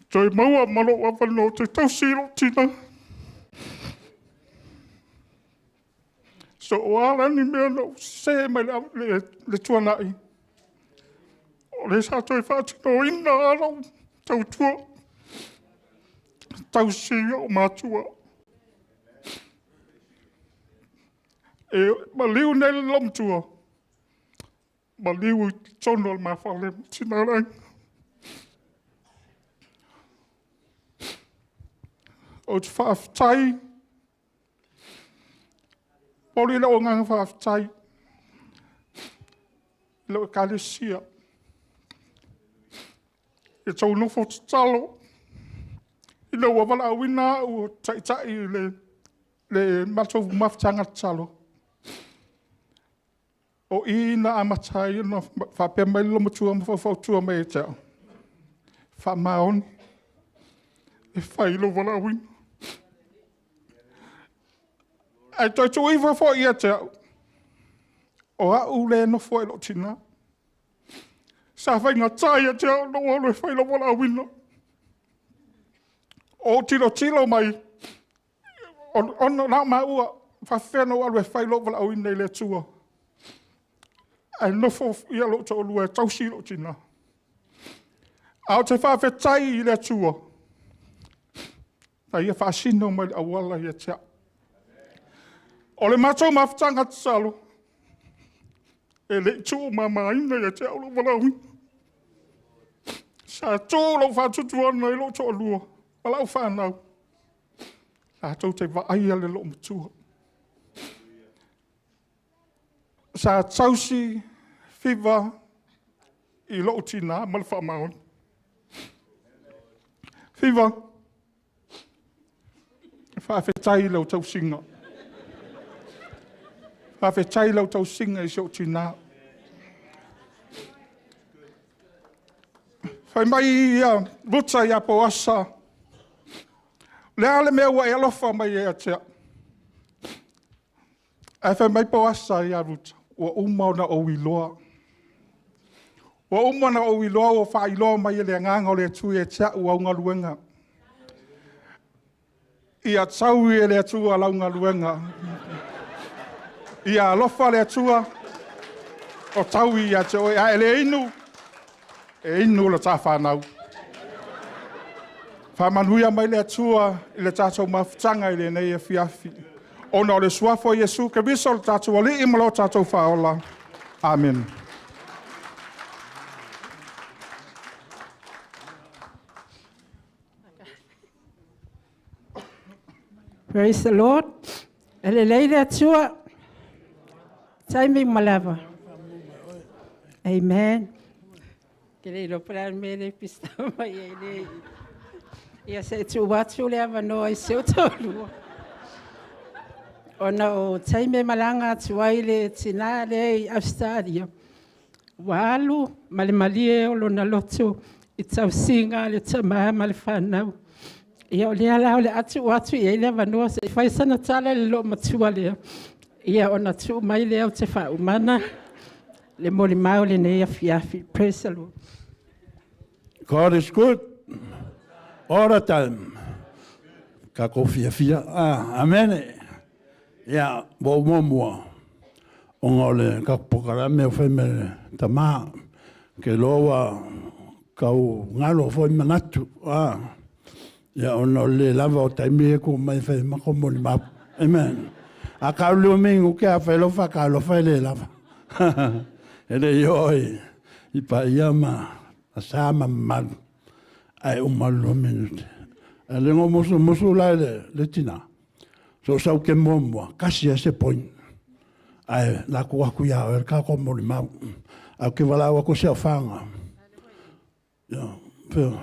Toi maua malo awano te tausi lo tina. So o a la ni mea na ou sesē mai le tuanai, o lea sa toe faatinoina lava lau tautua, tausi i ou matua. E maliu nei le loomatua, maliu i totonu o le ma fale ma tina o le aiga. Ou te faafetai, momoli lou agaga faafetai i lau Ekalesia i le tou nofo tatalo ina ua valaauina au e taitai le matou mafutaga tatalo, o i na amata ai ona faapea mai le loomatua ma faufautua mai ia te au, faamaoni e fai lou valaauina. Ae toe tuu ifo foi ia te au, o au lea e nofo ai i lou tina. Sa faigata ia te au ona ou alu e fai lou valaauina. O ou tilotilo mai, na o maua, e faapefea ona ou alu e fai lou valaauina i le Atua ae nofo lou toalua e tausi lou tina. Ae ou te faafetai i le Atua na Ia faasino mai le auala ia te au. O le matou mafutaga tatalo, e le i tuumamaina ia te au lou valaauina. Sa tuu lou faatuatuaga i lou toalua ma lau fanau latou te vaaia le loomatua. Sa tausi Fiva i lou tina ma le faamaoni. Fiva, faafetai i lau tausiga, faafetai i lau tausiga i si ou tina. Fai mai Ruta ia Poasa, o le a le mea ua e alofa mai ai ia te au? Ae fai mai Poasa ia Ruta, ua uma ona ou iloa, ua uma ona ou iloa ua faailoa mai e le Agaga o le Atua ia te au au galuega. Ia taui e le Atua lau galuega. Ia alofa le Atua o taui ia te oe. A e le inu, e inu la ta fanau. Faamanuia mai le Atua i le tatou mafutaga i lenei afiafi, ona o le suafa o Iesu Keriso o le tatou Alii ma lo tatou Faaola. Amene. Praise the Lord. E lelei le Atua. Taimi uma lava. Amen. Ke le iloa po o le a le mea lea e pisa mai ai le. Ia se i tuu atu le avanoa i si ou toalua. Ona o taimi e malaga atu ai le tinā lea i Ausetalia, ua alu ma le malie o lona loto i tausiga a le tamā ma le fanau. Ia o lea la o le a tuu atu i ai le avanoa se i fai sana tala i le loomatua lea, ia ona tuu mai lea ou te faaumana le molimau i lenei afiafi. Praise the Lord. God is good all the time. Tatou fiafia. Ah, amene. Ia, ua ou muamua, ona o le tatou polokalame o fai ma le tama, ke iloa ua tau galo foi manatu. Ah, ia, ona o le le lava o taimi e tuu mai e fai ai matou molimau. Amen. A tau le minute a fai lau faatalofa e le lava. E le i oo i paia ma sa ma mamalu, ae uma le 2 minute. Ae le no musumusu la le tina. So sau ke muamua, kasi e se point. Ae lako atu ia oe le kako molimau. Au ke walau aku se whanga. Ia, peo.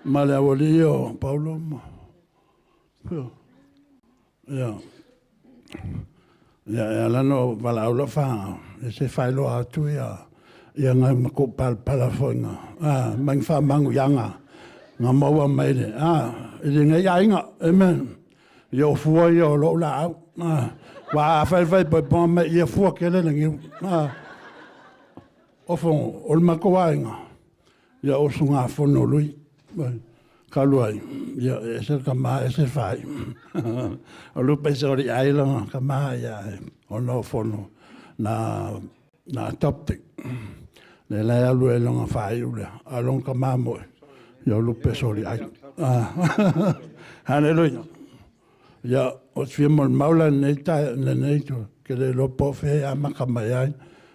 Ma le awali o Paulo ma. Peo. Ia. Ia, e ala no walau lo whanga. E se whailoa atu ia ia ngai ma ko pala pala foi nga. Ah, mang wha mangu ianga. Nga maua mai le. Ah, e le ngai ainga. Amen. Ia o fua ia o lou laau. Ah, wa a fai fai pai pa mai ia fua ke le lengi. Ah, o fongo, o le matou aiga, ia o usugafono lui. Talu ai, ia, e ese le tamā, ese le faaiu. O Lupe Soliai lona tamā, ia, ona o fono na, na adopted. Le la e alu ai lona faaiu lea, a o lona tamā moi, ia o Lupe Soliai. Ah. Haleluia. Ia, o te fia molimau la lenei tae, lenei tu, ke le iloa po o fea e amata mai ai,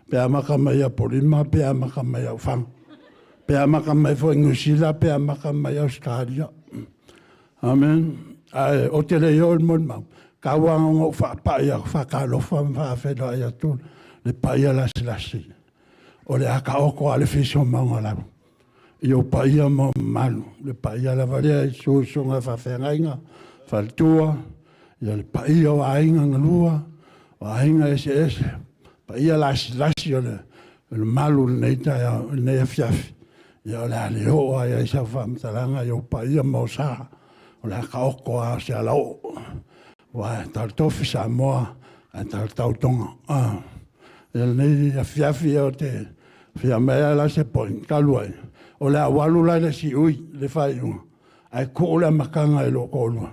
pe amata mai ia Apolima, pe amata mai ia Ofaga, pe amata mai foi Niu Sila, pe amata mai Ausetalia. Amen. Ae o te le i oo i le molimau, taua lava ona ou faapai atu, faatalofa ma faafeiloai atu le paia lasilasi. O le a taoto lava le fiso ma ona lau i ou paia ma ou mamalu, le paia lava lea i susu susuga faafeagaiga, faletua, ia le paia o aiga na lua, o aiga eseese, paia lasilasi o le malu i lenei taeao, i lenei afiafi. Ia o le a le oo lava i ai sau faamatalaga i ou paia ma ou sa, o le a taoto lava o se alaoo, aua e talatofi Samoa ae talatau Toga. Ia lenei afiafi ou te fia aumai lava la se point talu ai, o le a ou alu la i le siui le faaiuga, ae tuu le amataga i lou toalua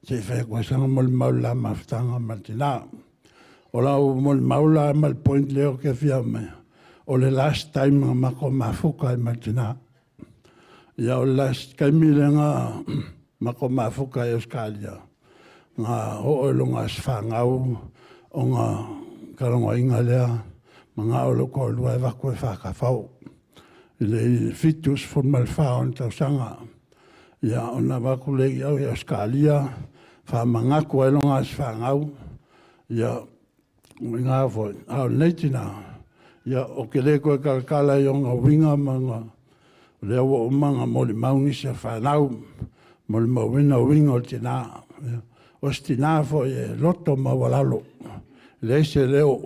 se i fai atu ai sana molimau i le la mafutaga ma le tina. O lau molimau la ma le point lea ou te fia aumaia, o le last time na matou mafuta ai ma le tina. Ia o le last taimi lea na matou mafuta ai i Ausetalia, na oo i lona aso fanau ona talanoaina lea, manao lou toalua e avatu e faatafao i le 74 o ona tausaga. Ia ona avatu lea i au i Ausetalia, faamanatu ai lona aso fanau. Ia o ina foi, a o lenei tina, ia ou te le toe talatala i ona uiga ma ona, o lea ua uma ona molimau nisi o fanau, molimauina uiga o le tina. O se tina foi e loto maualalo, e leai se leo.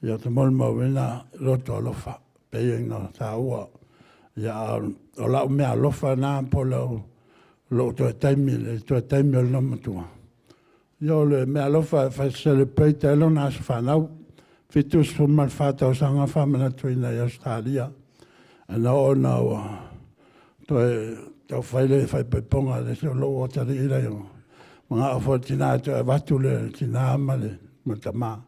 Ia ou te molimauina loto alofa, pei ona taua. Ia, a o lau meaalofa lena po o lou toe taimi, le toe taimi o le loomatua, ia o le meaalofa e fai celebrate ai lona aso fanau, 74 tausaga faamanatuina i Ausetalia. Ae na oo ina ua toe taufai le faaipoipoga i le o lou atalii lea, manao foi le tina e toe avatu le tina ma le tama.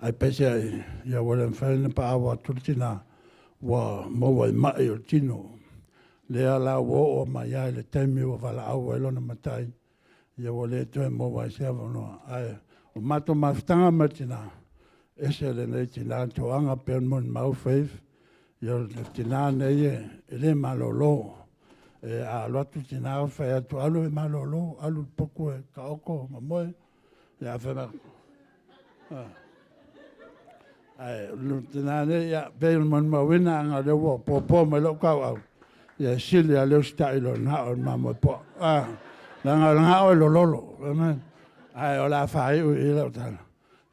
Ae peiseai, ia ua le mafai ona paau atu le tina, ua maua i mai o le tino. Lea la ua oo mai lava i le taimi ua valaau ai lona matai, ia ua le toe maua ai se avanoa. Ae o matou mafutaga ma le tina, ese lenei tina toaga pei ona molimau Faith, ia o le tina nei e le malolo. E a alu atu le tina fai atu, alu e malolo, alu i le potu e taoto ma moe, ia fai mai, ae o le tina nei, ia, pei ona molimauina, ana o lea ua popo mai lou tauau, ia e sili lava le usitai i lou gao i le mamoe poa. Leaga o le gao e lololo, ae o le a faaiu i i lau tala.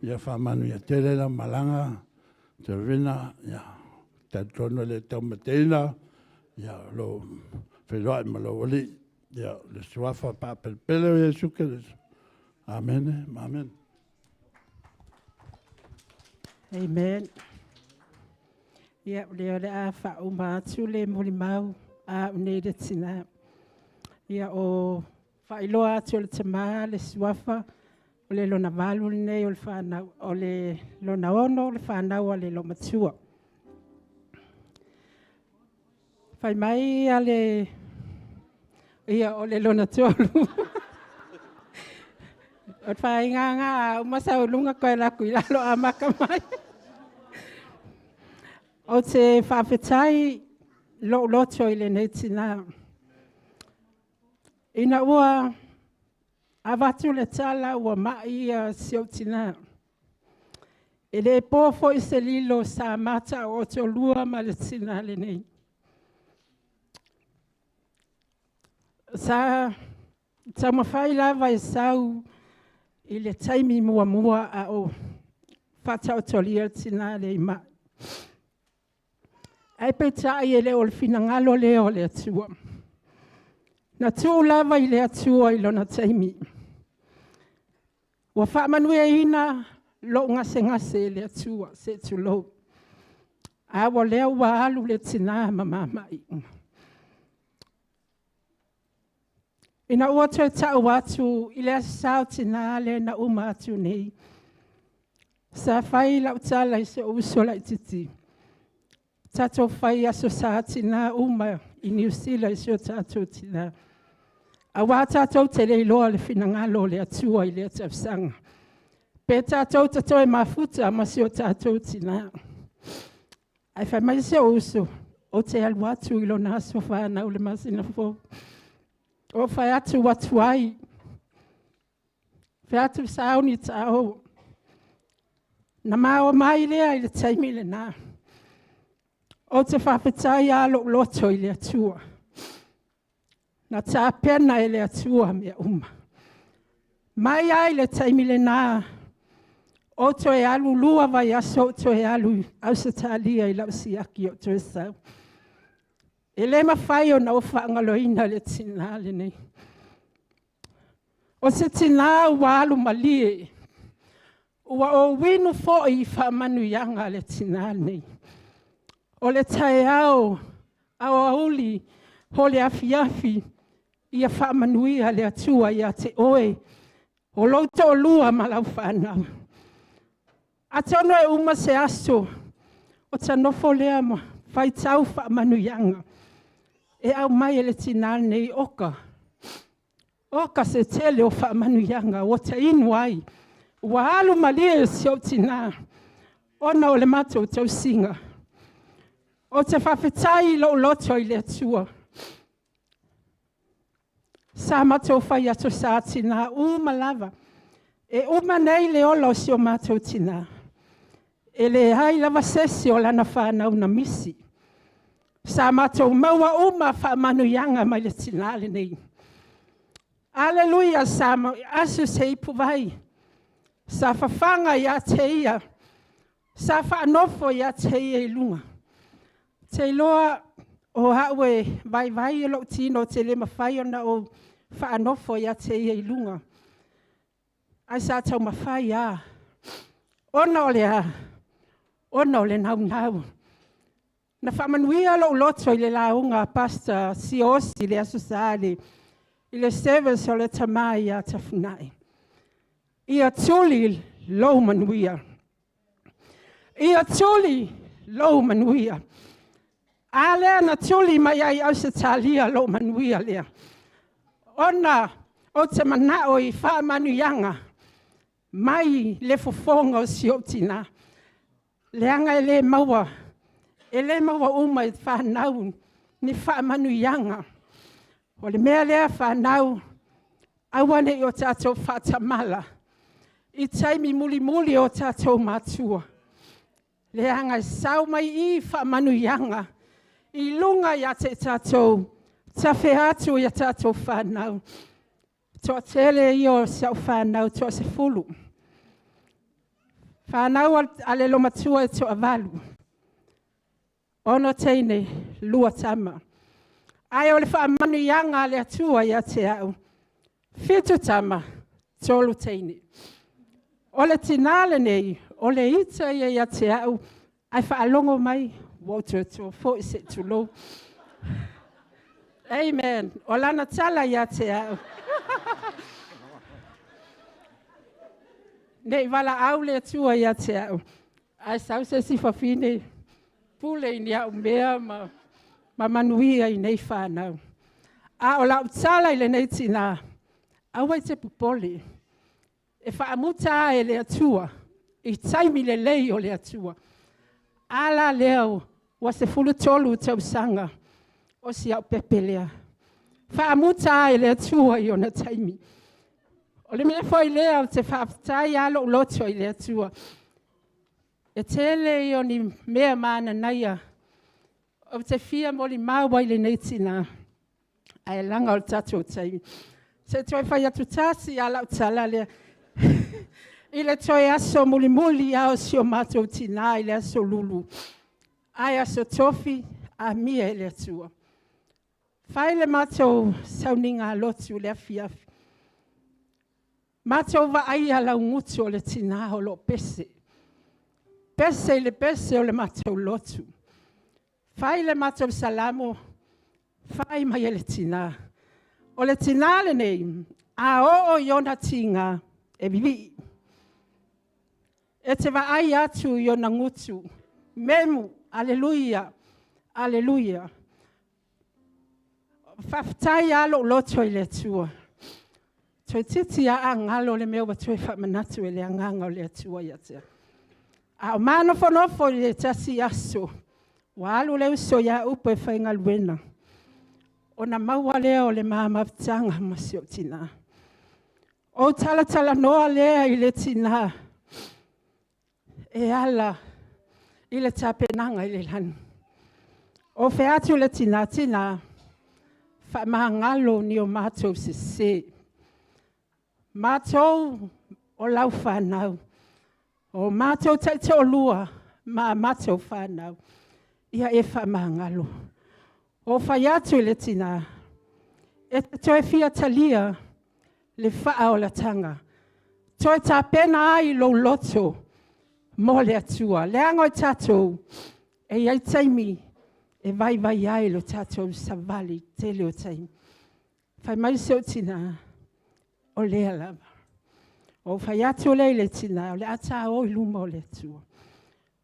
Ia faamanuia tele lau malaga, Trevina, ia, talitonu e le taumateina, ia, lou feiloai ma lou alii, ia, le suafa faapelepele o Iesu Keriso. Amene, amene. Amen. Ia, o lea o le a faauma atu le molimau a au nei le tina. Ia, o faailoa atu e le tamā le suafa, o le lona valu lenei o le fanau, o le lona ono o le fanau a le loomatua. Fai mai a le, ia, o le lona tolu. O le faiga a uma sau luga koe laku i lalo amaka mai. O te faafetai lou loto i lenei tina. Ina ua avatu le tala ua mai ia si ou tina. E le po foi se lilo sa mata o otolua ma le tina lenei. Sa taumafai lava e sau i le taimi muamua a o faataotolia le tina le i mai. Ae peitai e le o le finagalo lea o le Atua. Na tuu lava i le Atua i lona taimi. Ua faamanuiaina lou gasegase e le Atua, se tulou. A ua lea ua alu le tina ma mamai. Ina ua toe ta'u atu i le Aso Sa o Tinā lea na uma atu nei, sa fai la'u tala i si o'u uso la'itiiti, tatou fai Aso Sa Tinā uma i Niu Sila i si o tatou tinā, auā tatou te le iloa le finagalo o le Atua i lea tausaga, pe tatou te toe mafuta ma si o tatou tinā. Ae fai mai si o'u uso, ou te alu atu i lona aso fanau le masina fou. O fai atu ua tuai, fai atu sauni tāou. Na mao mai lea i le taimi lenā. Ou te faafetai a lo'u loto i le Atua. Na tapena e le Atua mea uma. Mai ai le taimi lenā, o toe alu 2 vaiaso o toe alu i Ausetalia i lau siaki o toe sau. E le mafai ona ou faagaloina le tinā lenei. O se tinā ua alu malie, ua ou inu foi i faamanuiaga a le tinā lenei. O le taeao, aoauli, o le afiafi, ia faamanuia le Atua ia te oe, o lou toalua ma lau fanau. Atonu e uma se aso, o ta nofo lea ma faitau faamanuiaga, e aumai e le tinā lenei oka. Oka se tele o faamanuiaga ua tainu ai, ua alu malie si ou tinā, ona o le matou tausiga. O te faafetai i lou loto i le Atua. Sa matou fai Aso Sa tinā uma lava. E uma nei le ola o si o matou tinā. E leai lava sesi o lana whanau na misi. Sa matou maua uma faamanuiaga mai le tinā lenei. Aleluia, sa aso se ipu vai. Sa fafaga ia te ia. Sa faanofo ia te ia i luga. Te iloa o au e vaivai e lou tino te le mafai ona ou faanofo ia te ia i luga. Ai sa taumafai a. Ona o le a, ona o le naunau. Na faamanuia lou loto i le lauga a Pastor Siosi le Aso Sa i le service o le tamā ia Tafunai. Ia tuli lou manuia. Ia tuli lou manuia. A lea na tuli mai ai Ausetalia lou manuia lea. Ona o te manao i faamanuiaga mai le fofoga o si ou tinā. Leaga e le maua uma i whanau ni faamanuiaga. O le mea lea whanau, aua nei o tātou whaatamala. I taimi mulimuli o tātou matua. Leaga e sau mai i faamanuiaga. I lunga ia te tātou, tafe atu ia tātou whanau. Toa tele ia o si au whanau, toa se fulu. Whanau a le lomatua e toa valu. Ono teine, 2 tama. Ai o le faamanuiaga a le Atua ia te au. 7 tama, 3 teine. O le tinā lenei, o le ita ia ia te au, ai whaalongo mai, wau tuatua fo i se tulou. Amen. O lana tala ia te au. Nei wala au le Atua ia te au. Ai sau se si whawhine, pule i ni au mea ma manuia i nei whanau. A o lau tala i le nei tinā, aua i te pupole, e whaamuta e le Atua, i taimi le lei o le Atua. Ala leo, wa se 13 tausaga, o si au pepe lea. Whaamuta e le Atua i ona taimi. O le mea foi lea o te whaafetai a lou loto i le Atua. E tele i o ni mea maana naia, o te fia moli maua i le nei tinā. Ai langa o le tātou taimi. Se toe whai atu tasi a lau tala lea. I le toe aso mulimuli a o si o mātou tinā i le aso lulu. Ai aso tofi a mia e le Atua. Whai le mātou sauninga lotu le afiafi. Mātou vaai a lau ngutu o le tinā o lo pese. Pese i le pese o le mātou lotu. Whai le mātou salamo, whai mai e le tinā. O le tinā lenei, a oo i ona tiga e vivii. E te vaai atu i ona gutu. Memu, aleluia, aleluia. Faafetai lava lou loto i le Atua. Toeitiiti lava a galo le mea ua toe faamanatu e le Agaga o le Atua ia te au. A o manofonofo i le tasi aso, ua alu le uso ia upu e faigaluega, ona maua lea o le ma mafutaga ma si ou tinā. Ou talatalanoa lea i le tinā e ala i le tapenaga i le lagi. Ou fai atu i le tinā, tinā, faamagalo ni o matou sese. Matou o lau fanau, o matou taitoalua ma a matou fanau, ia e faamagalo. Ou fai atu i le tinā, e te toe fia talia le faaolataga, toe tapena ai lou loto mo le Atua. Leaga o tatou, e i ai taimi e vaivai ai lo tatou savali tele o taimi. Fai mai si ou tinā, o lea lava. Ou fai atu lea i le tinā, o le a ta o i luma o le Atua.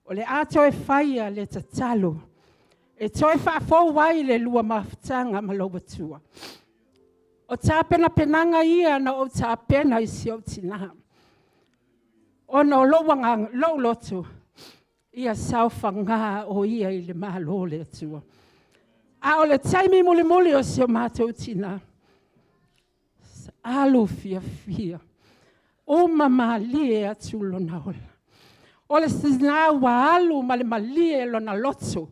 O le a toe faia le tatalo, e toe faafou ai le lua mafutaga ma lou Atua. O tapenapenaga ia na ou tapena i si ou tinā, ona o lou agaga, lou loto, ia saofaga o ia i le Malo o le Atua. A o le taimi mulimuli o si o matou tinā, alu fiafia, uma malie atu lona ola. O le tinā ua alu ma le malie lona loto,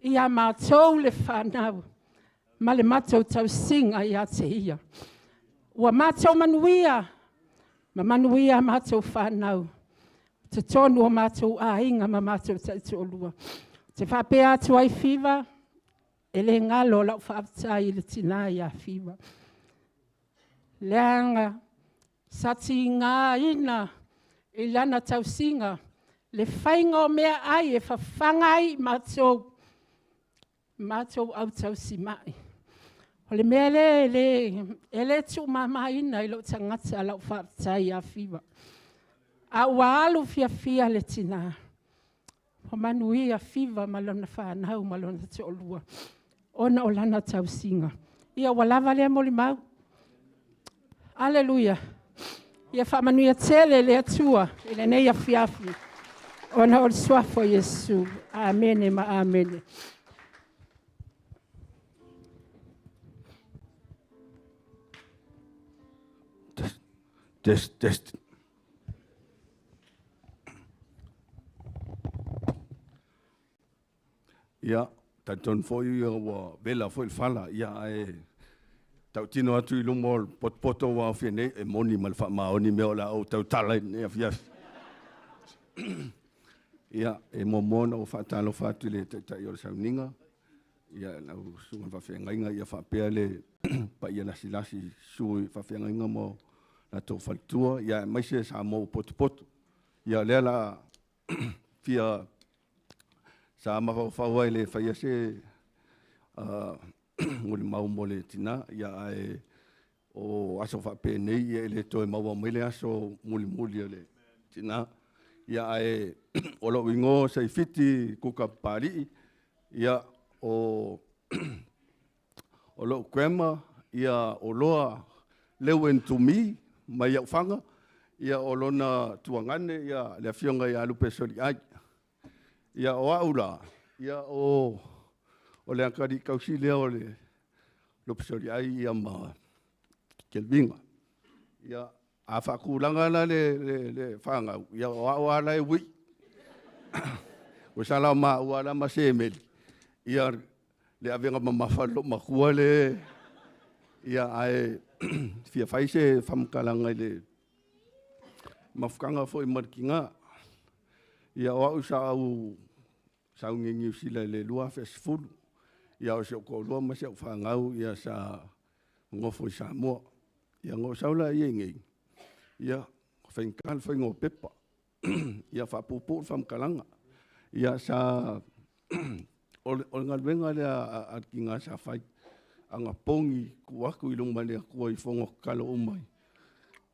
ia matou le fanau, ma le matou tausiga ia te ia. Ua matou manuia, ma manuia matou fanau, totonu o matou aiga ma matou taitoalua. Te faapea atu ai Fiva, e le galo lau faafetai i le tinā ia Fiva. Leaga sa tigaina i lana tausiga le faiga o mea ai e fafaga ai matou, matou autausimai. O le mea lea e le tuumamaina i lou tagata lau faafetai ia Fiva. A ua alu fiafia le tinā, ua manuia Fiva ma lona fanau ma lona toalua, ona o lana tausiga. Ia ua lava lea molimau. Aleluia. Ia faamanuia tele le Atua i lenei afiafi, ona o le suafa o Iesu. Amene ma amene. Test, test. Ia, talitonu foi ia ua vela foi le fala, ia ae tautino atu i luma o le potopoto ua aofia nei, e moni ma le faamaoni mea o le a ou tautala i lenei afiafi. Ia, e muamua ona ou faatalofa atu i le Taitai o le Sauniga, ia lau Susuga i le Faafeagaiga, ia faapea le paia lasilasi sui faafeagaiga ma o latou faletua, ia aemaise Samoa ua potopoto. Ia o lea la fia sa mafaufau ai le faia se molimau mo le tinā, ia ae o aso faapenei ia e le toe maua mai le aso mulimuli o le tinā. Ia ae o lou igoa o Saifiti Kuka Papali'i, ia o lou grandma ia o Loa Leuentumī mai Aufaga, ia o lona tuagane ia le afioga ia Lupe Soliai. Ia o au la, ia o le atalii tausi lea o le Lupe Soliai ia ma Kelviga. Ia a faatulaga la le fanau, ia o au ala e ui. Ua sala o maua la ma semeli, ia le avega mamafa lo matua le, ia ae fia fai se faamatalaga i le mafutaga foi ma le tinā. Ia o au sa au saugi i Niu Sila i le 2010, ia o si ou toalua ma si ou fanau ia sa nofo i Samoa. Ia na ou sau la ia i nei, ia faigata le faiga o pepa, ia faapuupuu le faamatalaga. Ia sa o le galuega lea a le tinā sa fai. agapogi tuu atu i luma le Atua i fono tatalo uma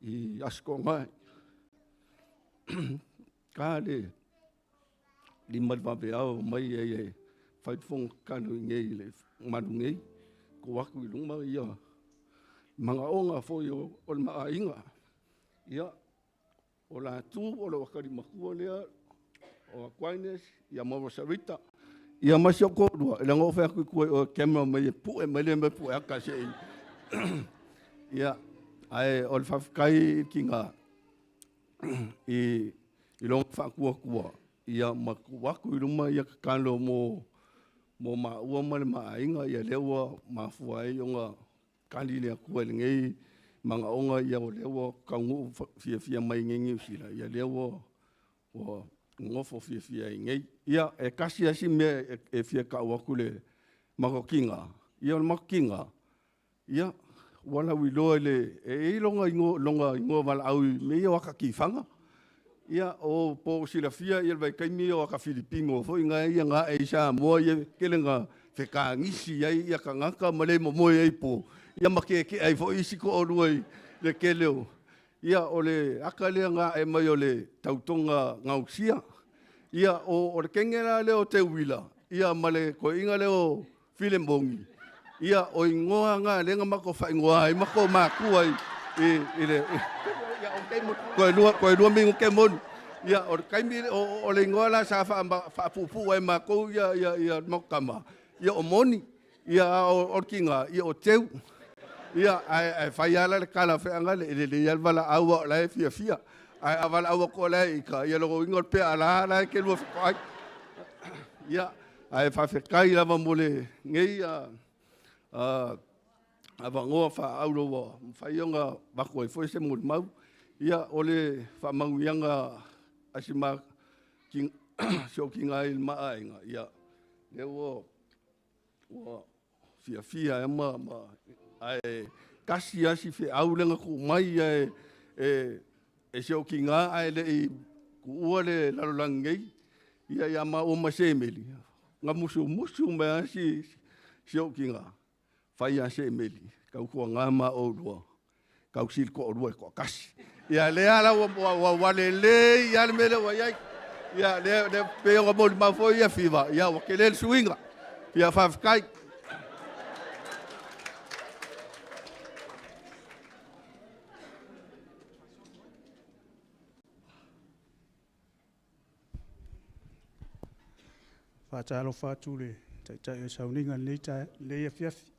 i aso toagae. Ta le lima le vaveao mai ai e fai le fono tatalo i nei le malu nei, tuu atu i luma ia magaoga foi o le maaiga. Ia, o la tu o le wakalimatua lea o Aquinas, ia ma Rosarita, ia ma si o kōrua, e langa o whea kui kue o camera mai e pue mai le mai pue aka se i. Ia, ae o le whawhikai ki ngā i longa whaakua kua, ia ma waku i luma ia kakalo mo maua ma le maainga, ia leua mafua ai o ngā kali le akua le ngei mangaonga ia o leua kaungu fia fia mai ngengi usila, ia leua o ngofo fia fia i ngei. Ia e kasi asi mea e fia kau aku le makokinga, ia o le makokinga, ia wala wiloa le e i longa ingo longa ingo wala au me ia waka kiwhanga. Ia o po silafia ia vai kaimi o aka Filipingo foi ngai ia ngā e isa moa ia kele ngā whekaangisi ai ia kangaka ma le momoe ai po. Ia make ke ai foi isi ko orua i le kele o. Ia o le aka lea ngā e mai o le tautonga ngausia. Ia o le kengera leo te uila. Ia ma le koinga leo Filemongi. Ia o ingoa ngā lenga mako whaingoa ai mako mākua i le ia o kei mo koe lua mingu ke monu. Ia o le kaimi o le ingoa la sa whaapupu ai mākou ia ia mokama. Ia o moni, ia o kinga, ia o teu. Ia ai whai ala le kala wheanga le le le wala aua o lae fia fia. Ai awala aua ko lae ika. Ia logo ingo pe ala lae ke lua whakai. Ia ai whawhekai lava mo le ngei awangoa wha auroa. Mwhaionga wako ai foi se mo mau. Ia o le whamanguianga asima king sio kinga i maainga. Ia le ua fia fia e ma ai kasi asi fe aulenga ku mai e sio kinga ai le i ku ua le lalolangi nei. Ia ia ma o masemeli. Nga musu musu me asi sio kinga. Whai a se meli, kau kua ngā ma o rua, kau sili ko o rua e koa kasi. Ia lea ala ua wale le, ia le mele ua iai. Ia lea peo nga moli mafo ia fiwa, ia ua kelele suinga. Ia whawhikai. Whātālo whātū le taitai o sauninga nei a fiafi.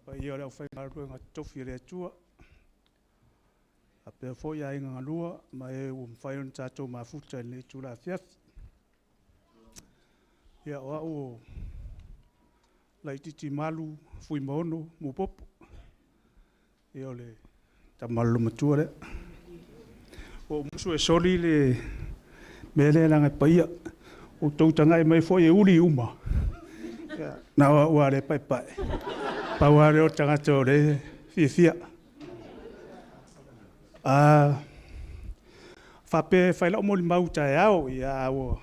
Pa ia o leo whai ngā ngā tofi le atua. A pēr foi a inga ngalua, ma e ua mwhai ona tātou mafuta i nei tūla fiafi. Ia o au o laititi malu, fui maono, mupopo. Ia o le tamalolo matua lea. O musu e soli le mele langa paia. O tau tangai mai foi e uli uma. Ia, nā ua le pai pai. Pau le o tangata o le fia fia. Whape whaila o moli mauta e ao ia awa.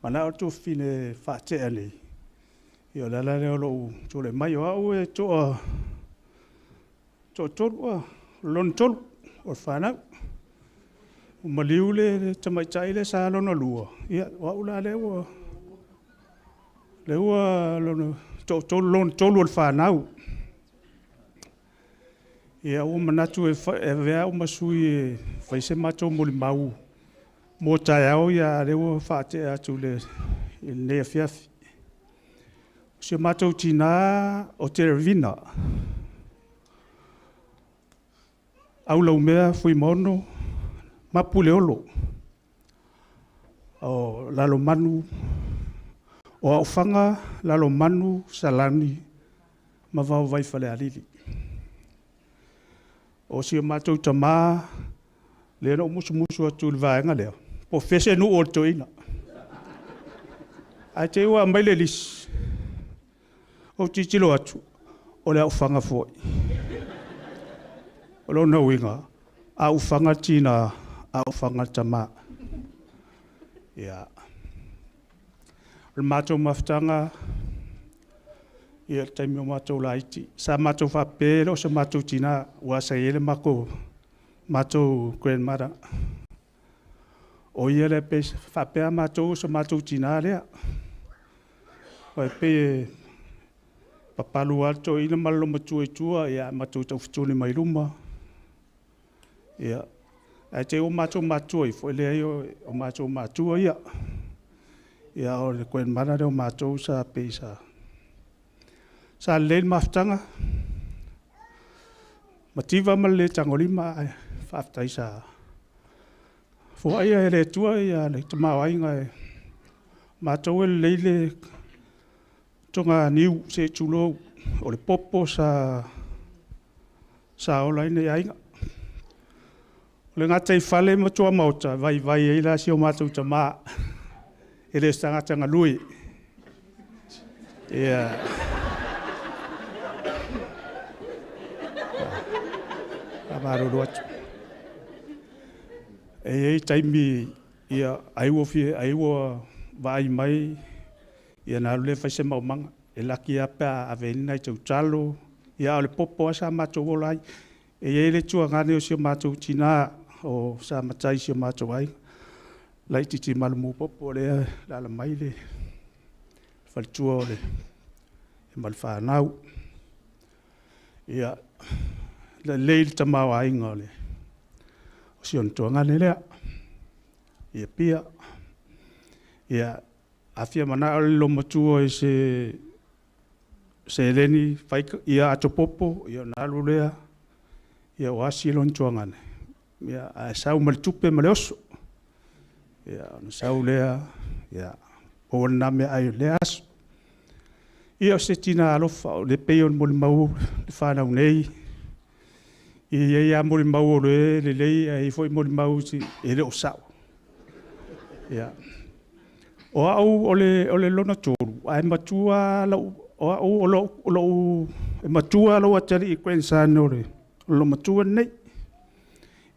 Mana o tō whine whaatea nei. Ia lala leo lou tōle mai o au e toa tolu a, lona tolu o whanau. O maliu le tamaitai le sa lona lua. Ia o au la leo lona tolu lona tolu o le whanau. Ia o manatu e vea o masui e whaise mātou moli mau. Mō tai au ia leo whaatea atu le nea fiafi. Se mātou tina o te revina. Au lau mea fui maono, mapu le olo. O lalo manu, o au whanga lalo manu salani ma vau vai whale alili. O si o mātou tamā, le no musu musu atu le vaenga lea. Po fese nu o le toina. Ai te ua mai le lisi. O titilo atu, o le au whanga foi. O lona uiga, au whanga tina, au whanga tamā. Ia. O le mātou mafutanga, Ia le taimi o matou laiti. Sa matou faapea e le o se matou tinā, aua sa i ai le matou, matou grandmother. O ia lea pei faapea matou o se matou tinā lea. Aua e pei e papalu lava le toeaina ma le olomatua i tua, ia matou taufetuli mai luma. Ia, ae te i ua matou matutua ifo, e leai o matou matua ia. Ia o le grandmother lea o matou sa pei sa sa lelei le mafutaga, mativa ma le le tagolima, ae faafetai sa foaia e le Atua ia le tamaoaiga e matou e lelei le toganiu se i tulou, o le popo sa sa ola ai nai aiga. O le gataifale ma tuamaota e vaivai ai la si o matou tama, e le o se tagata galue. Ia. Faamalulu atu. E i ai taimi, ia, ai ua fia, ai ua vaai mai, ia ona alu lea fai se maumaga. E laki lava pe a ave ai ni nai tautalo, ia a o le popo lava sa matou ola ai. E i ai le tuagane o si o matou tina o sa matai i si o matou aiga, laitiiti Malumu Popo lea e alaala mai le faletua o le ma le fanau. Ia, lelei le tamaoaiga o le o si ona tuagane lea i Apia. Ia, a fia manao le loomatua i se seleni fai ia ato popo, ia ona alu lea, ia ua asi lona tuagane, ia ae sau ma le tupe ma le oso. Ia ona sau lea, ia maua lena meaai o lea aso. Ia o se tina alofa, o le pei o le molimau le fanau nei, e i ai lava molimau o le lelei, ae i ai foi molimau e le o sao. Ia. O au o le lona tolu, ae matua lau, o au o lou, e matua lou atalii grandson o le loomatua lenei.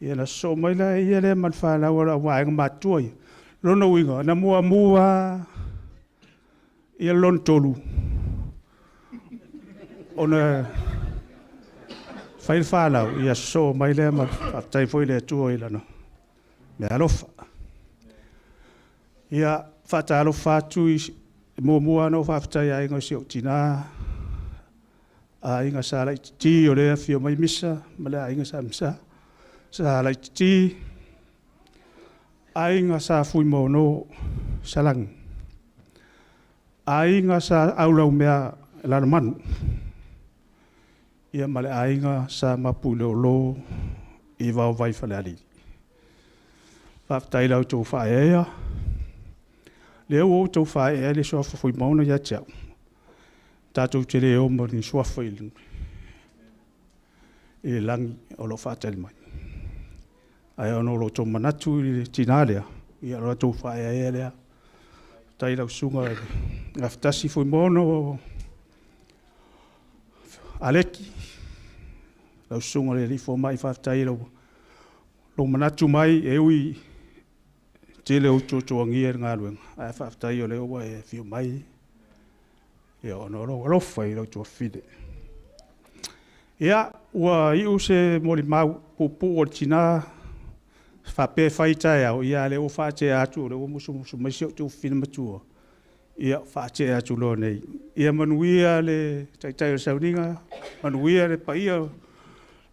Ia na sosoo mai la ia lea ma le fanau a lau vaega matutua ia. Lona uiga, na muamua ia lona tolu, ona fai le fanau, ia sosoo mai lea ma faafetai foi i le Atua i lana mea alofa. Ia, faatalofa atu i muamua ona ou faafetai i aiga o si ou tina, aiga sa Laititi o lea e afio mai Misa ma le aiga sa Misa, sa Laititi, aiga sa Fuimaono Salani, aiga sa Aulaumea Lalomanu, ia ma le aiga sa Mapuileolo i Vaovai Falealili. Faafetai i la outou faaeaea. Lea ua outou faaeaea le suafa Fuimaono ia te au, tatou te le o ma ni suafa i le lagi o lo o faatali mai. Ae ona o lo outou manatu i le tina lea, ia o lo outou faaeaea lea. Faafetai i lau susuga i le Gafatasi Fuimaono Aleki, lau susuga i le alii fomai, faafetai i lou manatu mai, e ui tele o tuatuagia i le galuega, ae faafetai o lea ua e afio mai, ia ona o lou alofa i lau tuafafine. Ia, ua iu se molimau puupuu o le tina, faapea e fai taeao, ia a o lea ua faatea atu, o lea ua musumusu mai si ou tuafafine matua, ia faatea atu loa nei. Ia manuia le taitai o le sauniga, manuia le paia o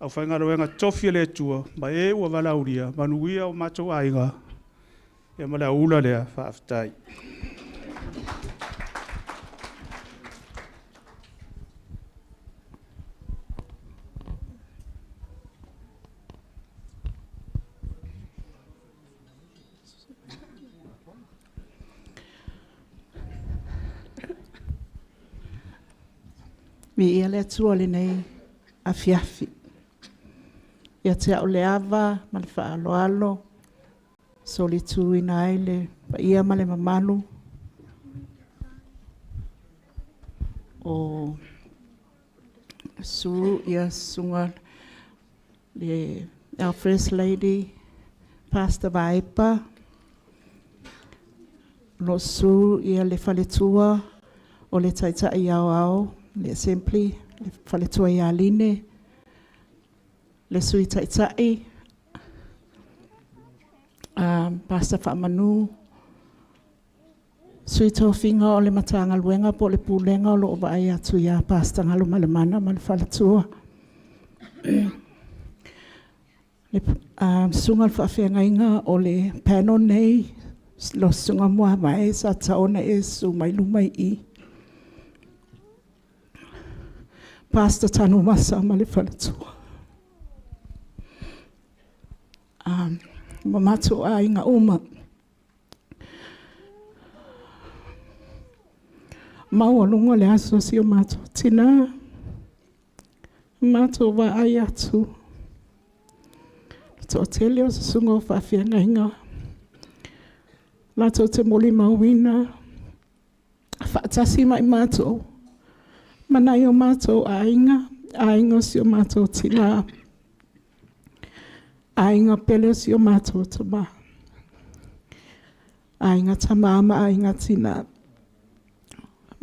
aufaigaluega totofi a le Atua, ma e ua valaaulia, manuia o matou aiga, ia ma le aoula lea, faafetai. Viia le Atua i lenei afiafi. Ia te au le ava ma le faaaloalo, solituina ai le paia ma le mamalu o Su ia susuga le our First Lady Pastor Vaepa, o lo o susu ia le faletua o le Taitai Aoao le assembly, le faletua ia Line, le sui taitai, Pastor Faamanu, sui tofiga o le Matagaluega po o le Pulega o lo o vaai atu ia Pastor Galumalemana ma le faletua. Le susuga i le faafeagaiga o le panel nei, lau susuga Muavae sa tatau ona e susu mai luma i i. Pastor Tanuvasa ma le faletua. Ma matou aiga uma. Maualuga le aso o si o matou tinā, matou vaai atu, le toatele o susuga o faafeagaiga, latou te molimauina faatasi ma i matou, ma nai o matou aiga, aiga o si o matou tinā, aiga pele o si o matou tamā, aiga tamā ma aiga tinā.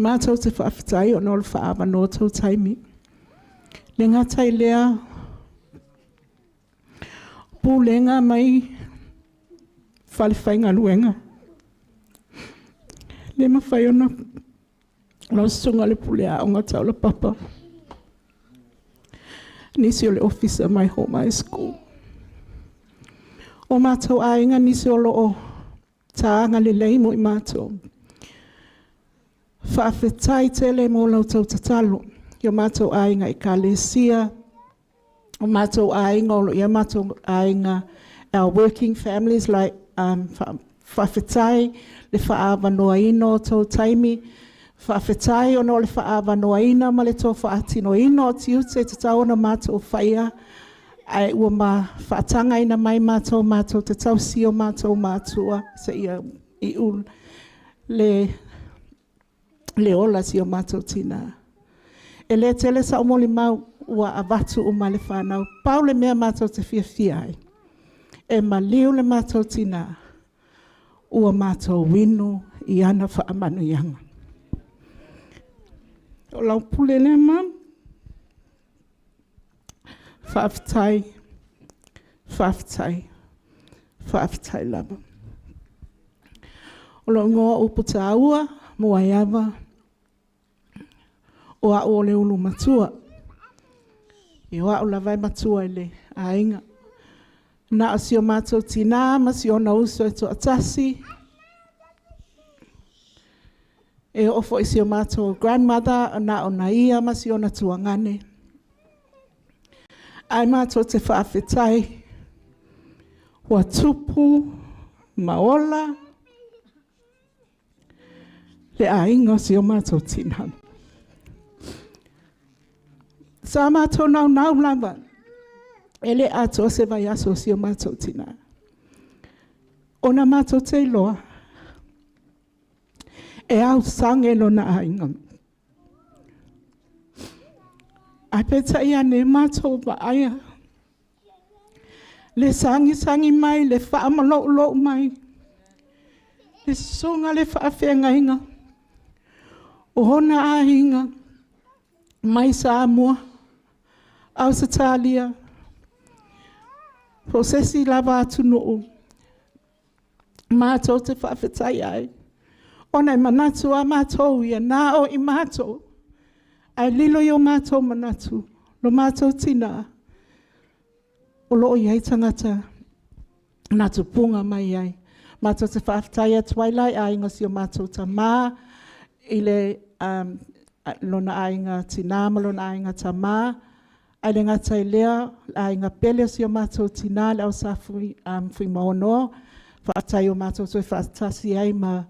Matou te faafetai ona o le faaavanoa tou taimi. Le gata i lea, pulega mai falefaigaluega, le mafai ona lau susuga i le pule aoga Taulapapa, nisi o le ofisa mai Home High School. O matou aiga nisi o lo o taga lelei mo i matou. Faafetai tele mo la outou tatalo i o matou aiga ekalesia, o matou aiga o lo o i ai matou aiga, our working families like faafetai le faaavanoaina o tou taimi, faafetai ona o le faaavanoaina ma le tou faatinoina o tiute e tatau ona matou faia, ae ua faatagaina mai matou matou te tausia o matou matua seia iu le ola o si o matou tina. E le tele sau molimau ua avatu uma e le fanau. Pau le mea matou te fiafia ai, e maliu le matou tina, ua matou inu i ana faamanuiaga. O lau pule lea, Mom. Faafetai, faafetai, faafetai lava. O lou igoa o Uputaua Muaiava, o au o le ulu matua. O au lava e matua i le aiga. Na o si o matou tina ma si ona uso e toatasi. E oo foi i si o matou grandmother, na ona ia ma si ona tuagane. Ae matou te faafetai, ua tupu ma ola le aiga o si o matou tina. Sa matou naunau lava, e le atoa se vaiaso o si o matou tina, ona matou te iloa, e ausage lona aiga. Ae peitai ane, matou vaaia le sagisagi mai, le faamaloulou mai, le susuga i le faafeagaiga o ona aiga mai Samoa, Ausetalia, po o se isi lava atunuu, matou te faafetai ai, ona e manatu lava matou ia, na o i matou, ae lilo i o matou manatu, lo matou tina, o lo o i ai tagata na tupuga mai ai. Matou te faafetai atu ai la i aiga o si o matou tamā, i le lona aiga tinā ma lona aiga tamā, ae le gata i lea, le aiga pele o si o matou tinā, le au sa Fuimaono, faafetai ua matou toe faatasi ai ma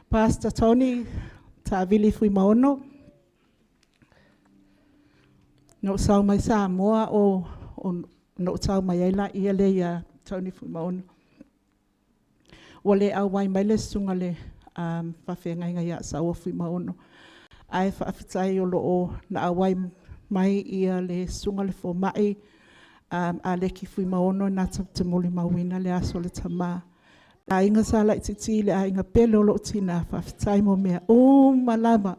Pastor Tony Tavili Fuimaono. Na ou sau mai Samoa o na ou tau mai ai laia lea ia Tony Fuimaono. Ua le auai mai le susuga i le faafeagaiga ia Saua Fuimaono, ae faafetai o lo o na auai mai ia le susuga i le fomai Aleki Fuimaono na te molimauina le aso o le tama. Le aiga sa laitiiti, le aiga pele o lou tina, faafetai mo mea uma lava.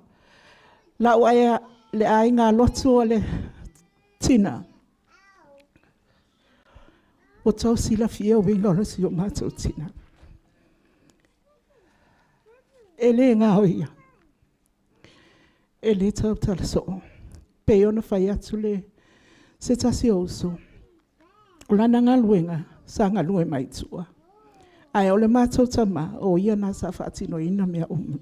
Lau Le aiga lotu o le tina. Ua tau silafia uiga o le si o matou tina. E lē gao ia. E lē tautala so'o. Pei ona fai atu le se tasi o uso. O lana galuega sa galue mai tua. Ae o le matou tamā o ia na sa faatinoina mea uma.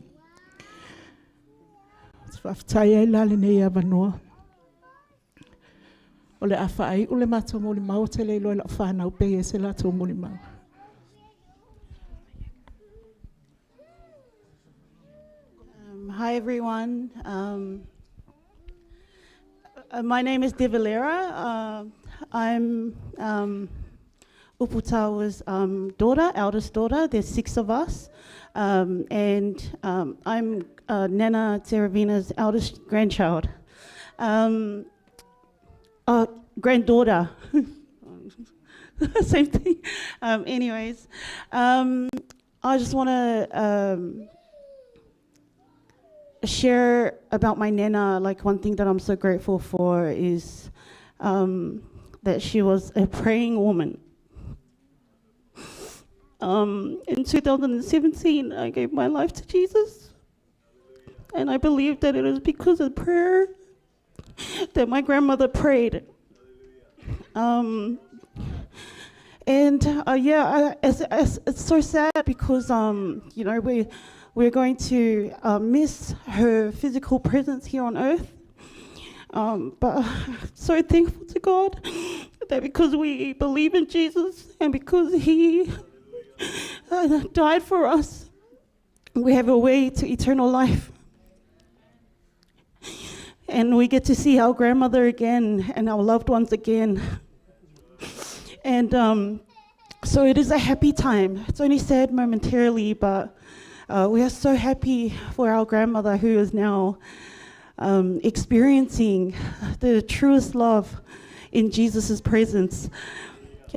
Faafetai ai la lenei avanoa. O le a faai'u le matou molimau ou te le iloa i lau fanau pe i ai se latou molimau. Hi everyone. My name is Devalera. I'm Uputawa's daughter, eldest daughter. There's 6 of us. And I'm Nana Teravina's eldest grandchild. Granddaughter. Same thing. Anyways, I just want to share about my Nana. Like, one thing that I'm so grateful for is that she was a praying woman. In 2017, I gave my life to Jesus. And I believe that it is because of prayer that my grandmother prayed. It's so sad because we're going to miss her physical presence here on earth. But I'm so thankful to God that because we believe in Jesus and because he died for us, we have a way to eternal life. And we get to see our grandmother again and our loved ones again. And so it is a happy time. It's only sad momentarily, but we are so happy for our grandmother who is now experiencing the truest love in Jesus' presence.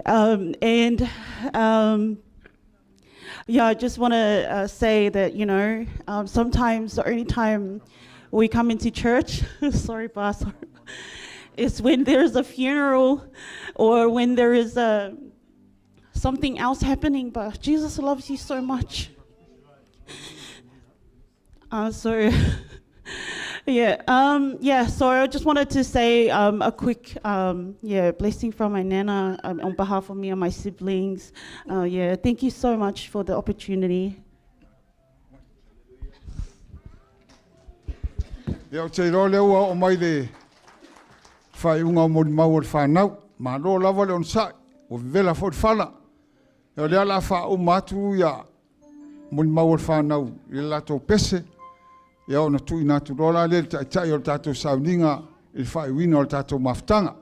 I just want to say that sometimes the only time we come into church, sorry, Pastor, is when there's a funeral or when there is a something else happening, but Jesus loves you so much. So, I just wanted to say a quick blessing from my Nana on behalf of me and my siblings. Thank you so much for the opportunity. Ia o te iloa lea ua oo mai le faaiuga o molimau o le fanau. Malo lava le onosai, ua vevela foi le fala. Ia o lea o le a faauma atu ia molimau o le fanau i le latou pese. Ia ona tuuina atu loa la lea i le taitai o le tatou sauniga i le faaiuina o le tatou mafutaga.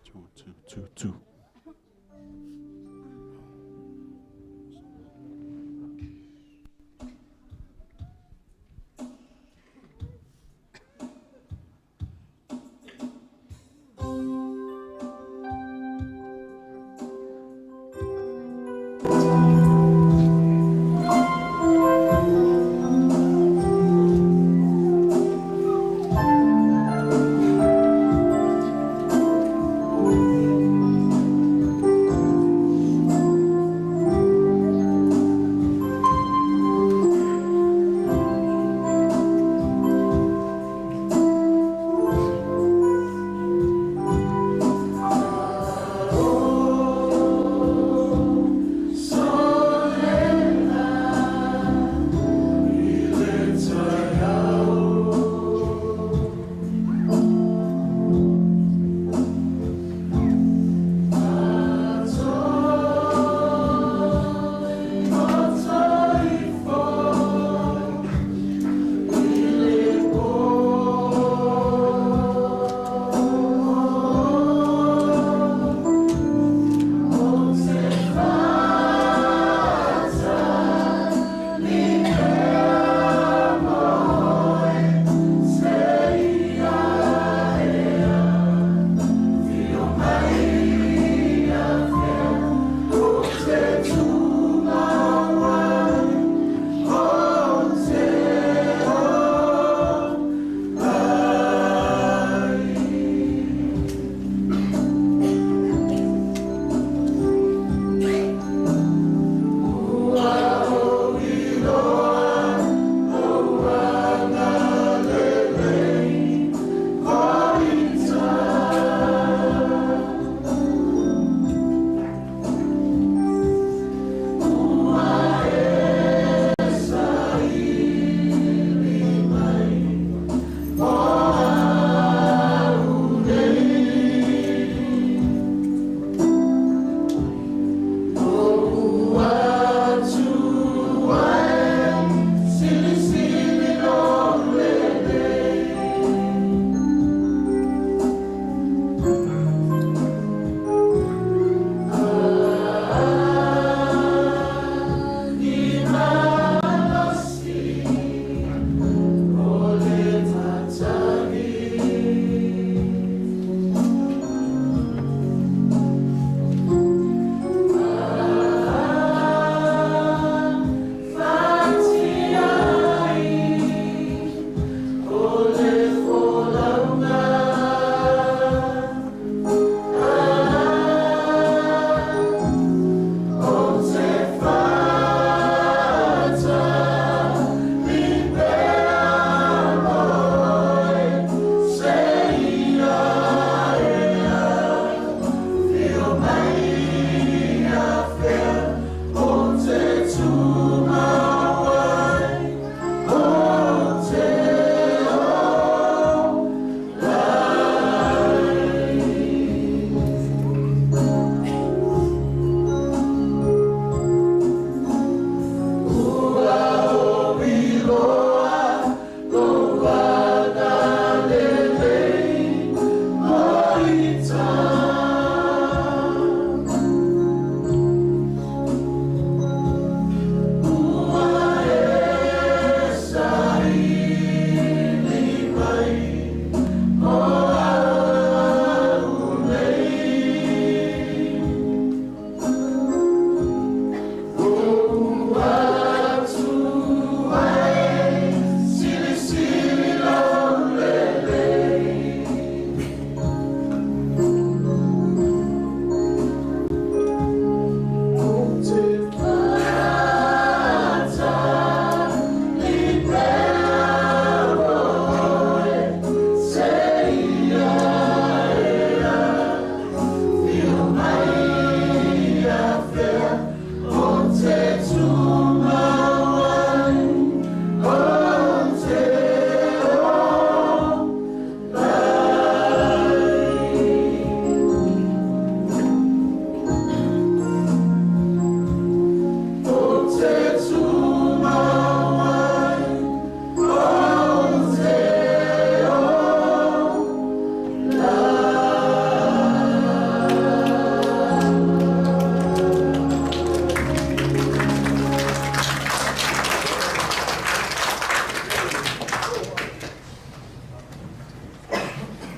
2, 2, 2, 2.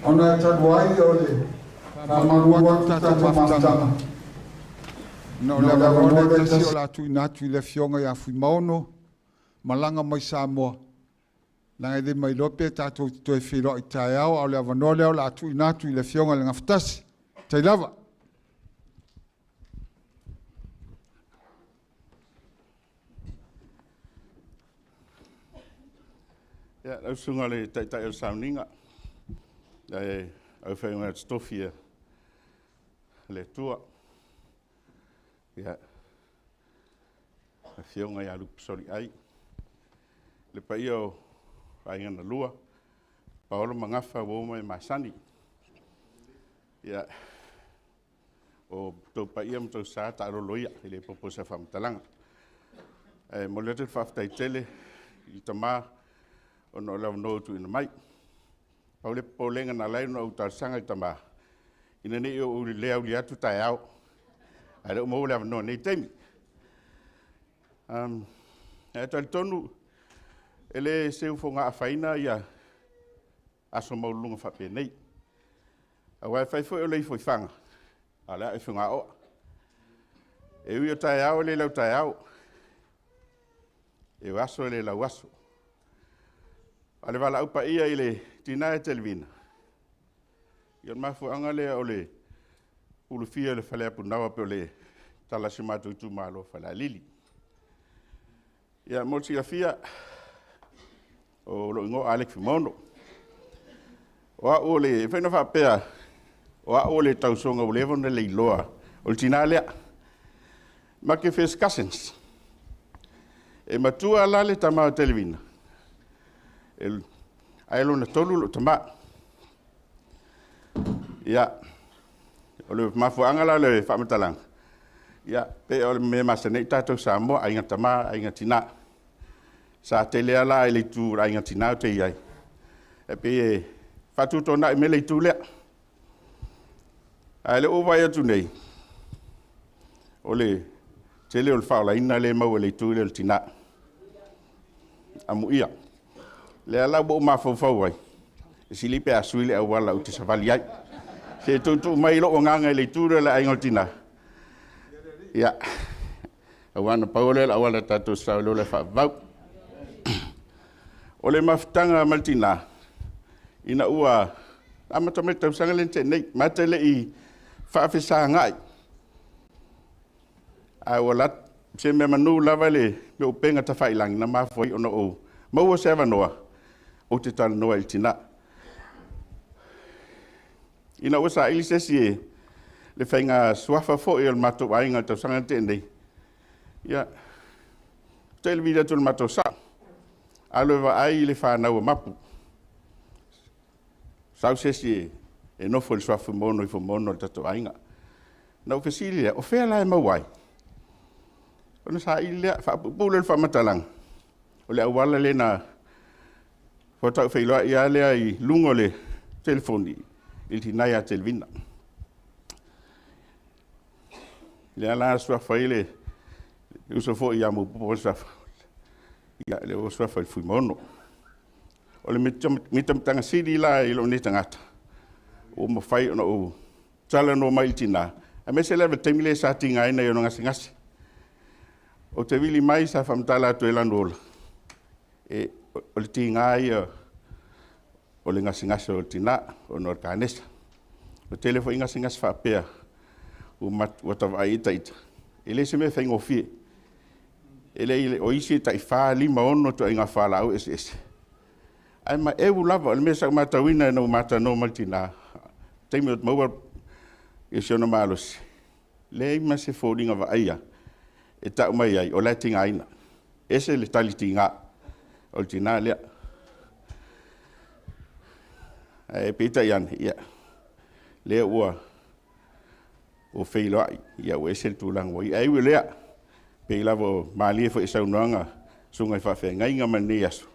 Ona e talu ai o le faamalu atu tatou mafutaga. Na o le avanoa lea tasi o le a tuuina atu i le afioga ia Fuimaono, malaga mai Samoa, leaga e le mailoa pe tatou te toe feiloai taeao, a o le avanoa lea o le a tuuina atu i le afioga i le Gafatasi. Tai lava. Ia, lau susuga i le Taitai o le Sauniga, le aufaigaluega totofi a le Atua, ia, Afioga ia Lupe Soliai, le paia o Aiga na Lua, Paolo ma Gafa, uo ma e masani. Ia, o outou paia ma outou sa, taalolo ia, e le popo i se faamatalaga. Ae momoli atu le faafetai tele i tama ona o le avanoa ua tuuina mai. Pau le popolega na ala ai ona ou talosaga i tama, ina ne i ou le aulia atu taeao, ae o lea ua maua le avanoa i lenei taimi. Ae talitonu, e le seu fogaafaina ia aso maualuluga faapenei. Aua e fai foi o le ifo i faga, a o le aa i fagaoa. E ui o taeao e le lau taeao, e o aso e le lau aso. A o le valaau paia i le tina e Televina, ia o le mafuaaga lea o le ulufia o le fale apunaoa e pei o le tala a si o matou itumalo o Falealili. Ia mo le silafia, o lou igoa o Alec Fuimaono. O au o le, e mafai ona faapea, o au o le tausoga ua leva ona leiloa, o le tina lea. Ma te first cousins. E matua la le tama o Televina, ae lona tolu lou tama. Ia, o le mafuaaga la o le faamatalaga, ia, pe o le mea masani ai tatou Samoa, aiga tama, aiga tina. Sa tele lava la i le itu o le aiga tina ou te i ai, e pei e faatuatuanai mai le itu lea. Ae o lea ua ou vaai atu nei, o le tele o le faaolaina lea e maua i le itu lea o le tina. Amuia. Lea la ua ou mafaufau ai, e sili pe a sui le auala ou te savali ai. Se tuutuu mai lou agaga i le itu lea o le aiga o le tina, ia, aua na pau lea o le auala tatou te sau ai loa le faavavau. O le mafutaga ma le tina, ina ua amata mai le tausaga lea na tea nei, ma te le i faafesagai, ae ua se mea manu lava le upega tafailagi na mafua ai ona ou maua se avanoa ou te talanoa i le tina. Ina ua saili se isi e le faiga suafa foi o le matou aiga i le tausaga na tea nei, ia, tele vili atu o le matou sao, alu e vaai le fanau a Mapu. Sau se isi e nofo i le suafa Fuimaono i Fuimaono o le tatou aiga. Na ou fesili lea, o fea la e maua ai? Ona saili lea, faapuupuu lea o le faamatalaga, o le auala lea na faatoa feiloai lava lea i luga o le telefoni i le tina ia Televina. Lea la suafa ai le uso foi ia Mupupu le suafa, ia le ua suafa i le Fuimaono. O le mitamitaga sili la i lou nei tagata, ua mafai ona ou talanoa mai i le tina, aemaise lava le taimi lea sa tigaina i ona gasegase. Ou te vili mai sa faamatala atu e Lanuola, o le tiga ia o le gasegase o le tina, ona o le kanesa. O tele foi gasegase faapea, ua tavaai i ita, e le se mea faigofie. E le o isi e tai 4, 5, 6 ituaiga fualaau eseese. Ae maeu lava, o le mea sa ou matauina ina ua ma talanoa ma le tina, taimi o maua i si ona malosi, leai ma se foliga vaaia e tau mai ai, o la e tigaina. Ese le tali tiga o le tina lea. Ae peitai ane, ia, lea ua feiloai, ia ua ese le tulaga ua i ai. Ae ui o lea, pei lava o malie foi i saunoaga susuga i faafeagaiga ma lenei aso,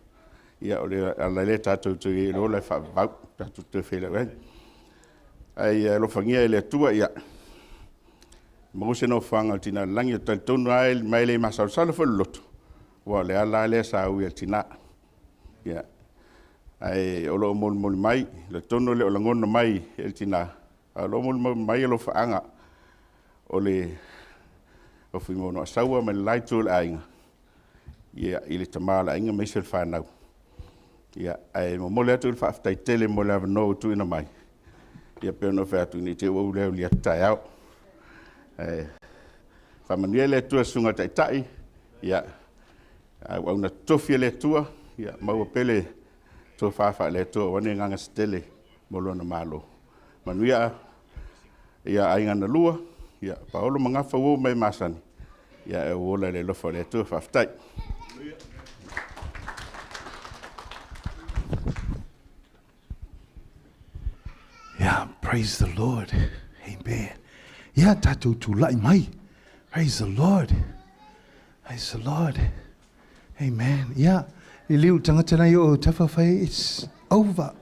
ia o le ala lea tatou te i ai loa le faavavau, tatou te feiloai ai. Ae alofagia e le Atua, ia, maua se nofoaga o le tina i le lagi, o talitonu lava ma e le masalosalo foi le loto, aua o le ala lea sa ui ai le tina. Ia, Ae o loo molimoli mai le tonu le o lagona mai e le tinā, a o loo molimoli mai alofaaga o le o Fuimaono Asaua ma le la itu o le aiga, ia i le tama o le aiga ma isi o le fanau. Ia, ae momoli atu le faafetai tele mo le avanoa ua tuuina mai, ia pei ona ou fai atu ne i te i ua ou le aulia atu taeao. Ae faamanuia le Atua i le susuga i le Taitai, ia, auauna totofi a le Atua, ia maua pea le tofa faale-Atua aua ne agaga se tele mo Lona Malo. Manuia ia aiga na lua, ia Paolo ma Gafa ua oo mai masani, ia e ola i le alofa o le Atua. Faafetai. Yeah, praise the Lord. Amen. Yeah, tatou tula'i mai. Praise the Lord. Praise the Lord. Amen. Yeah. I liu tangata nei o tawhawhai, it's over.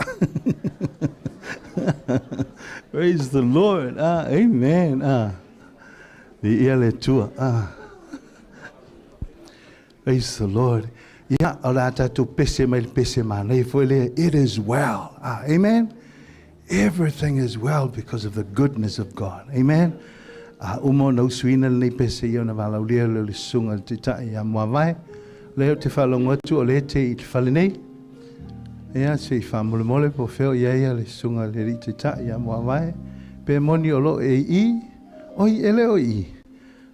Praise the Lord. Ah, amen. Ah. The ia le tua. Ah. Praise the Lord. Ia, o le a tatou pese mai le pese mānei foi lea, it is well. Ah, amen. Everything is well because of the goodness of God. Amen. A uma ona usuina lenei pese ia ona valaulia lea o le susuga i le Taitai ia Muavae. Lea ou te faalogo atu o lea te i le fale nei. Ia, se i faamolemole po o fea o i ai le susuga i le Alii Taitai ia Muavae. Pe moni o lo o e i i, oi e le o i i.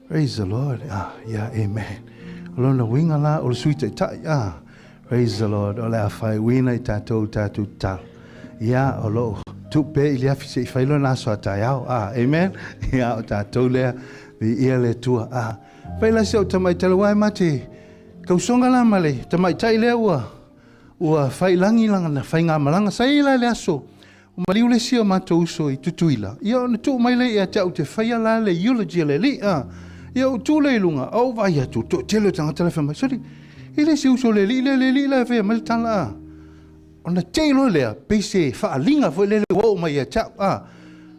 Praise the Lord. Ah, yeah, amen. O lona uiga la o le Sui Taitai. Ah, praise the Lord. O le a faaiuina i tatou tatou tatalo. Ia, o loo tuu pea i le afi se i fai lona aso a taeao. Ah, amen. Ia, o tatou lea, viia le Atua. Ah, fai la si au tamaitai aua e ma te tausoga la ma le tamaitai lea ua ua faiilagi lana faigamalaga. Sa i ai la le aso Ua maliu le isi o matou uso i Tutuila, ia ona tuu mai lea ia te au te faia la le eulogy a le alii, a. Ia ou tu lea i luga, a ou vaai atu, toatele o tagata la e fai mai, soli, e le se uso o le alii lea, le alii la e faia mai le tala, a. Ona tei loa lea, pei se faaaliga foi lele ua oo mai ia te au, a.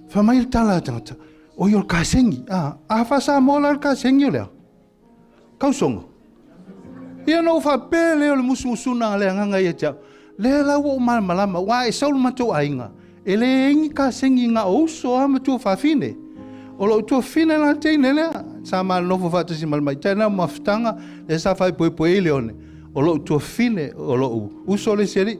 Fai mai le tala a tagata, oi o le kasegi, a. A faa-Samoa la le kasegi o le a? Kausoga. Ia ona ou faapea lea o le musumusuga a le Agaga ia te au, lea la ua ou malamalama, aua e sau le matou aiga, e leai ni kasegi na o uso lava ma tuafafine. O lou tuafafine la le teine lea, sa ma nofo faatasi ma le matai lena mafutaga, lea sa faaipoipo ai le one, o lou tuafafine, o lou uso le isi alii.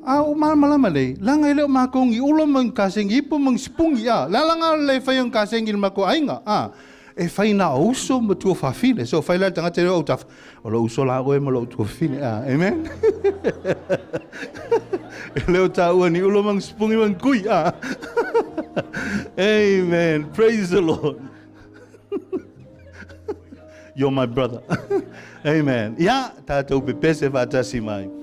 A ua malamalama nei, leaga e le o matou ni ula ma ni kasegi ipu ma ni sipugi, a, le ala lena o le le faia o ni kasegi i le matou aiga, a. E fai na o uso ma tuafafine. So fai la le tagata i lou autafa, o lou uso la oe ma lou tuafafine. Ah, amen. E le o taua ni ula ma ni sipugi ma ni kui. Ah. Amen. Praise the Lord. You're my brother. Amen. Ia, tātou pepese whaatasi mai.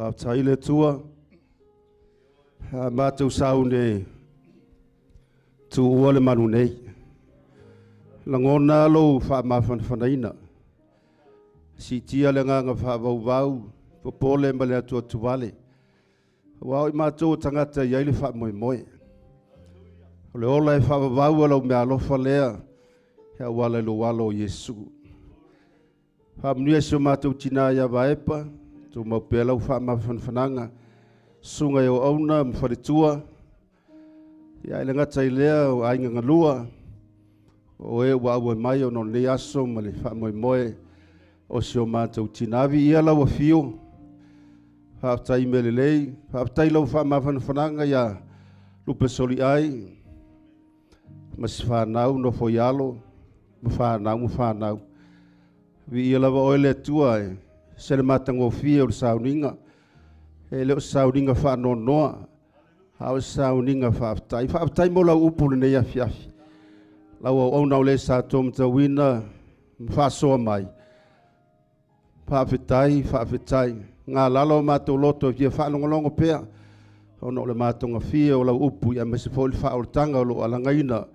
Faafetai i le Atua. Mātou saune tuua le manu nei. Langona lou whaamafanafanaina. Sitia le nganga whaavauvau, popole ma le atua tuvale. Wa o i mātou tangata i aile whaamoemoe. O le ola e whaavavau lau mea alofa lea, he awala lo walo o Yesu. Whaamnuia si o mātou tina ia vaepa, tō mau pea lau whaamafanafanaga, sunga e o auna mwharitua, ia ele ngata i lea o ainga ngalua, o e ua aue mai o no nei aso ma le whaamoemoe o si o mātou tinavi ia lau awhio, whaaftai me lelei, whaaftai lau whaamafanafanaga ia lupe soli ai, ma si whanau no foialo, ma whanau, ma whanau. Vi ia lava oe le atua e, se le matagofie o le sauninga, e le o sauninga whaanonoa, a o sauninga whaaftai. Whaaftai mo lau upu le nei afiafi. Lau au au nau le sa tō matawina, whaasoa mai. Whaafetai, whaafetai. Ngā lalo o mātou loto e fia whaalongolongo pea. Ona o le mātonga fia o lau upu i a mese fo le whaoltanga o lo alangaina.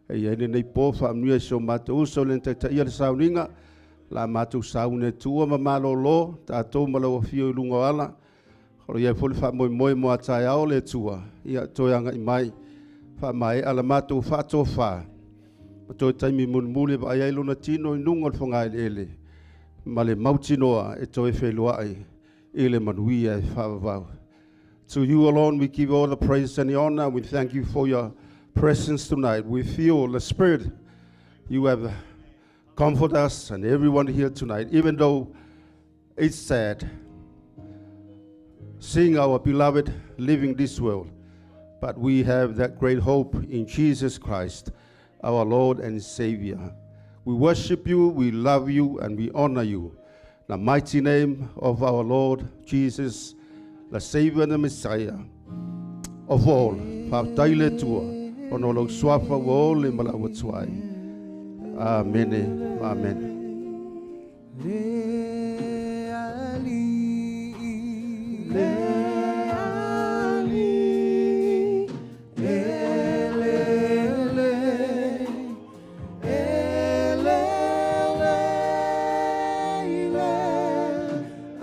E ia ene nei pō whaamnuia si o mātou uso le ntaita ia le sauninga. La mātou saune tua ma malolo, tātou ma lau afio i lunga o ala. Oro ia fo le whaamoemoe mo a tae ao le tua. Ia toe anga i mai. Whaamae ala mātou whaatōwhā. Ma toe taimi munmuli wa ai lona tino i nunga o le whangai ele. Ma le mautinoa e toe wheluai i le manuia e whaavavau. To you alone we give all the praise and the honor. We thank you for your presence tonight. We feel the Spirit you have comforted us and everyone here tonight, even though it's sad seeing our beloved leaving this world. But we have that great hope in Jesus Christ, our Lord and Savior. We worship you, we love you, and we honor you. In the mighty name of our Lord Jesus, the Savior and the Messiah of all. Whaatai le tua, ono lau suafa ua ole ma lau atuai. Amen. Amen. Le ali, le ali, ele, le, ele, le, le,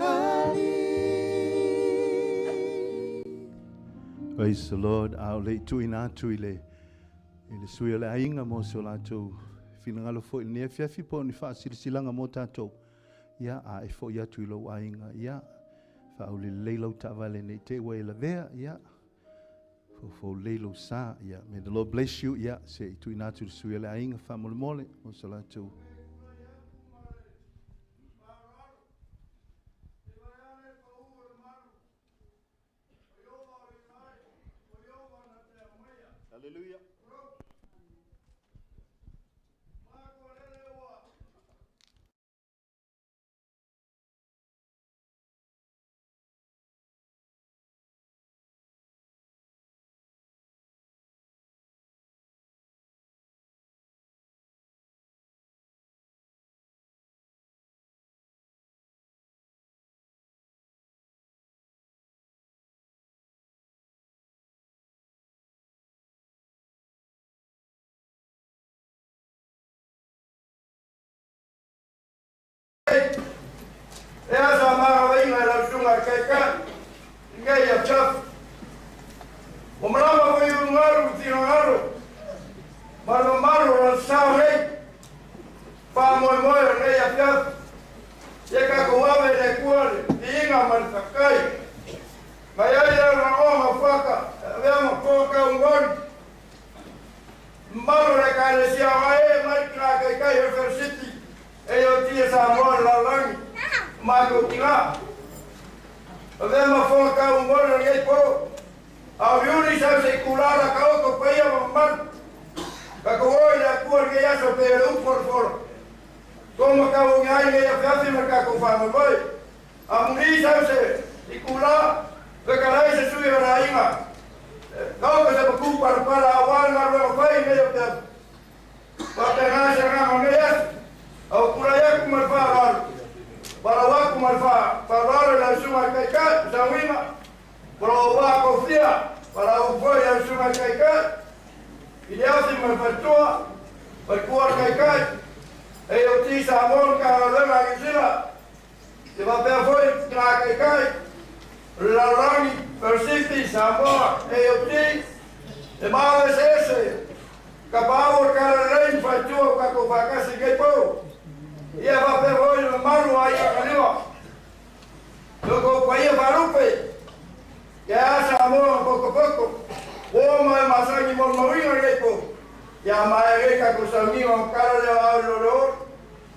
ali. Praise the Lord. Ao le tuina atu i le sui o le ainga mo se o latou finagalo foi nei afiafi po ni faasilisilanga mo tatou. Ia a e foi atu i lou aiga. Ia faaulelei lau taavale nei te ua e lavea. Ia fofoulei lou sa. Ia may the Lord bless you. Ia se i tuuina atu i le sui o le aiga faamolemole mo se latou. Hallelujah. E asa marawainga e lau sunga kai kai, ngai a chafu. O marama ko i ungaru tino ngaro, maru maru o sao rei, pā moe moe o nei a fiafu. E ka ko ave le kuare, i inga maritakai. Mai ai au na onga whaka, avea ma kōka ungori. Maru le ka le sia wae, marikina kai kai o City, e o tia sa moa lalagi. Mākou tina. Avea ma whaka ungori o nei pō. A viuri sa se kulala ka oko paia ma maru. Ka ko oi la kua ke aso pe le upo foro. Ko ma ka o ngai le afi ma ka ko fa ma boy. A muri sa se i kula ke ka lai se sui ra inga. Ka o se ku para para a wa na ro fai me o te. Pa te na se na mo ne as. O kula ya ku ma fa ra. Para wa ku ma fa pa ra la su ma kai ka sa wima. Pro wa ko fia. Palau foi au sunga kai kai. I le afi ma fatua. Fatua kai kai. E o ti sa mon ka galuega a Sila. Te wapea foi ngā kai kai. Lalrangi, Persipi, Samoa, e o ti. Te mawe se ese. Ka pāo ka rei whaitua ka ko whakasi kei pau. Ia wapea foi le maru ai a kaliwa. Loko paia wharupe. Ia asa moa poko poko. O mai masangi mo mawinga kei pau. Ia mai rei ka ko saungi o kara leo au lo lo.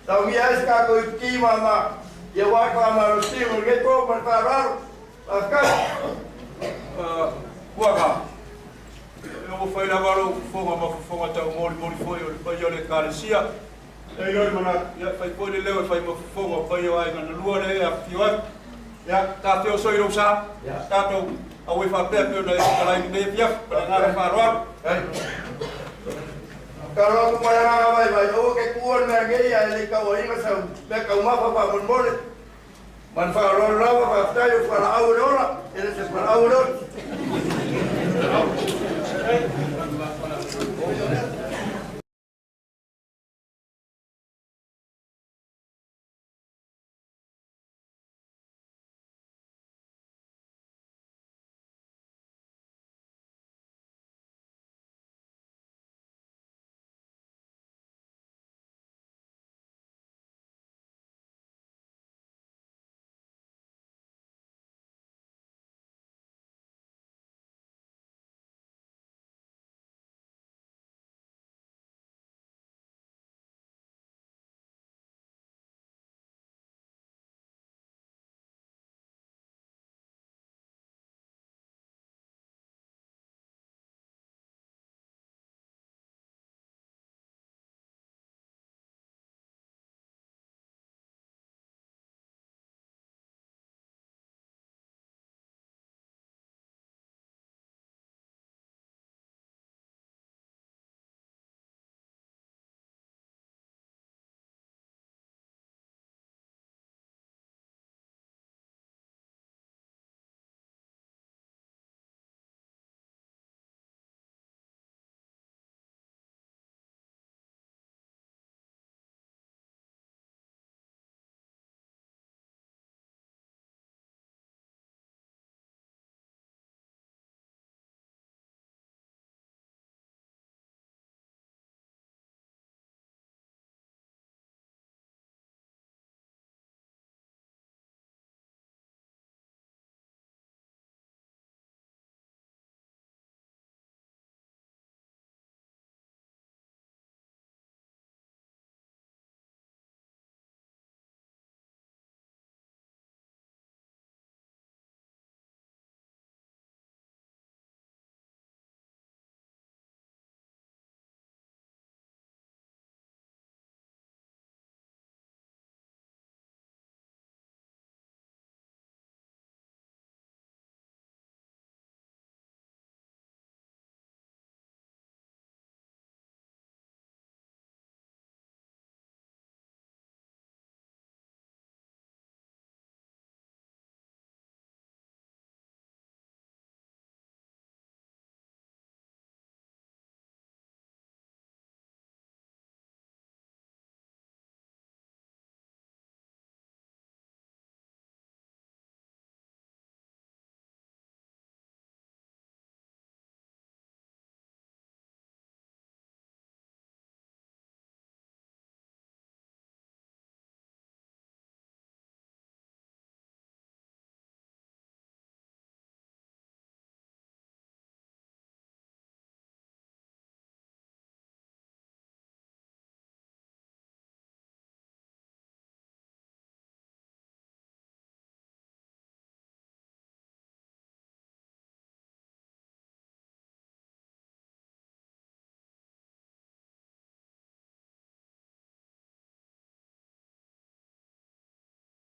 Saungi ais ka ko ki mama. Ia waka ma ro simu kei pau ma whararo. Whakasi. Kuaka. E o whai la waro fonga ma fonga tau mori mori foi o le pai o le kalesia. E i oi mana, ia whai foi le leo e whai ma fonga pai o ai ngana lua le e a whio ai. Ia, tā te o soi rau sa, tātou au e whapea peo na e kalai ni nei piaf, pa ngā wharoaru. Ka roa ku mai ranga mai mai o ke kuon mea ngei ai le kau inga sa me kau mafa pa mon mole. Man fa ro lava fa ftai o fa au le ora, ele se fa au le ora.